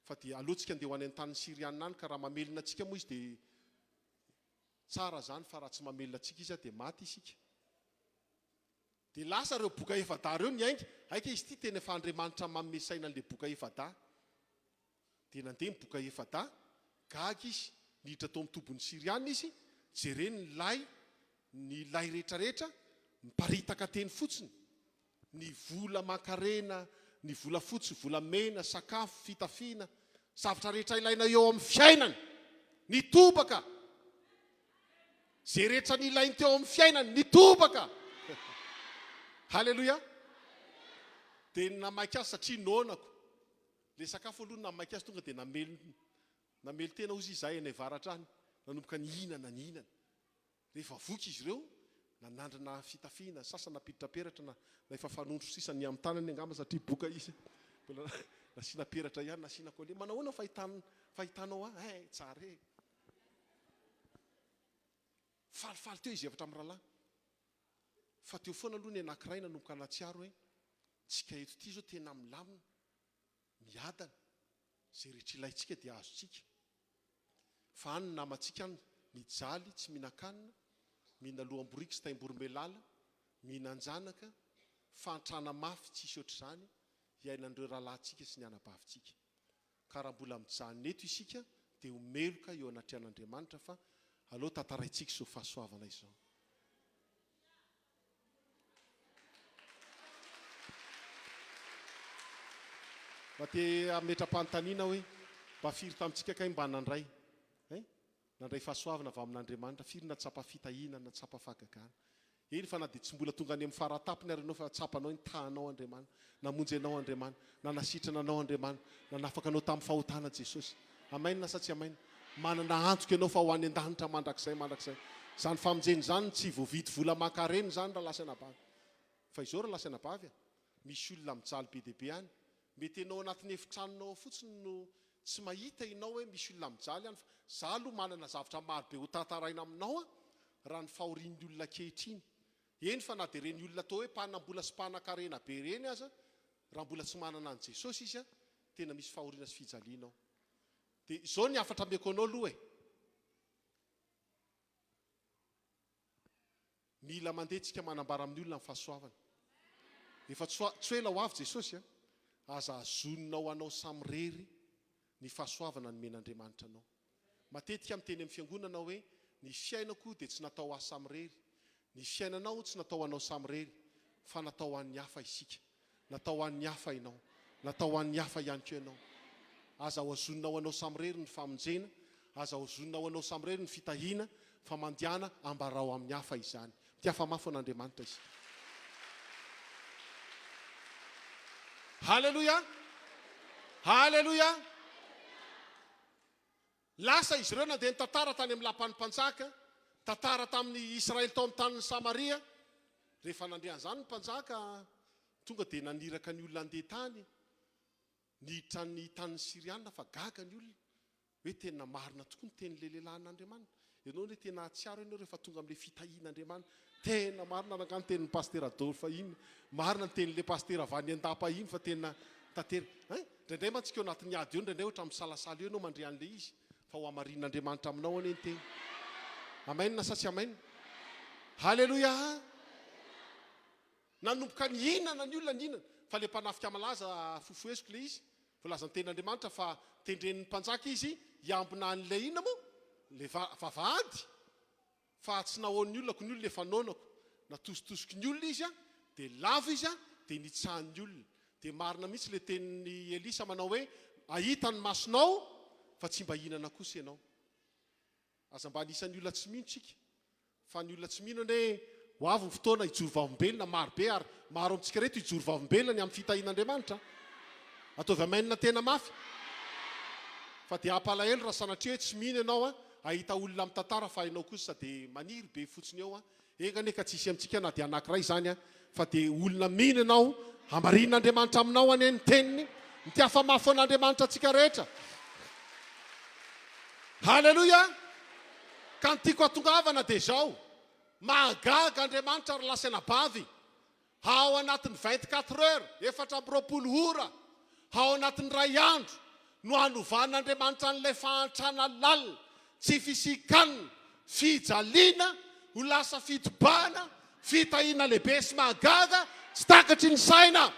fa dia aleo tsika andeha ho any an-tanin'ny Syriana any ka raha mamelona antsika moa izy dia tsara izany fa raha tsy mamelona antsika izy dia maty isika. Dia lasa ireo boka efa-dahy ireo niainga, aika izy ity tena efa Andriamanitra manome saina an'ilay boka efa-dahy. Dia nandeha ny boka efa-dahy, gaga izy, niditra tao amin'ny tobin'ny Syriana izy, jereny ny lay, ny lay rehetrarehetra, niparitaka teny fotsiny, ny vola aman-karena, ny volafotsy, volamena, sakafo, fitafiana, zavatra rehetra ilaina eo amin'ny fiainana, nitobaka! Izay rehetra nilainy teo amin'ny fiainany, nitobaka! Haleloia! Dia namaky azy satria noana-ko. Le sakafo aloha namaika azy tonga dia namely namely tena hozy izy zahay any avaratra any nanomboka nihinana nihinana rehefa voky izy ireo nanandrana fitafiana sasany nampiditra peratra na na efa fanondro sisa ny amin'ny tanany angamba satria boka izy mbola nasiana peratra ihany nasiana collier manahoana fahitan fahitanao ahy eh tsara e falifaly teo izy efatra mirahalahy fa teo foana aloha ny anankiray nanomboka nahatsiaro hoe tsika eto ity zao tena milamina miadana, izay rehetra ilaintsika dia azontsika, fa any ny namantsika any mijaly tsy mihinan-kanina, mihina loham-boriky sy taim-boromailala, mihinan-janaka, fahantrana mafy tsisy ohatr'izany iainan'ireo rahalahintsika sy ny anabavintsika. Ka raha mbola mijanona eto isika dia ho meloka eo anatrehan'Andriamanitra fa aleo tantaraintsika izao fahasoavana izao. Mba te hametra-panontaniana hoe, mba firy tamintsika kay mba nandray hein? Nandray fahasoavana avy amin'Andriamanitra, firy nahatsapa fitahiana, nahatsapa fahagagana? Eny fa na dia tsy mbola tonga any amin'ny fara-tampony ary ianao fa tsapanao hoe nitaha anao Andriamanitra, namonjy anao Andriamanitra, nanasitrana anao Andriamanitra, nanafaka anao tamin'ny fahotana Jesosy. Amen sa tsy amen? Manana antoka ianao fa ho any an-danitra mandrakizay mandrakizay. Izany famonjena izany tsy voavidy vola aman-karena izany rahalahy sy anabavy. Fa izao rahalahy sy anabavy a, misy olona mijaly be dia be any. Mety ianao anatin'ny efitranonao ao fotsiny no tsy mahita ianao hoe misy olona mijaly any fa za aloha manana zavatra maro be ho tantaraina aminao a, raha ny fahorian'ny olona ankehitriny. Eny fa na dia ireny olona atao hoe mpanam-bola sy mpanan-karena be ireny aza, raha mbola tsy manana an'i Jesosy izy a, tena misy fahoriana sy fijaliana ao. Dia izao ny hafatra ameko anao aloha e. Mila mandeha tsika manambara amin'ny olona ny fahasoavana. Efa tsy ho ela ho avy Jesosy a. Aza hazoninao anao samirery ny fahasoavana nomen'Andriamanitra anao. Matetika miteny amin'ny fiangonana aho hoe ny fiainako dia tsy natao ho ahy samirery. Ny fiainanao tsy natao ho anao samirery fa natao ho an'ny hafa isika. Natao ho an'ny hafa ianao. Natao ho an'ny hafa ihany koa ianao. Aza hozonina ho anao samirery ny famonjena, aza hozonina ho anao samirery ny fitahiana fa mandehana ambarao amin'ny hafa izany. Mitiafa mafy an'Andriamanitra isika. Haleloia! Haleloia! Lasa izy ireo nandeha nitantara tany amin'ny lapan'ny mpanjaka, tantara tamin'ny Israely tao amin'ny tanin'i Samaria. Rehefa nandre an'izany ny mpanjaka, tonga dia naniraka ny olona handeha tany, niditra ny tanin'ny Syriana fa gaga ny olona hoe tena marina tokoa ny tenin'ilay lehilahin'Andriamanitra. Ianao anie tena hahatsiaro ianao rehefa tonga amin'ilay fitahian'Andriamanitra. Tena marina rangahy ny tenin'i Pasitera Adolphe iny. Marina ny tenin'ilay Pasitera avy any Andapa iny fa tena tanteraka. Hein? Indraindray mantsy tsika eo anatin'ny ady eo indraindray ohatra misalasala eo ianao mandre an'ilay izy fa ho hamarinin'Andriamanitra aminao anie ny teny. Amen sa tsy amen? Haleloia! Nanomboka nihinana ny olona nihinana fa ilay mpanafika malaza fofoheziko ilay izy. Voalazan'ny tenin'Andriamanitra fa tendren'ny mpanjaka izy hiambina an'ilay inona moa? Ilay vavahady. Fa tsy nahoan'ny olona ko ny olona efa noana ko. Natositosiky ny olona izy dia lavo izy dia nitsahan'ny olona. Dia marina mihitsy ilay tenin'i Elisa manao hoe hahita ny masonao fa tsy mba hihinana kosa ianao. Aza mba anisan'ny olona tsy mino tsika. Fa ny olona tsy mino anie ho avy ny fotoana hijoro vavolombelona maro be ary maro amintsika reto hijoro vavolombelona ny amin'ny fitahian'Andriamanitra. Ataovy amen tena mafy. Fa dia hampalahelo raha sanatria hoe tsy mino ianao an, hahita olona mitantara fa ianao kosa dia maniry be fotsiny eo an. Enga anie ka tsy hisy amintsika na dia anankiray izany an, fa dia olona mino ianao, hamarinin'Andriamanitra aminao anie ny teniny. Mitiafa mafy an'Andriamanitra antsika rehetra. Haleloia! Ka ny tiako hatongavana dia izao, mahagaga Andriamanitra ry lahy sy anabavy, ao anatin'ny 24 heures, 24 ora, ao anatin'ny iray andro no hanovan'Andriamanitra an'ilay fahantrana lalina, tsy fisian-kanina, fijaliana, ho lasa fitobahana, Fitahiana lehibe sy mahagaga tsy takatry ny saina.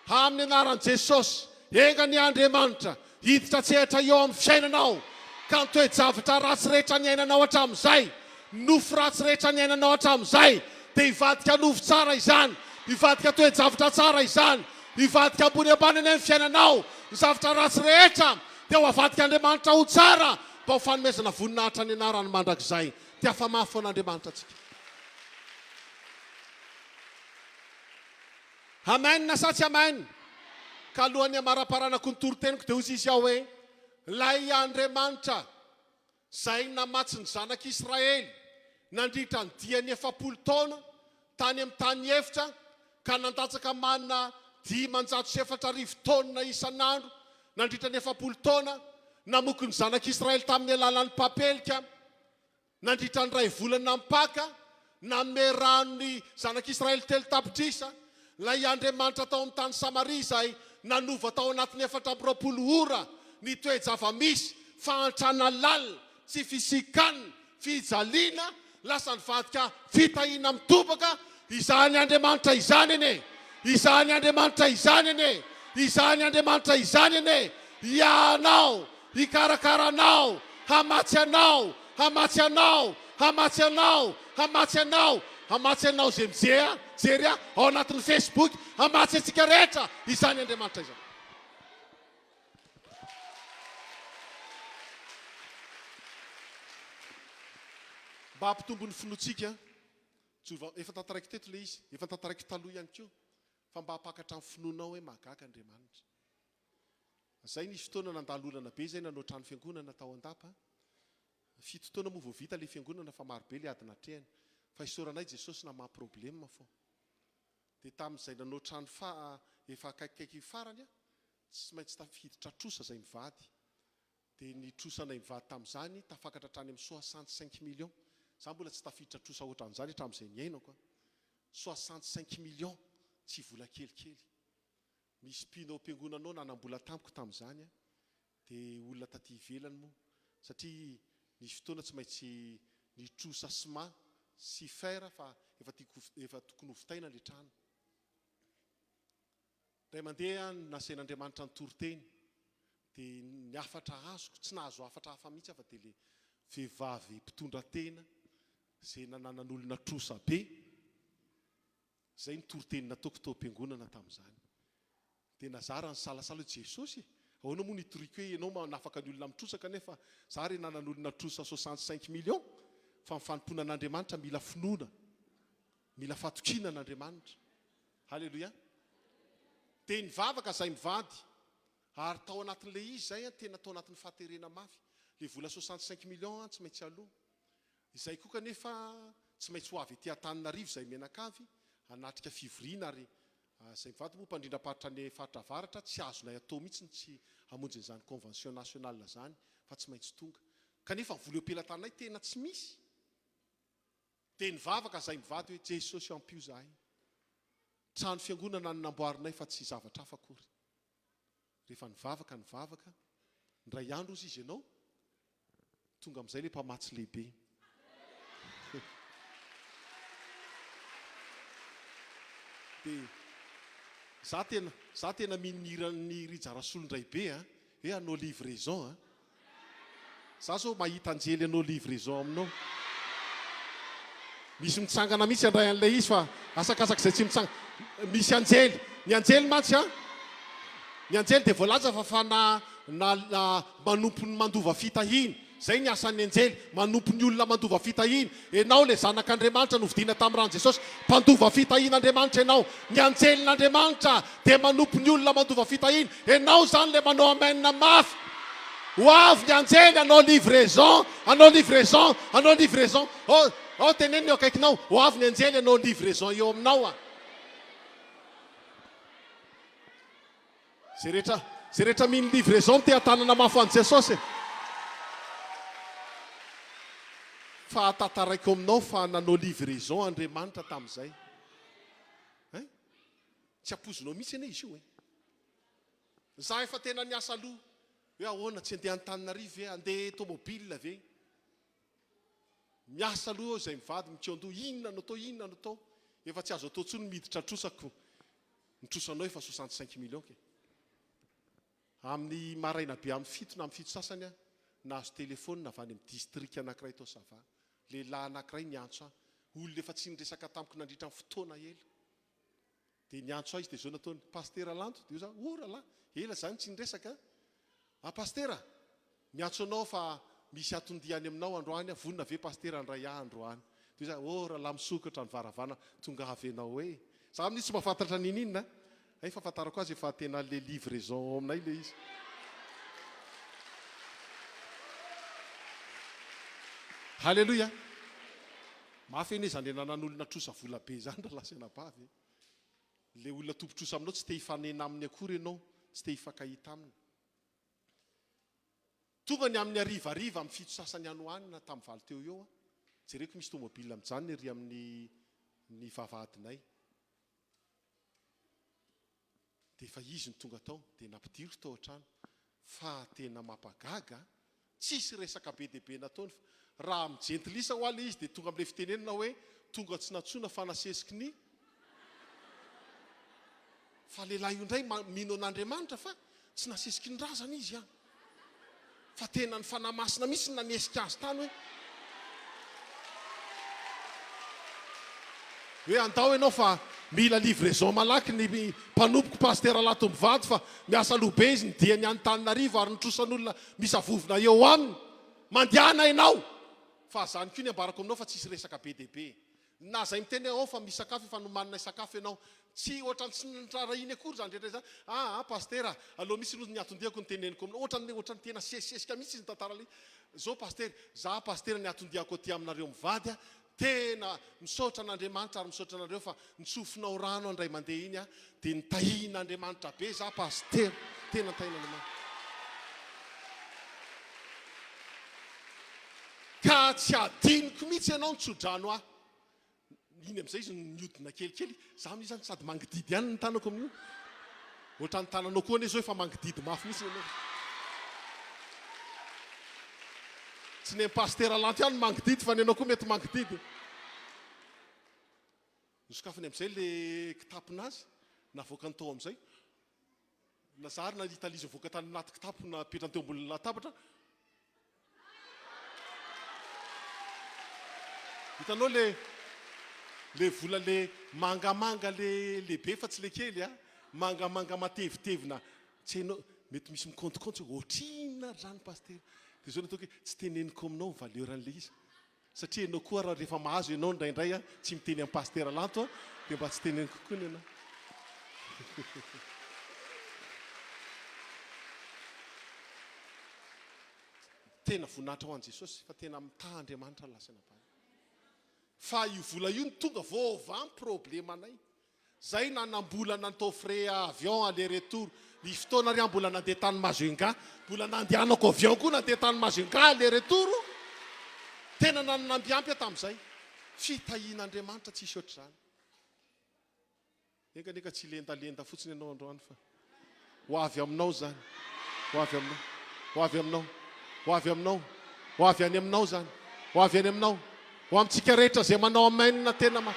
Amin'ny anaran'i Jesosy, enga anie Andriamanitra hiditra an-tsehatra eo amin'ny fiainanao, ka ny toe-javatra ratsy rehetra niainanao hatramin'izay, ny nofy ratsy rehetra niainanao hatramin'izay, dia hivadika nofy tsara izany, hivadika toe-javatra tsara izany, hivadika ambony ambany anie ny fiainanao, ny zavatra ratsy rehetra dia ho avadik'Andriamanitra ho tsara mba ho fanomezana voninahitra ny anarany mandrakizay. Dia afa-mafy foana Andriamanitra antsika. Amen sa tsy amen? Ka alohan'ny hamaraparanako ny toriteniko dia hoy izy aho hoe, Ilay Andriamanitra izay namatsy ny zanak'Israely nandritra ny diany 40 taona tany amin'ny tany efitra ka nandatsaka mana 4500 taonina isan'andro nandritra ny 40 taona, namoky ny zanak'Israely tamin'ny alalan'ny papelika, Nandritra ny iray volana Mpaka, nanome rano ny zanak'Israely 3 tapitrisa, ilay Andriamanitra tao amin'ny tany Samaria izay nanova tao anatin'ny 24 ora ny toe-java-misy, fahantrana lalina, tsy fisian-kanina, fijaliana, lasa nivadika fitahiana mitobaka, izany Andriamanitra izany anie! Izany Andriamanitra izany anie! Izany Andriamanitra izany anie! Hianao! Hikarakara anao, hamatsy anao, hamatsy anao, hamatsy anao, hamatsy anao, hamatsy anao izay mijery jery ahy ao anatin'ny Facebook, hamatsy antsika rehetra izany Andriamanitra izany. Mba hampitombo ny finoantsika, Jehovah, efa tantaraiko teto ilay izy, efa tantaraiko taloha ihany koa, fa mba hampakatra ny finoanao hoe mahagaga Andriamanitra. Zay nisy fotoana nandalo olana be zay nanao trano fiangonana tao Andapa. Fito taona moa vao vita le fiangonana fa maro be le ady natrehana. Fa isaoranay Jesosy namaha problème fô. Dia tamin'izay nanao trano fa efa akaikikaiky farany aho, tsy maintsy tafiditra trosa zay mivady. Dia ny trosanay mivady tamin'izany tafakatra hatrany amin'ny 65 millions. Za mbola tsy tafiditra trosa ohatran'izany hatramin'izay niainako an. 65 millions, tsy vola kelikely. Nisy mpino ao am-piangonana ao nanam-bola tamiko tamin'izany an, dia olona taty ivelany moa, satria nisy fotoana tsy maintsy nitrosa ciment sy fer fa efa tiako efa tokony hovitaina ilay trano. Indray mandeha aho nasain'Andriamanitra nitory teny, dia ny hafatra azoko, tsy nahazo hafatra hafa mihitsy aho fa dia ilay vehivavy mpitondra tena. Izay nananan'olona trosa be. Izay ny toriteny nataoko tao am-piangonana tamin'izany. Dia nazara nisalasala hoe Jesosy e! Ahoana moa no hitoriako hoe ianao manafaka ny olona amin'ny trosa kanefa za re nanan'olona trosa 65 millions? Fa ny fanompoana an'Andriamanitra mila finoana, mila fatokiana an'Andriamanitra. Haleloia! Dia nivavaka zahay mivady ary tao anatin'ilay izy izay an, tena tao anatin'ny fahaterena mafy. Ilay vola 65 millions an tsy maintsy aloa. Izay koa kanefa tsy maintsy ho avy ety Antananarivo izahay mianakavy hanatrika fivoriana ary izay mivady moa mpandrindram-paritra any faritra avaratra tsy azonay atao mihitsy ny tsy hamonjy an'izany convention nationale izany fa tsy maintsy tonga. Kanefa ny vola eo am-pelatananay tena tsy misy. Dia nivavaka izahay mivady hoe Jesosy ampio izahay. Trano fiangonana no namboarinay fa tsy zavatra hafa akory. Rehefa nivavaka nivavaka, indray andro hozy izy ianao, tonga amin'izay ilay mpamatsy lehibe. Dia za tena za tena mino ny hiran'i Rija Rasolondraibe a, hoe hanao livraison a. Za zao mahita anjely hanao livraison aminao. Misy mitsangana mihitsy handray an'ilay izy fa asakasak'izay tsy mitsangana. Misy anjely. Ny anjely mantsy an, ny anjely dia voalaza fa fanahy na manompo ny mandova fitahiana. Izay ny asan'ny anjely, manompo ny olona mandova fitahiana. Ianao ilay zanak'Andriamanitra novidiana tamin'ny ran'i Jesosy, mpandova fitahian'Andriamanitra ianao. Ny anjelin'Andriamanitra dia manompo ny olona mandova fitahiana. Ianao izany ilay manao amen mafy. Ho avy ny anjely hanao livraison, hanao livraison, hanao livraison. Oh, oh teneno ny eo akaikinao, ho avy ny anjely hanao livraison eo aminao ah. Zay rehetra zay rehetra mino livraison te hatanana mafy an'i Jesosy e. Fa tantaraiko aminao fa nanao livraison Andriamanitra tamin'izay. Hein? Tsy ampoizinao mihitsy anie izy io e. Za efa tena niasa aloha hoe ahoana tsy andeha Antananarivo ve, andeha tomobile ve? Miasa aloha eo izay mivady mikaon-doha inona no atao inona no atao? Efa tsy azo atao intsony miditra trosako Ny trosanao efa 65 millions ke. Amin'ny maraina be amin'ny fito na amin'ny fito sasany aho nahazo telephone avy any amin'ny district anankiray tao Sava. Lehilahy anankiray niantso ahy. Olona efa tsy niresaka tamiko nandritra ny fotoana ela. Dia niantso ahy izy dia izao nataony, Pasitera Lanto? Dia hoy za, oh rahalahy, ela izany tsy niresaka an! Ah Pasitera, miantso anao fa misy atondia any aminao androany aho, vonona ve Pasitera handray ahy androany? Dia hoy za, oh rahalahy misokatra ny varavana, tongava ianao e! Za amin'io tsy mahafantatra niniana an! Hay fahafantarako azy efa tena le livraison ao aminay le izy. Haleloia! Mafy anie izany ananan'olona trosa vola be izany rahalahy sy anabavy e! Le olona tompon-trosa aminao tsy te hifanena aminy akory ianao, tsy te hifankahita aminy. Tonga ny amin'ny harivariva amin'ny fito sasany any ho any na tamin'ny valo teo eo aho, jereko misy tomobile mijanona ery amin'ny ny vavahadinay. Dia efa izy no tonga tao, dia nampidiriko tao an-trano. Fa tena mampagaga an! Tsisy resaka be dia be nataony fa raha amin'ny jentilisa hoa ilay izy dia tonga amin'ilay fitenenana hoe tonga tsy nantsoina fa nasesiky ny Fa lehilahy io indray mino an'Andriamanitra fa tsy nasesiky ny razana izy an! Fa tena ny Fanahy Masina mihitsy no nanesika azy tany hoe hoe andao ianao fa mila livraison malaky ny mpanompoko Pasitera Lato mivady fa miasa loha be izy ny diany any Antananarivo ary ny trosan'olona misavovona eo aminy. Mandehana ianao! Fa zany koa ny ambarako aminao fa tsisy resaka be dia be. Na zay miteny hoe ao fa misy sakafo efa nomaninay sakafo ianao. Tsy ohatran'ny tsy niraharahiany akory izany rehetra izany. Aa Pasitera, aleo mihitsy aloha ny anton-diako no teneniko aminao. Ohatran'ny ohatran'ny tena sesisesika mihitsy izy nitantara ilay Zao Pasitera, za Pasitera ny anton-diako aty aminareo mivady a, tena misaotra an'Andriamanitra ary misaotra anareo fa nitsofinao rano aho indray mandeha iny a, dia nitahian'Andriamanitra be za Pasitera, tena nitahian'Andriamanitra. Ka tsy adinoko mihitsy ianao nitsodrano ahy. Iny amin'izay izy nihodina kelikely. Za amin'io izany sady mangididy ihany ny tanako amin'io. Ohatran'ny tananao koa anie izao efa mangididy mafy mihitsy ianao. Tsy ny an'i Pasitera Lanto ihany no mangididy fa ny anao koa mety mangididy. Nosokafany amin'izay ilay kitapon'azy, navoakany tao amin'izay. Na za ary nahita an'izy nivoaka tany anaty kitapo napetrany teo ambony latabatra. Hitanao le le vola le mangamanga le lehibe fa tsy le kely a, mangamanga matevitevina tsy hainao, mety misy mikaontikônty hoe ohatrinona ary zany pasitera, dia zao no ataoko hoe tsy teneniko aminao ny valeur an'le izy satria ianao koa ary rehefa mahazo ianao indraindray a tsy miteny amin'i pasitera Lanto a, dia mba tsy teneniko koa ny anao. Tena voninahitra ho an'i Jesosy fa tena mitaha Andriamanitra ny lahy sy anabavy. Fa io vola io no tonga voavaha ny problemanay. Zay nanambola nantao frais avion aller retour. Nisy fotoana ary aho mbola nandeha tany Majunga. Mbola nandehanako avion koa nandeha tany Majunga aller retour. Tena nanambiampy aho tamin'izay. Fitahian'Andriamanitra tsisy ohatr'izany. Enga anie ka tsy hilendalenda fotsiny ianao androany fa ho avy aminao izany. Ho avy aminao. Ho avy aminao. Ho avy aminao. Ho avy any aminao izany. Ho avy any aminao. Ho amintsika rehetra izay manao amen tena ma.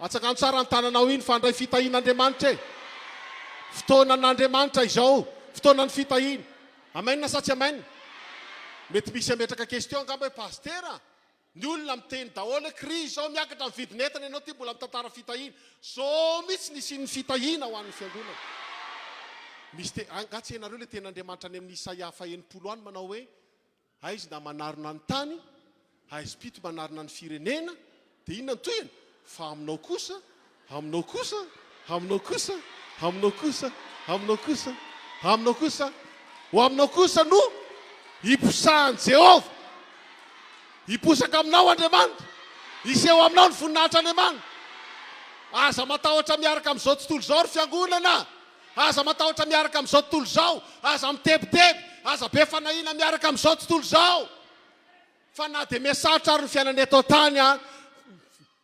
Atsangano tsara ny tananao iny fa handray fitahian'Andriamanitra e. Fotoanan'Andriamanitra izao. Fotoanan'ny fitahiana. Amen sa tsy amen? Mety misy hametraka question angamba hoe pasitera Ny olona miteny daholo hoe crise zao miakatra ny vidin'entana ianao ty mbola mitantara fitahiana. Zao mihitsy nisian'ny fitahiana ho an'ny fiangonana. Misy te, angaha tsy hainareo le tenin'Andriamanitra any amin'ny Isaia faha 60 any manao hoe aizina manarona ny tany, aizim-pito manarona ny firenena, dia inona ny tohiny? Fa aminao kosa, aminao kosa, aminao kosa, aminao kosa, aminao kosa, aminao kosa, ho aminao kosa no hiposahan'i Jehovah. Hiposaka aminao Andriamanitra. Hiseho aminao ny voninahitr'Andriamanitra. Aza matahotra miaraka amin'izao tontolo izao, ry fiangonana. Aza matahotra miaraka amin'izao tontolo izao. Aza mitebiteby. Aza be fanahiana miaraka amin'izao tontolo izao. Fa na dia mihasarotra ary ny fiainana eto an-tany an,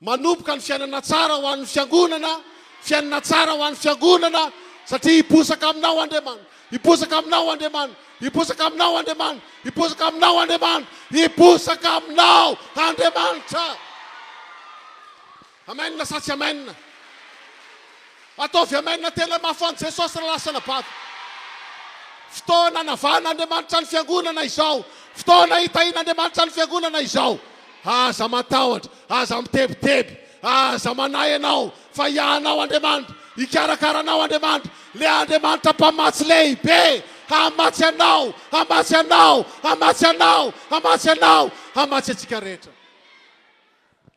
manomboka ny fiainana tsara ho an'ny fiangonana, fiainana tsara ho an'ny fiangonana, satria hiposaka aminao Andriamanitra, hiposaka aminao Andriamanitra, hiposaka aminao Andriamanitra, hiposaka aminao Andriamanitra, hiposaka aminao Andriamanitra. Amen sa tsy amen? Ataovy amen tena mafy ho an'i Jesosy rahalahy sy anabavy. Fotoana hanavahan'Andriamanitra ny fiangonana izao. Fotoana hitahian'Andriamanitra ny fiangonana izao. Aza matahotra, aza mitebiteby, aza manahy ianao fa hiahanao Andriamanitra, hikarakara anao Andriamanitra. Le Andriamanitra mpamatsy lehibe hamatsy anao, hamatsy anao, hamatsy anao, hamatsy anao, hamatsy antsika rehetra.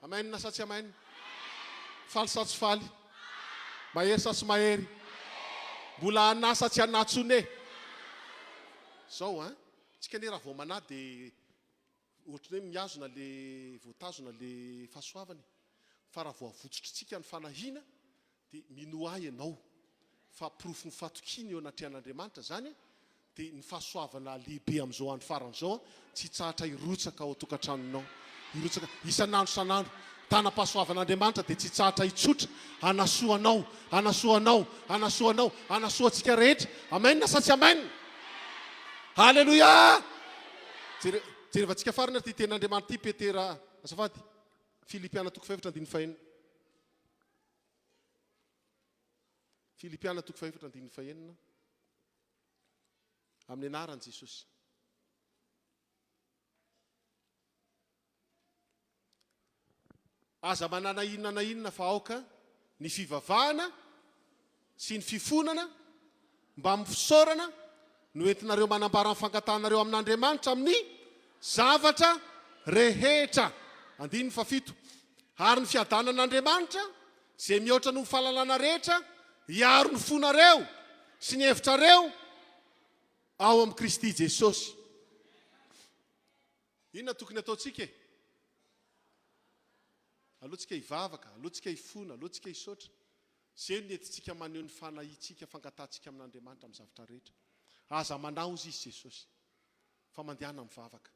Amen sa tsy amen? Faly sa tsy faly? Mahery sa tsy mahery? Mbola hanahy sa tsy hanahy tsony e? Zao an, tsika anie raha vao manahy dia ohatran'ny hoe mihazona le voatazona le fahasoavana e. Fa raha vao avotsotritsika ny fanahiana Dia minoa ahy ianao fa porofon'ny fatokiana eo anatrehan'Andriamanitra izany dia ny fahasoavana lehibe amin'izao andro farany izao tsy hitsahatra hirotsaka ao an-tokantranonao. Hirotsaka isan'andro isan'andro. Tanam-pahasoavan'Andriamanitra dia tsy hitsahatra hitsotra hanasoa anao, hanasoa anao, hanasoa anao, hanasoa antsika rehetra. Amen sa tsy amen? Haleloia! Jere, jerevantsika farany ary ity tenin'Andriamanitra ity, Petera, azafady, Filipiana toko fahefatra andininy fahenina. Filipiana toko fahefatra andininy fahenina Amin'ny anaran'i Jesosy. Aza manana inona na inona fa aoka ny fivavahana sy ny fifonana mbamin'ny fisaorana no entinareo manambara ny fangatahanareo amin'Andriamanitra amin'ny zavatra rehetra. Andininy fahafito. Ary ny fiadanan'Andriamanitra, izay mihoatra noho ny fahalalana rehetra, hiaro ny fonareo sy ny hevitrareo ao amin'i Kristy Jesosy. Inona tokony hataontsika e? Aleo tsika hivavaka, aleo tsika hifona, aleo tsika hisaotra. Izay no entintsika maneho ny fanahiantsika, fangatahantsika amin'Andriamanitra amin'ny zavatra rehetra. Aza manahy hozy izy Jesosy, fa mandehana mivavaka.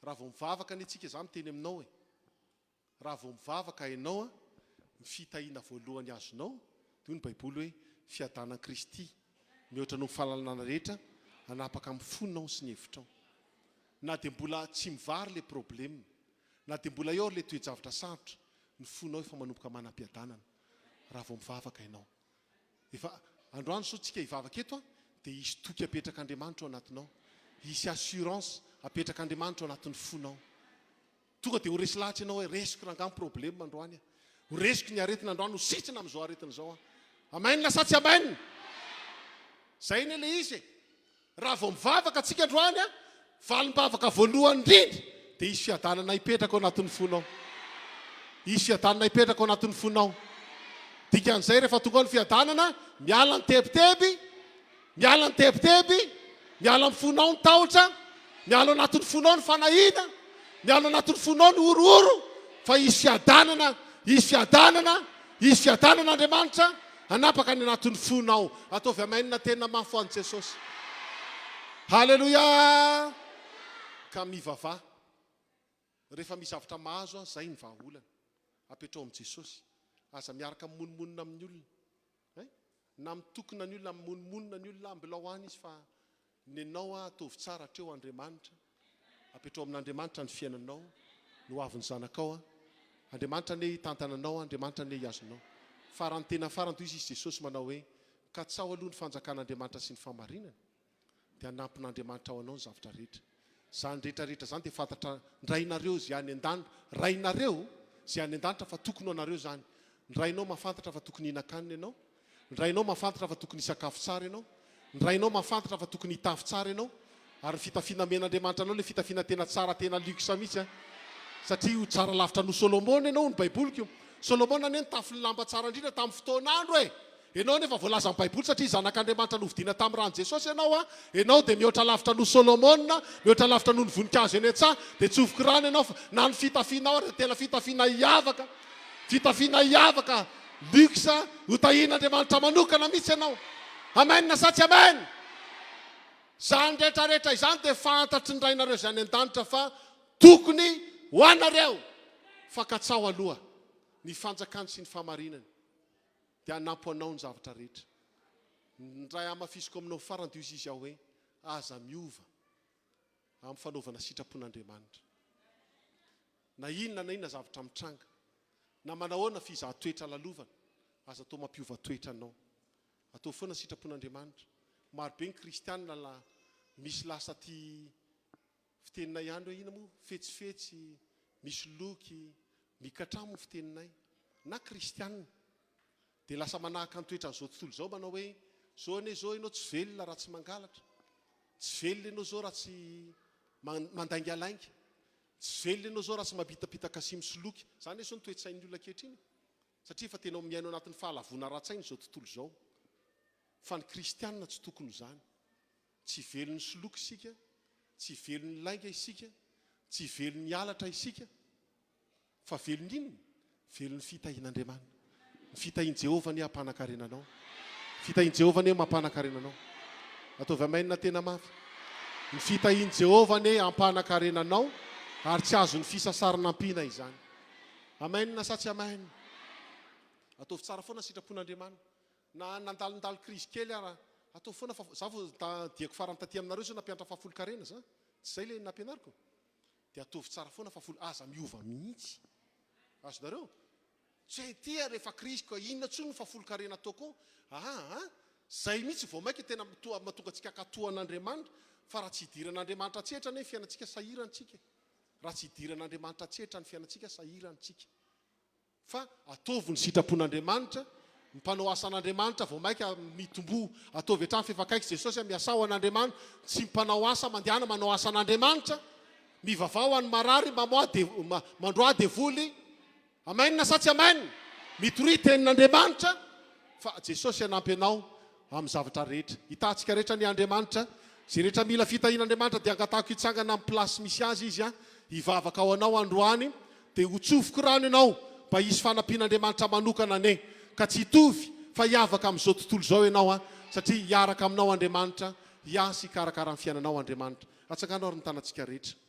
Raha vao mivavaka anie tsika, za miteny aminao e, raha vao mivavaka ianao an, ny fitahiana voalohany azonao, dia hoy ny Baiboly hoe, fiadanan'i Kristy mihoatra noho ny fahalalana rehetra, hanapaka amin'ny fonao sy ny hevitrao. Na dia mbola tsy mivaha ary le problème, Na dia mbola eo ary ilay toe-javatra sarotra, ny fonao efa manomboka manam-piadanana raha vao mivavaka ianao. Efa androany izao tsika hivavaka eto an, dia hisy toky apetrak'Andriamanitra ao anatinao. Hisy assurance apetrak'Andriamanitra ao anatin'ny fonao. Tonga dia ho resy lahatra ianao hoe resiko rangaha ny problème androany a. Ho resiko ny aretina androany, ho sitrana amin'izao aretina izao aho. Amen sa tsy amen? Zay anie le izy e. Raha vao mivavaka tsika androany a, valim-bavaka voalohany indrindra dia hisy fiadanana hipetraka ao anatin'ny fonao. Hisy fiadanana hipetraka ao anatin'ny fonao. Dikan'izay rehefa tonga ao ny fiadanana, miala ny tebiteby, Miala ny tebiteby, miala amin'ny fonao ny tahotra, miala ao anatin'ny fonao ny fanahiana, miala ao anatin'ny fonao ny horohoro, fa hisy fiadanana, hisy fiadanana, hisy fiadanana Andriamanitra hanapaka ny anatin'ny fonao. Ataovy amen tena mafy ho an'i Jesosy. Haleloia! Ka mivavaha. Rehefa misy zavatra mahazo aho, zay ny vahaolana. Apetrao amin'i Jesosy. Aza miaraka mimonomonona amin'ny olona. Hein? Na mitokona ny olona, mimonomonona ny olona, ambilao any izy fa nenao ah ataovy tsara hatreo Andriamanitra, apetrao amin'Andriamanitra ny fiainanao, ny ho avin'ny zanakao ah. Andriamanitra anie hitantana anao, Andriamanitra anie hihazona anao. Farany tena farany toy izy izy Jesosy manao hoe, katsaho aloha ny fanjakan'Andriamanitra sy ny fahamarinany. dia hanampin'Andriamanitra ho anao ny zavatra rehetra. Izany rehetra rehetra izany dia fantatra ny Rainareo izay any an-danitra, Rainareo izay any an-danitra fa tokony ho anareo izany. Ny Rainao mahafantatra fa tokony hihinan-kanina ianao, ny Rainao mahafantatra fa tokony hisakafo tsara ianao, ny Rainao mahafantatra fa tokony hitafy tsara ianao, ary ny fitafiana amen'Andriamanitra anao ilay fitafiana tena tsara, tena luxe mihitsy an! Satria ho tsara lavitra noho Solomona ianao hoy ny Baiboliko. Solomona anie nitafy ny lamba tsara indrindra tamin'ny fotoan'andro e! Ianao anefa voalazan'ny Baiboly satria zanak'Andriamanitra novidiana tamin'ny ran'i Jesosy ianao a, ianao dia mihoatra lavitra noho Solomona, mihoatra lavitra noho ny voninkazo eny an-tsaha, dia tsofiko rano ianao fa na ny fitafianao ary dia tena fitafiana hiavaka, fitafiana hiavaka, luxe, ho tahian'Andriamanitra manokana mihitsy ianao. Amen sa tsy amen? Izany rehetra rehetra izany dia fantatry ny Rainareo izay any an-danitra fa tokony ho anareo, fa katsaho aloha ny fanjakany sy ny fahamarinany. dia hanampy anao ny zavatra rehetra. Ny ray hamafisiko aminao farany dia hoy izy aho hoe, aza miova amin'ny fanaovana sitrapon'Andriamanitra. Na inona na inona zavatra mitranga, na manahoana fizahan-toetra lalovana, aza atao mampiova toetra anao. Ataovy foana sitrapon'Andriamanitra. Marobe ny kristianina la misy lasa aty fiteninay ihany hoe inona moa, fetsifetsy, misoloky, mikatramo ny fiteninay, na kristianina, dia lasa manahaka ny toetran'izao tontolo izao manao hoe zao anie zao ianao tsy velona raha tsy mangalatra, tsy velona ianao zao raha tsy mandaingalainga, tsy velona ianao zao raha tsy mampitapitaka sy misoloky. Izany anie zao ny toe-tsain'ny olona ankehitriny e! Satria efa tena miaina ao anatin'ny fahalavoana ara-tsaina izao tontolo izao. Fa ny kristianina tsy tokony ho izany. Tsy velon'ny soloky isika, tsy velon'ny lainga isika, tsy velon'ny halatra isika, fa velon'ny inona? Velon'ny fitahian'Andriamanitra. Ny fitahian'i Jehovah anie hampanan-karena anao. Ny fitahian'i Jehovah anie mampanan-karena anao. Ataovy amen tena mafy. Ny fitahian'i Jehovah anie hampanan-karena anao ary tsy azon'ny fisasarana ampiana izany. Amen sa tsy amen? Ataovy tsara foana ny sitrapon'Andriamanitra. Na nandalondalo crise kely ara, ataovy foana fa za vao diako farany taty aminareo zao nampianatra fahafolonkarena za, tsy zay le nampianariko? Dia ataovy tsara foana fahafolo, aza miova mihitsy. Azonareo? Tsy hay ity ary efa crise ka inona tsony ny fahafolonkarena ataoko ao? Aa zay mihitsy vao maika tena mahatonga antsika hankatoa an'Andriamanitra, fa raha tsy hidiran'Andriamanitra an-tsehatra anie ny fiainantsika sahirana tsika e. Raha tsy hidiran'Andriamanitra an-tsehatra ny fiainantsika sahirana tsika. Fa ataovy ny sitrapon'Andriamanitra, ny mpanao asan'Andriamanitra vao maika mitomboa, ataovy hatrany f'efa akaiky Jesosy a, miasà ho an'Andriamanitra, tsy mpanao asa mandehana manao asan'Andriamanitra, mivavaha ho an'ny marary, mamoaha devo, mandroaha devoly, Amen sa tsy amen? Mitoria tenin'Andriamanitra fa Jesosy hanampy anao amin'ny zavatra rehetra. Hitahantsika rehetra anie Andriamanitra. Izay rehetra mila fitahian'Andriamanitra dia angatahako hitsangana amin'ny place misy azy izy an, hivavaka ho anao androany dia ho tsofiko rano ianao mba hisy fanampian'Andriamanitra manokana anie ka tsy hitovy fa hiavaka amin'izao tontolo izao ianao an, satria hiaraka aminao Andriamanitra, hiahy sy hikarakara ny fiainanao Andriamanitra. Atsangano ary ny tanantsika rehetra.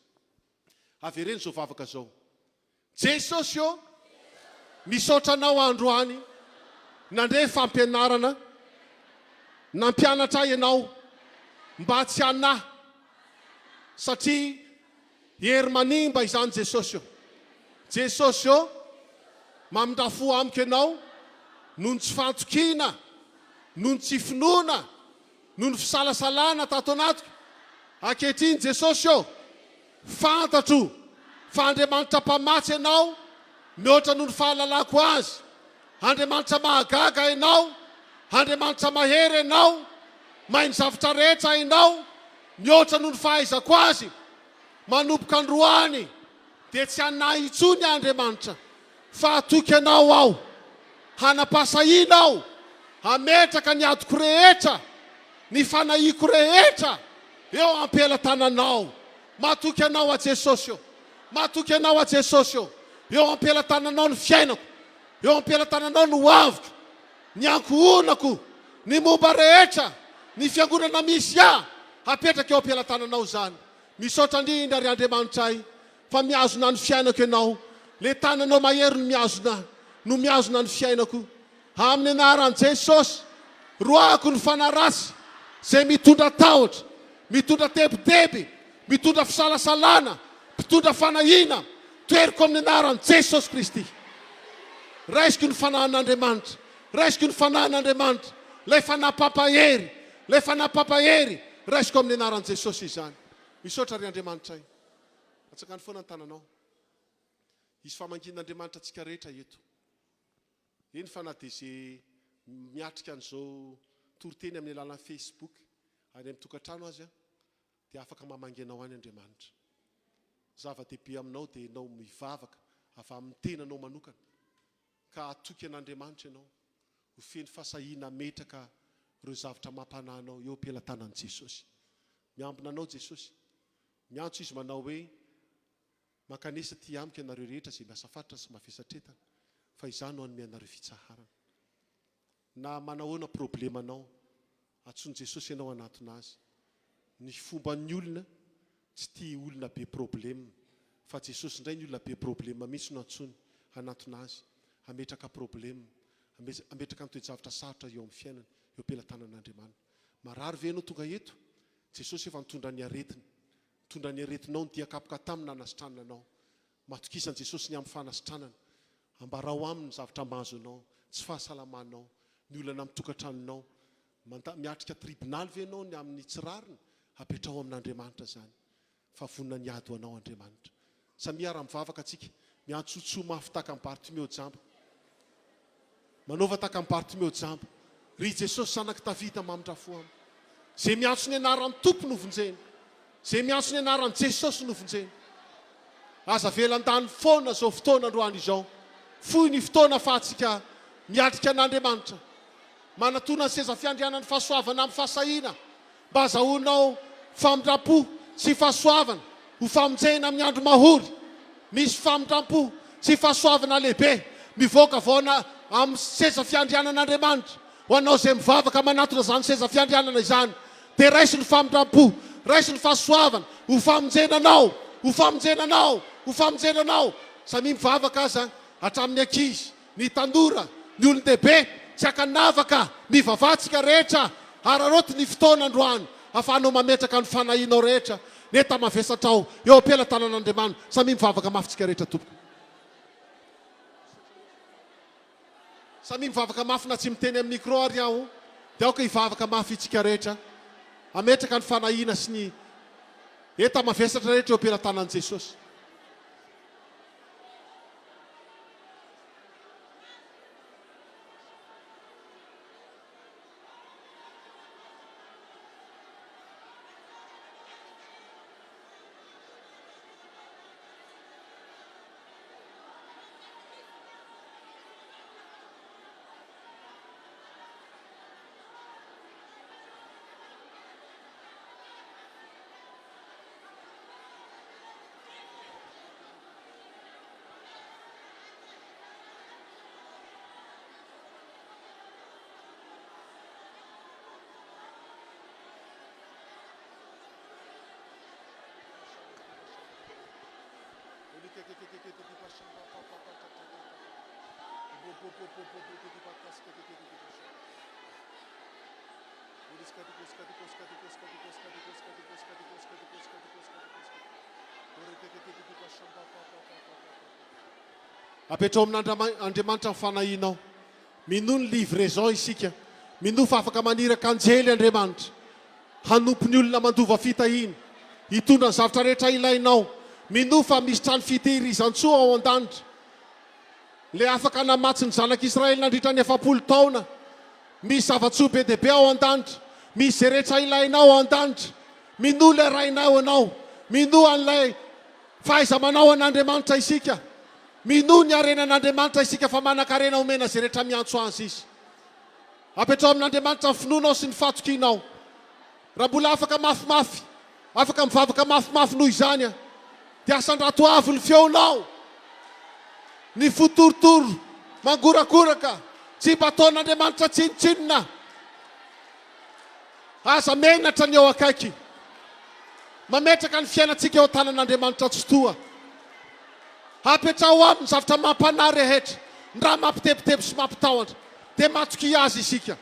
Avereno izao vavaka izao. Jesosy ô, misaotra Anao aho androany nandre fampianarana nampianatra ahy Ianao mba tsy hanahy satria hery manimba izany Jesosy ô. Jesosy ô, mamindrà fo amiko Ianao noho ny tsy fahantokiana, noho ny tsy finoana, noho ny fisalasalana tato anatiko. Ankehitriny Jesosy ô, fantatro. Fa Andriamanitra mpamatsy Ianao, mihoatra noho ny fahalalako azy. Andriamanitra mahagaga Ianao, Andriamanitra mahery Ianao, mahay ny zavtra rehetra Ianao, mihoatra noho ny fahaizako azy. Manomboka androany dia tsy hanahy intsony aho Andriamanitra, fa hatoky Anao aho. Hanam-pahasahiana aho hametraka ny adiko rehetra, ny fanahiako rehetra eo am-pelatananao. Matoky Anao aho Jesosy ô. Matoky Anao aho Jesosy ô. Eo am-pelatananao ny fiainako. Eo am-pelatananao ny hoaviko, ny ankohonako, ny momba rehetra, ny fiangonana misy ahy. Hapetraka eo am-pelatananao izany. Misaotra indrindra ry Andriamanitray fa mihazona ny fiainako Ianao. Le tananao mahery no mihazona no mihazona ny fiainako. Amin'ny anaran'i Jesosy, roahako ny fanahy ratsy izay mitondra tahotra, mitondra tebiteby, mitondra fisalasalana, mpitondra fanahiana, toeriko amin'ny anaran'i Jesosy Kristy. Raisiko ny fanahin'Andriamanitra, raisiko ny fanahin'Andriamanitra, ilay fanahy mpampahery, ilay fanahy mpampahery, raisiko amin'ny anaran'i Jesosy izany. Misaotra ry Andriamanitray. Atsangano foana ny tananao. Hisy famangian'Andriamanitra antsika rehetra eto. Eny fa na dia izay miatrika an'izao toriteny amin'ny alalan'ny Facebook any amin'ny tokantrano aza dia afaka mamangy anao any Andriamanitra. Zava-dehibe aminao dia ianao mivavaka avy amin'ny tenanao manokana ka hatoky an'Andriamanitra ianao, ho feno fahasahiana hametraka ireo zavatra mampanahy anao eo am-pelatanan'i Jesosy. Miambina anao Jesosy. Miantso Izy manao hoe, Mankanesa aty amiko ianareo rehetra izay miasa fatratra sy mavesatretana, fa izaho no hanome anareo fitsaharana. Na manahoana problemanao, antsoin'i Jesosy ianao hanatona Azy. Ny fomban'ny olona, tsy tia olona be problema, fa Jesosy indray ny olona be problema mihitsy no antsoiny hanatona Azy, hametraka problema, hametraka ny toe-javatra sarotra eo amin'ny fiainany, eo am-pelatanan'Andriamanitra. Marary ve ianao tonga eto? Jesosy efa nitondra ny aretiny. Nitondra ny aretinao ny dian-kapoka taminy nanasitranana anao. Matokisa an'i Jesosy ny amin'ny fanasitranana. Ambarao aminy ny zavatra mahazo anao, tsy fahasalamanao, ny olana amin'ny tokantranonao. Manda, miatrika tribonaly ve ianao ny amin'ny tsy rariny? Apetraho amin'Andriamanitra izany, fa vonona ny hiady ho anao Andriamanitra. Samia hiara-mivavaka tsika. Miantsoantsoa mafy tahaka an'i Bartimeo jamba. Manaova tahaka an'i Bartimeo jamba. Ry Jesosy Zanak'i Davida mamindrà fo amiko. Izay miantso ny anaran'ny Tompo no vonjena. Izay miantso ny anaran'i Jesosy no vonjena. Aza avela handany foana izao fotoana androany izao. Fohy ny fotoana afahantsika miatrika an'Andriamanitra. Manatona ny seza fiandrianan'ny fahasoavana amin'ny fahasahiana. Mba azahoanao famindram-po sy fahasoavana ho famonjena amin'ny andro mahory. Misy famindram-po sy fahasoavana lehibe mivoaka avy ao amin'ny seza fiandrianan'Andriamanitra. Ho anao izay mivavaka manatona izany seza fiandrianana izany, dia raiso ny famindram-po, raiso ny fahasoavana ho famonjena anao, ho famonjena anao, ho famonjena anao. Samia mivavaka aza hatramin'ny ankizy. Ny tanora, ny olon-dehibe, tsy ankanavaka, mivavaha tsika rehetra, araraoty ny fotoana androany afahanao mametraka ny fanahianao rehetra, ny enta-mavesatrao eo am-pelatanan'Andriamanitra, samia mivavaka mafy tsika rehetra tompoko. Samia mivavaka mafy na tsy miteny amin'ny micro ary aho dia aoka hivavaka mafy itsika rehetra, hametraka ny fanahiana sy ny enta-mavesatra rehetra eo am-pelatanan'i Jesosy. Apetraho amin'Andriamanitra ny fanahianao. Minoa ny livraison isika. Minoa fa afaka maniraka anjely Andriamanitra hanompo ny olona mandova fitahiana, hitondra ny zavatra rehetra ilainao. Minoa fa misy trano fitehirizan-tsoa ao an-danitra. Ilay afaka namatsy ny zanak'Israely nandritra ny 40 taona. Misy zava-tsoa be dia be ao an-danitra. Misy izay rehetra ilainao ao an-danitra. Minoa ilay Rainao ianao. Minoa an'ilay fahaiza-manao an'Andriamanitra isika. Minoa ny harenan'Andriamanitra isika fa manan-karena omena izay rehetra miantso Azy Izy. Apetraho amin'Andriamanitra ny finoanao sy ny fahatokianao. Raha mbola afaka mafimafy, afaka mivavaka mafimafy noho izany aho, dia asandrato avo ny feonao. Ny fo torotoro, mangorakoraka, tsy mba ataon'Andriamanitra tsinontsinona. Aza menatra ny eo akaiky. Mametraka ny fiainantsika eo an-tanan'Andriamanitra Tsitoha. Apetraho aminy ny zavatra mampanahy rehetra, ny raha mampitebiteby sy mampitahotra, dia matokia Azy isika.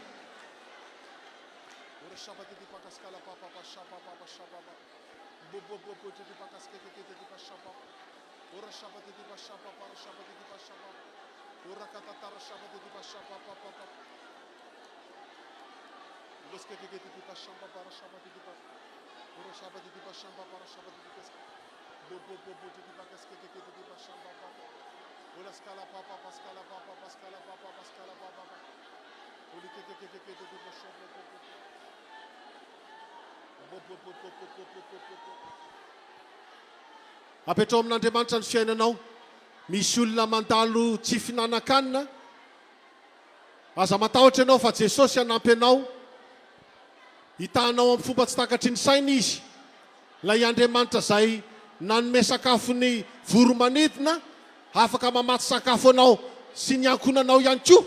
Apetraho amin'Andriamanitra ny fiainanao. Misy olona mandalo tsy fihinanan-kanina. Aza matahotra ianao fa Jesosy hanampy anao. Hitahanao amin'ny fomba tsy takatry ny saina Izy. Ilay Andriamanitra izay nanome sakafo ny voro-manidina, afaka mamatsy sakafo anao sy ny ankohonanao ihany koa.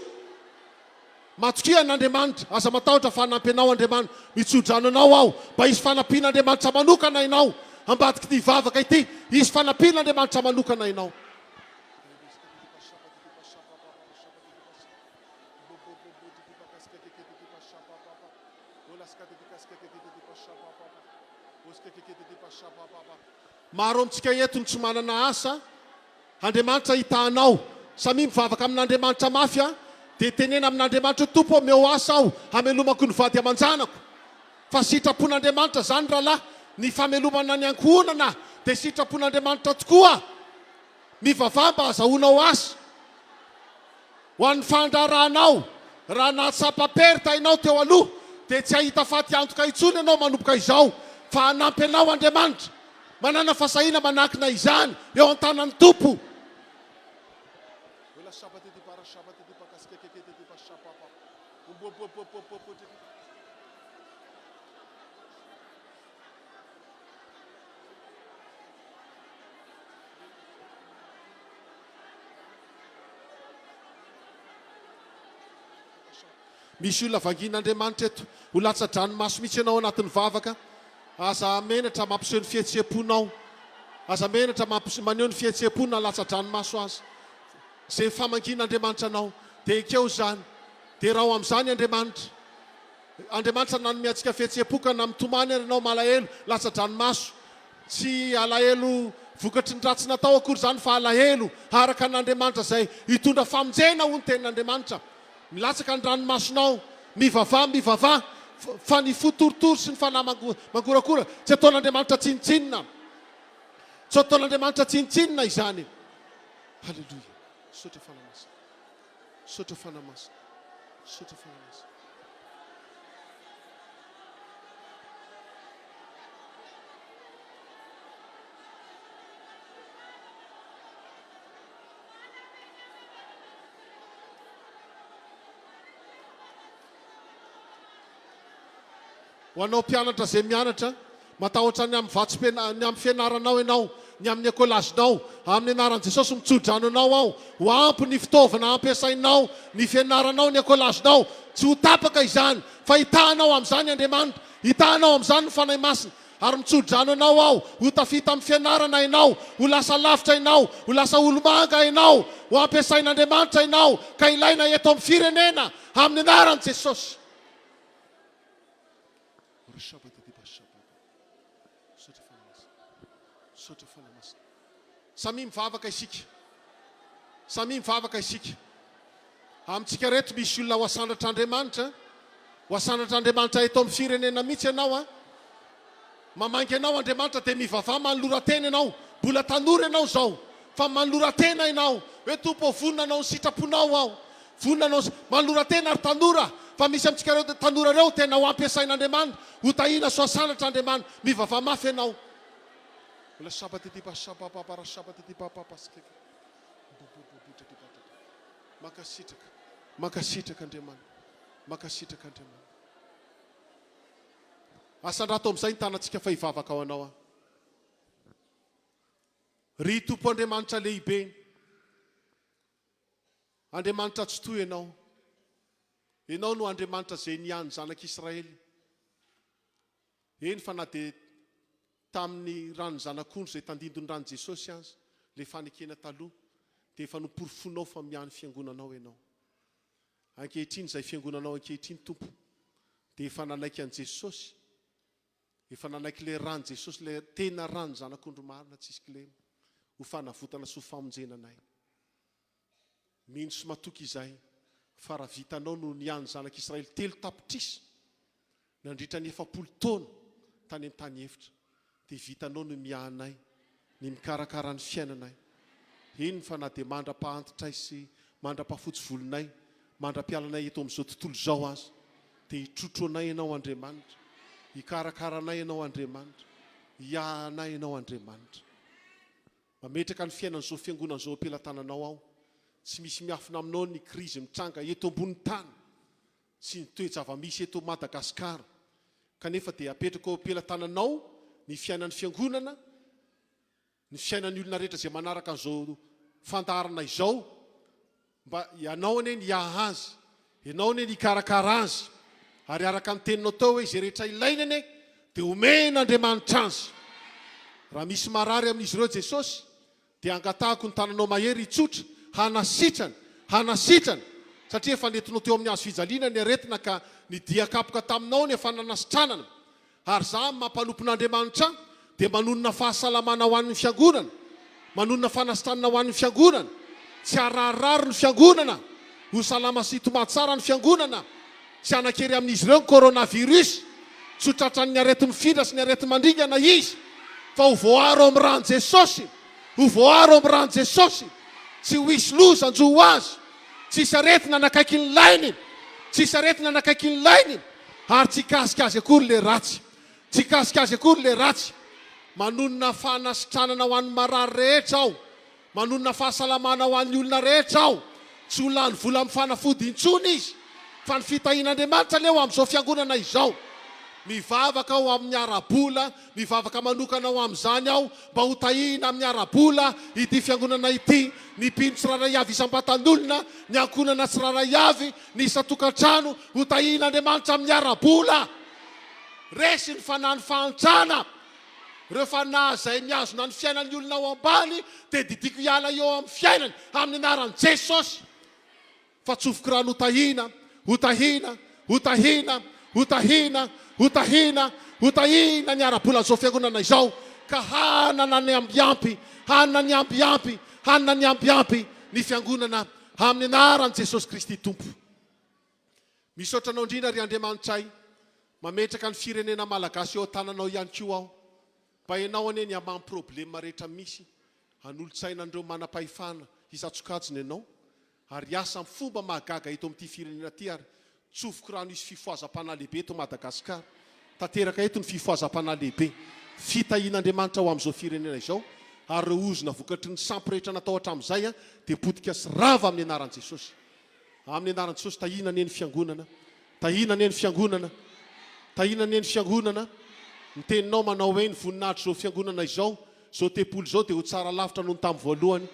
Matokia an'Andriamanitra, aza matahotra fa hanampy anao Andriamanitra. Mitsodrano anao aho mba hisy fanampian'Andriamanitra manokana ianao. Ambadik'ity vavaka ity, hisy fanampian'Andriamanitra manokana ianao. Maro amintsika eto no tsy manana asa. Andriamanitra hitaha anao. Samia mivavaka amin'Andriamanitra mafy a! Dia tenena amin'Andriamanitra hoe, Tompo ô, omeo asa aho hamelomako ny vady aman-janako. Fa sitrapon'Andriamanitra izany rahalahy, ny famelomana ny ankohonana dia sitrapon'Andriamanitra tokoa. Mivavaha mba hazahoanao asa. Ho an'ny fandraharahanao, raha nahatsapa perte ianao teo aloha, dia tsy hahita faty antoka intsony ianao manomboka izao, fa hanampy anao Andriamanitra. Manàna fahasahiana manankina izany eo an-tanan'ny Tompo. Misy olona vangian'Andriamanitra eto. Ho latsa-dranomaso mihitsy ianao anatin'ny vavaka. Aza menatra mampiseho ny fihetseham-ponao. Aza menatra maneho ny fihetseham-po na latsa-dranomaso aza. Izay famangian'Andriamanitra anao, dia ekeo izany. Derao amin'izany Andriamanitra. Andriamanitra nanome antsika fihetseham-po ka na mitomany ary ianao malahelo, latsa-dranomaso. Tsy alahelo vokatry ny ratsy natao akory izany fa alahelo araka an'Andriamanitra izay hitondra famonjena hoy ny tenin'Andriamanitra. Milatsaka ny ranomasonao, mivavaha, mivavaha fa ny fo torotoro sy ny fanahy mangorakora tsy ataon'Andriamanitra tsinontsinona. Tsy ataon'Andriamanitra tsinontsinona izany. Haleloia. Misaotra Fanahy Masina. Misaotra Fanahy Masina. Misaotra Fanahy Masina. Ho anao mpianatra izay mianatra, matahotra ny amin'ny vatsim-piana, ny amin'ny fianaranao ianao, ny amin'ny ekolazinao, amin'ny anaran'i Jesosy mitso-drano anao aho, ho ampy ny fitaovana ampiasainao, ny fianaranao, ny ekolazinao, tsy ho tapaka izany, fa hitaha anao amin'izany Andriamanitra, hitaha anao amin'izany ny Fanahy Masina, ary mitso-drano anao aho, ho tafita amin'ny fianarana ianao, ho lasa lavitra ianao, ho lasa olo-manga ianao, ho ampiasain'Andriamanitra ianao, ka ilaina eto amin'ny firenena, amin'ny anaran'i Jesosy. Samia mivavaka isika. Samia mivavaka isika. Amintsika reto misy olona ho asandratr'Andriamanitra. Ho asandratr'Andriamanitra eto amin'ny firenena mihitsy ianao an. Mamangy anao Andriamanitra dia mivavaha manolora tena ianao. Mbola tanora ianao izao fa manolora-tena ianao hoe Tompo ô vonona hanao ny sitraponao aho. Vonona hanao ny Manolora-tena ry tanora fa misy amintsika ireo tanora ireo tena ho ampiasain'Andriamanitra, ho tahiana sy ho asandratra Andriamanitra. Mivavaha mafy ianao. Mankasitraka, mankasitraka Andriamanitra, mankasitraka Andriamanitra. Asandrato amin'izay ny tanantsika fa hivavaka ho anao aho. Ry Tompo Andriamanitra lehibe, Andriamanitra Tsitoha Ianao. Ianao no Andriamanitra izay niahy ny zanak'Israely. Eny fa na dia tamin'ny ran'ny zanak'ondry izay tandindon'ny ran'i Jesosy aza, ilay fanekena taloha, dia efa noporofoinao fa miahy ny fiangonanao Ianao. Ankehitriny izay fiangonanao ankehitriny Tompo dia efa nanaiky an'i Jesosy, efa nanaiky ilay ran'i Jesosy, ilay tena ran'ny zanak'ondry marina tsisy kilema, ho fanavotana sy ho famonjena anay. Mino sy matoky izahay fa raha vitanao no niahy ny zanak'Israely 3 tapitrisa nandritra ny 40 taona tany an-tany efitra dia vitanao no miahy anay, ny mikarakara ny fiainanay. Eny fa na dia mandra-pahantitray sy mandra-pahafotsy volonay, mandra-pialanay eto amin'izao tontolo izao aza dia hitrotro anay Ianao Andriamanitra, hikarakara anay Ianao Andriamanitra, hiahy anay Ianao Andriamanitra. Mametraka ny fiainan'izao fiangonana izao am-pelatananao aho. Tsy misy miafina aminao ny krizy mitranga eto ambony tany sy ny toe-java-misy eto Madagasikara. Kanefa dia apetrako eo am-pelatananao ny fiainan'ny fiangonana, ny fiainan'ny olona rehetra izay manaraka an'izao fandaharana izao. Mba Ianao anie ny hiaha azy, Ianao anie ny hikarakara azy, ary araka ny teninao teo hoe izay rehetra ilainy anie dia omen'Andriamanitra azy. Raha misy marary amin'izy ireo Jesosy dia angatahako ny tananao mahery hitsotra hanasitrana, hanasitrana, satria efa nentinao teo amin'ny hazo fijaliana ny aretina ka ny dia kapoka taminao ny efa nanasitranana. Ary za amin'ny maha mpanompon'Andriamanitra ahy dia manonona fahasalamana ho an'ny fiangonana, manonona fanasitranana ho an'ny fiangonana, tsy hararirary ny fiangonana, ho salama sy hitomany tsara ny fiangonana, tsy hanan-kery amin'izy ireo ny coronavirus, tsy ho tratran'ny areti-mifindra sy ny areti-mandringana izy, fa ho voaaro amin'ny ran'i Jesosy, ho voaaro amin'ny ran'i Jesosy, tsy ho hisy loza hanjo ho azy, tsy hisy aretina hanakaiky ny lainy, tsy hisy aretina hanakaiky ny lainy. Ary tsy hikasika azy akory ilay ratsy. Tsy hikasika azy akory ilay ratsy. Manonona fanasitranana ho an'ny marary rehetra aho. Manonona fahasalamana ho an'ny olona rehetra aho. Tsy ho lany vola amin'ny fanafody intsony izy, fa ny fitahian'Andriamanitra anie ho amin'izao fiangonana izao. Mivavaka aho amin'ny ara-bola, mivavaka manokana ho amin'izany aho, mba ho tahiana amin'ny ara-bola ity fiangonana ity, ny mpino tsirairay avy isam-batan'olona, ny ankohonana tsirairay avy, ny isan-tokantrano, ho tahian'Andriamanitra amin'ny ara-bola. Resy ny fanahin'ny fahantrana. Ireo fanahy izay mihazona ny fiainan'ny olona ao ambany dia didiako hiala eo amin'ny fiainany amin'ny anaran'i Jesosy. Fa tsofiko rano ho tahiana, ho tahiana, ho tahiana, ho tahiana, ho tahiana, ho tahiana ny ara-bolan'izao fiangonana izao ka hanana ny ambiampy, hanana ny ambiampy, hanana ny ambiampy ny fiangonana Amin'ny anaran'i Jesosy Kristy Tompo. Misaotra Anao indrindra ry Andriamanitray, mametraka ny firenena Malagasy eo an-tananao ihany koa aho. Mba Ianao anie ny hamaha ny problema rehetra misy, hanolotsaina an'ireo manam-pahefana isan-tsokajiny Ianao, ary hiasa amin'ny fomba mahagaga eto amin'ity firenena ity ary Tsofiko rano hisy fifohazam-panahy lehibe eto Madagascar. Tanteraka eto ny fifohazam-panahy lehibe. Fitahian'Andriamanitra ho amin'izao firenena izao ary ireo ozona vokatry ny sampy rehetra natao hatramin'izay dia potika sy rava amin'ny anaran'i Jesosy. Amin'ny anaran'i Jesosy tahiana anie ny fiangonana. Tahiana anie ny fiangonana. Tahiana anie ny fiangonana. Ny teninao manao hoe ny voninahitr'izao fiangonana izao Izao tempoly izao dia ho tsara lavitra noho ny tamin'ny voalohany.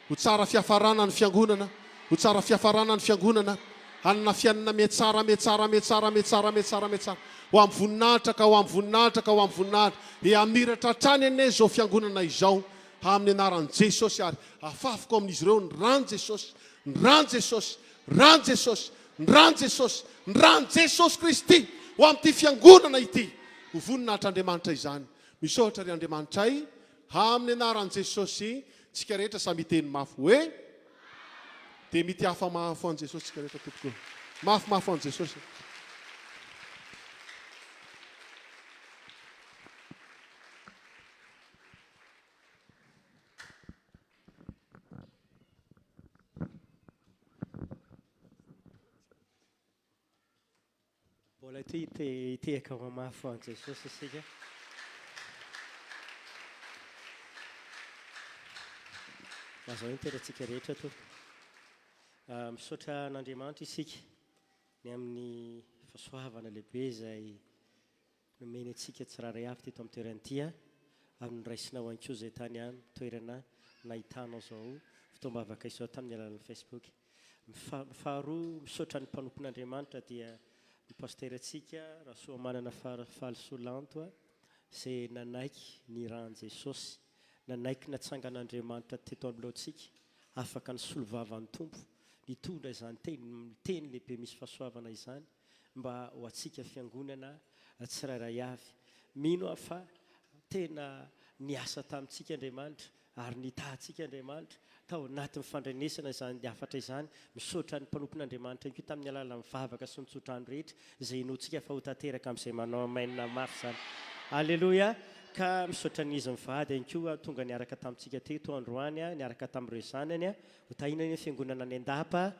Ho tsara fiafarana ny fiangonana. Ho tsara fiafarana ny fiangonana. Hanana fiainana mihatsara, mihatsara, mihatsara, mihatsara, mihatsara, mihatsara. Ho amin'ny voninahitra ka ho amin'ny voninahitra ka ho amin'ny voninahitra. He hamiratra hatrany anie izao fiangonana izao amin'ny anaran'i Jesosy ary afafiko amin'izy ireo ny ran'i Jesosy, ny ran'i Jesosy, ran'i Jesosy, ny ran'i Jesosy, ny ran'i Jesosy Kristy ho amin'ity fiangonana ity. Ho voninahitr'Andriamanitra izany. Misaotra ry Andriamanitray amin'ny anaran'i Jesosy tsika rehetra samy hiteny mafy hoe dia mitiafa mafy ho an'i Jesosy tsika rehetra tompoko mafy mafy ho an'i Jesosy. Mbola ity te hitehaka ho mafy ho an'i Jesosy isika. Lazao ny toerantsika rehetra tompoko. Ah, misaotra an'Andriamanitra isika ny amin'ny fahasoavana lehibe izay nomeny antsika tsirairay avy teto amin'ny toerana ity ary noraisinao ihany koa izay tany amin'ny toerana nahitanao izao fotoam-bavaka izao tamin'ny alalan'ny Facebook. Ny faharoa, misaotra ny mpanompon'Andriamanitra dia ny pasterantsika Rasoamanana Falisoa Lanto izay nanaiky ny ran'i Jesosy, nanaiky natsangan'Andriamanitra teto anoloantsika, afaka nisolo vava ny Tompo, nitondra izany teny, teny lehibe misy fahasoavana izany mba ho antsika fiangonana tsirairay avy. Mino aho fa tena niasa tamintsika Andriamanitra ary nitaha antsika Andriamanitra tao anatin'ny fandrenesana izany hafatra izany. Misaotra ny mpanompon'Andriamanitra ihany koa tamin'ny alalan'ny vavaka sy ny tsodrano rehetra izay inoantsika fa ho tanteraka amin'izay manao amen mafy izany. Aleloia! Ka misaotra an'izy mivady ihany koa tonga niaraka tamintsika teto androany, niaraka tamin'ireo zanany. Ho tahiana anie ny fiangonana any Andapa.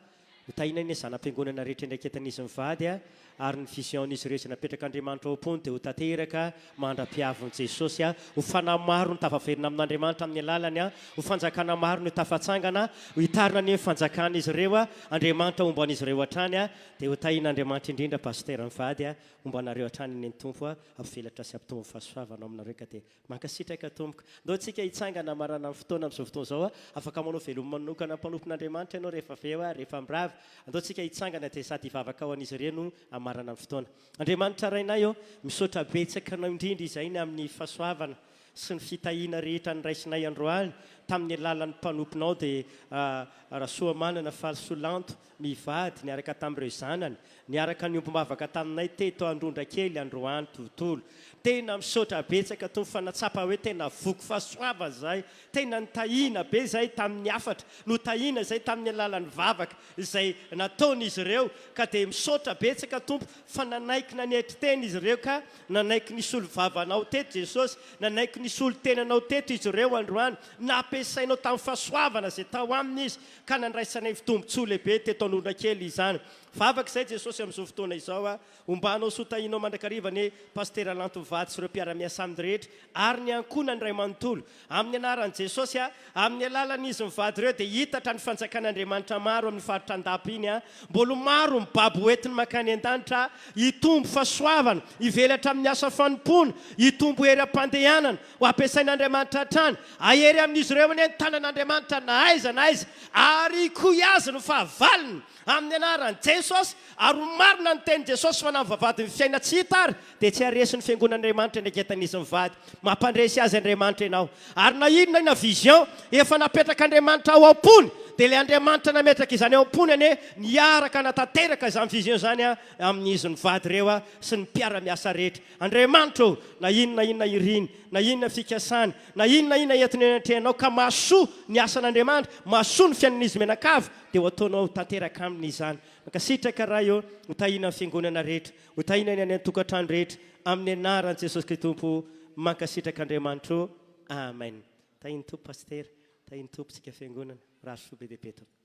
Ho tahiana anie zana-piangonana rehetra iandraiketan'izy mivady a, ary ny vision-n'izy ireo izay napetrak'Andriamanitra ao am-pony dia ho tanteraka mandra-piavin'i Jesosy a, ho fanahy maro no tafaverina amin'Andriamanitra amin'ny alalany a, ho fanjakana maro no tafatsangana, ho hitarina anie ny fanjakan'izy ireo a, Andriamanitra homba an'izy ireo hatrany a, dia ho tahian'Andriamanitra indrindra Pasitera mivady a, homba anareo hatrany anie ny Tompo a, hampivelatra sy hampitombo ny fahasoavana ao aminareo ka dia Mankasitraka tompoko. Ndao tsika hitsangana hamarana ny fotoana amin'izao fotoana izao. Afaka manao veloma manokana mpanompon'Andriamanitra ianao rehefa avy eo, rehefa mirava. Andao tsika hitsangana dia sady hivavaka ho an'izy ireo no hamarana ny fotoana. Andriamanitra Rainay ô, misaotra betsaka Anao indrindra izay ny amin'ny fahasoavana sy ny fitahiana rehetra noraisinay androany tamin'ny alalan'ny mpanomponao dia Rasoamanana Falisoa Lanto mivady niaraka tamin'ireo zanany Niaraka niombom-bavaka taminay teto Androndrakely androany tontolo. Tena misaotra betsaka Tompo fa natsapa hoe tena voky fahasoavana izahay, tena nitahiana be izahay tamin'ny hafatra, notahiana izahay tamin'ny alalan'ny vavaka izay nataon'izy ireo ka dia misaotra betsaka Tompo fa nanaiky nanetry tena izy ireo ka nanaiky nisolo vava Anao teto Jesosy, nanaiky nisolo tena Anao teto izy ireo androany, nampiasainao tamin'ny fahasoavana izay tao aminy izy ka nandraisanay tombontsoa lehibe teto Androndrakely izany. Vavaka izay Jesosy amin'izao fotoana izao a! Hombanao sy ho tahinao mandrakariva anie Pasitera Lanto mivady sy ireo mpiara-miasa aminy rehetra ary ny ankohonany iray manontolo. Amin'ny anaran'i Jesosy a! Amin'ny alalan'izy mivady ireo dia hitatra ny fanjakan'Andriamanitra maro amin'ny faritra Andapa iny a! Mbola ho maro ny babo hoentiny mankany an-danitra, hitombo fahasoavana, hivelatra amin'ny asa fanompoana, hitombo hery am-pandehanana, ho ampiasain'Andriamanitra hatrany. Hahery amin'izy ireo anie ny tanan'Andriamanitra na aiza na aiza ary hikoy azy ny fahavalony. Amin'ny anaran'i Jesosy, ary ho marina ny tenin'i Jesosy fa na ny vavahadin'ny fiaina tsy hita ary dia tsy haharesy ny fiangonan'Andriamanitra iandraiketan'izy mivady. Mampandresy azy Andriamanitra ianao. Ary na inona na vision efa napetrak'Andriamanitra ao am-pony dia ilay Andriamanitra nametraka izany ao am-pony anie niaraka hanatanteraka izany vision izany amin'izy mivady ireo sy ny mpiara-miasa rehetra. Andriamanitra ô, na inona na inona iriny, na inona fikasany, na inona na inona entiny eo anatrehanao ka mahasoa ny asan'Andriamanitra, mahasoa ny fiainan'izy mianakavy, dia ho ataonao tanteraka aminy izany. Mankasitraka Ray ô, ho tahiana ny fiangonana rehetra, ho tahiana ny any an-tokantrano rehetra, amin'ny anaran'i Jesosy Kristy Tompo, mankasitraka Andriamanitra ô, Amen. Tahian'ny Tompo Pasitera, tahian'ny Tompo tsika fiangonana, mirary soa be dia be Tompoko.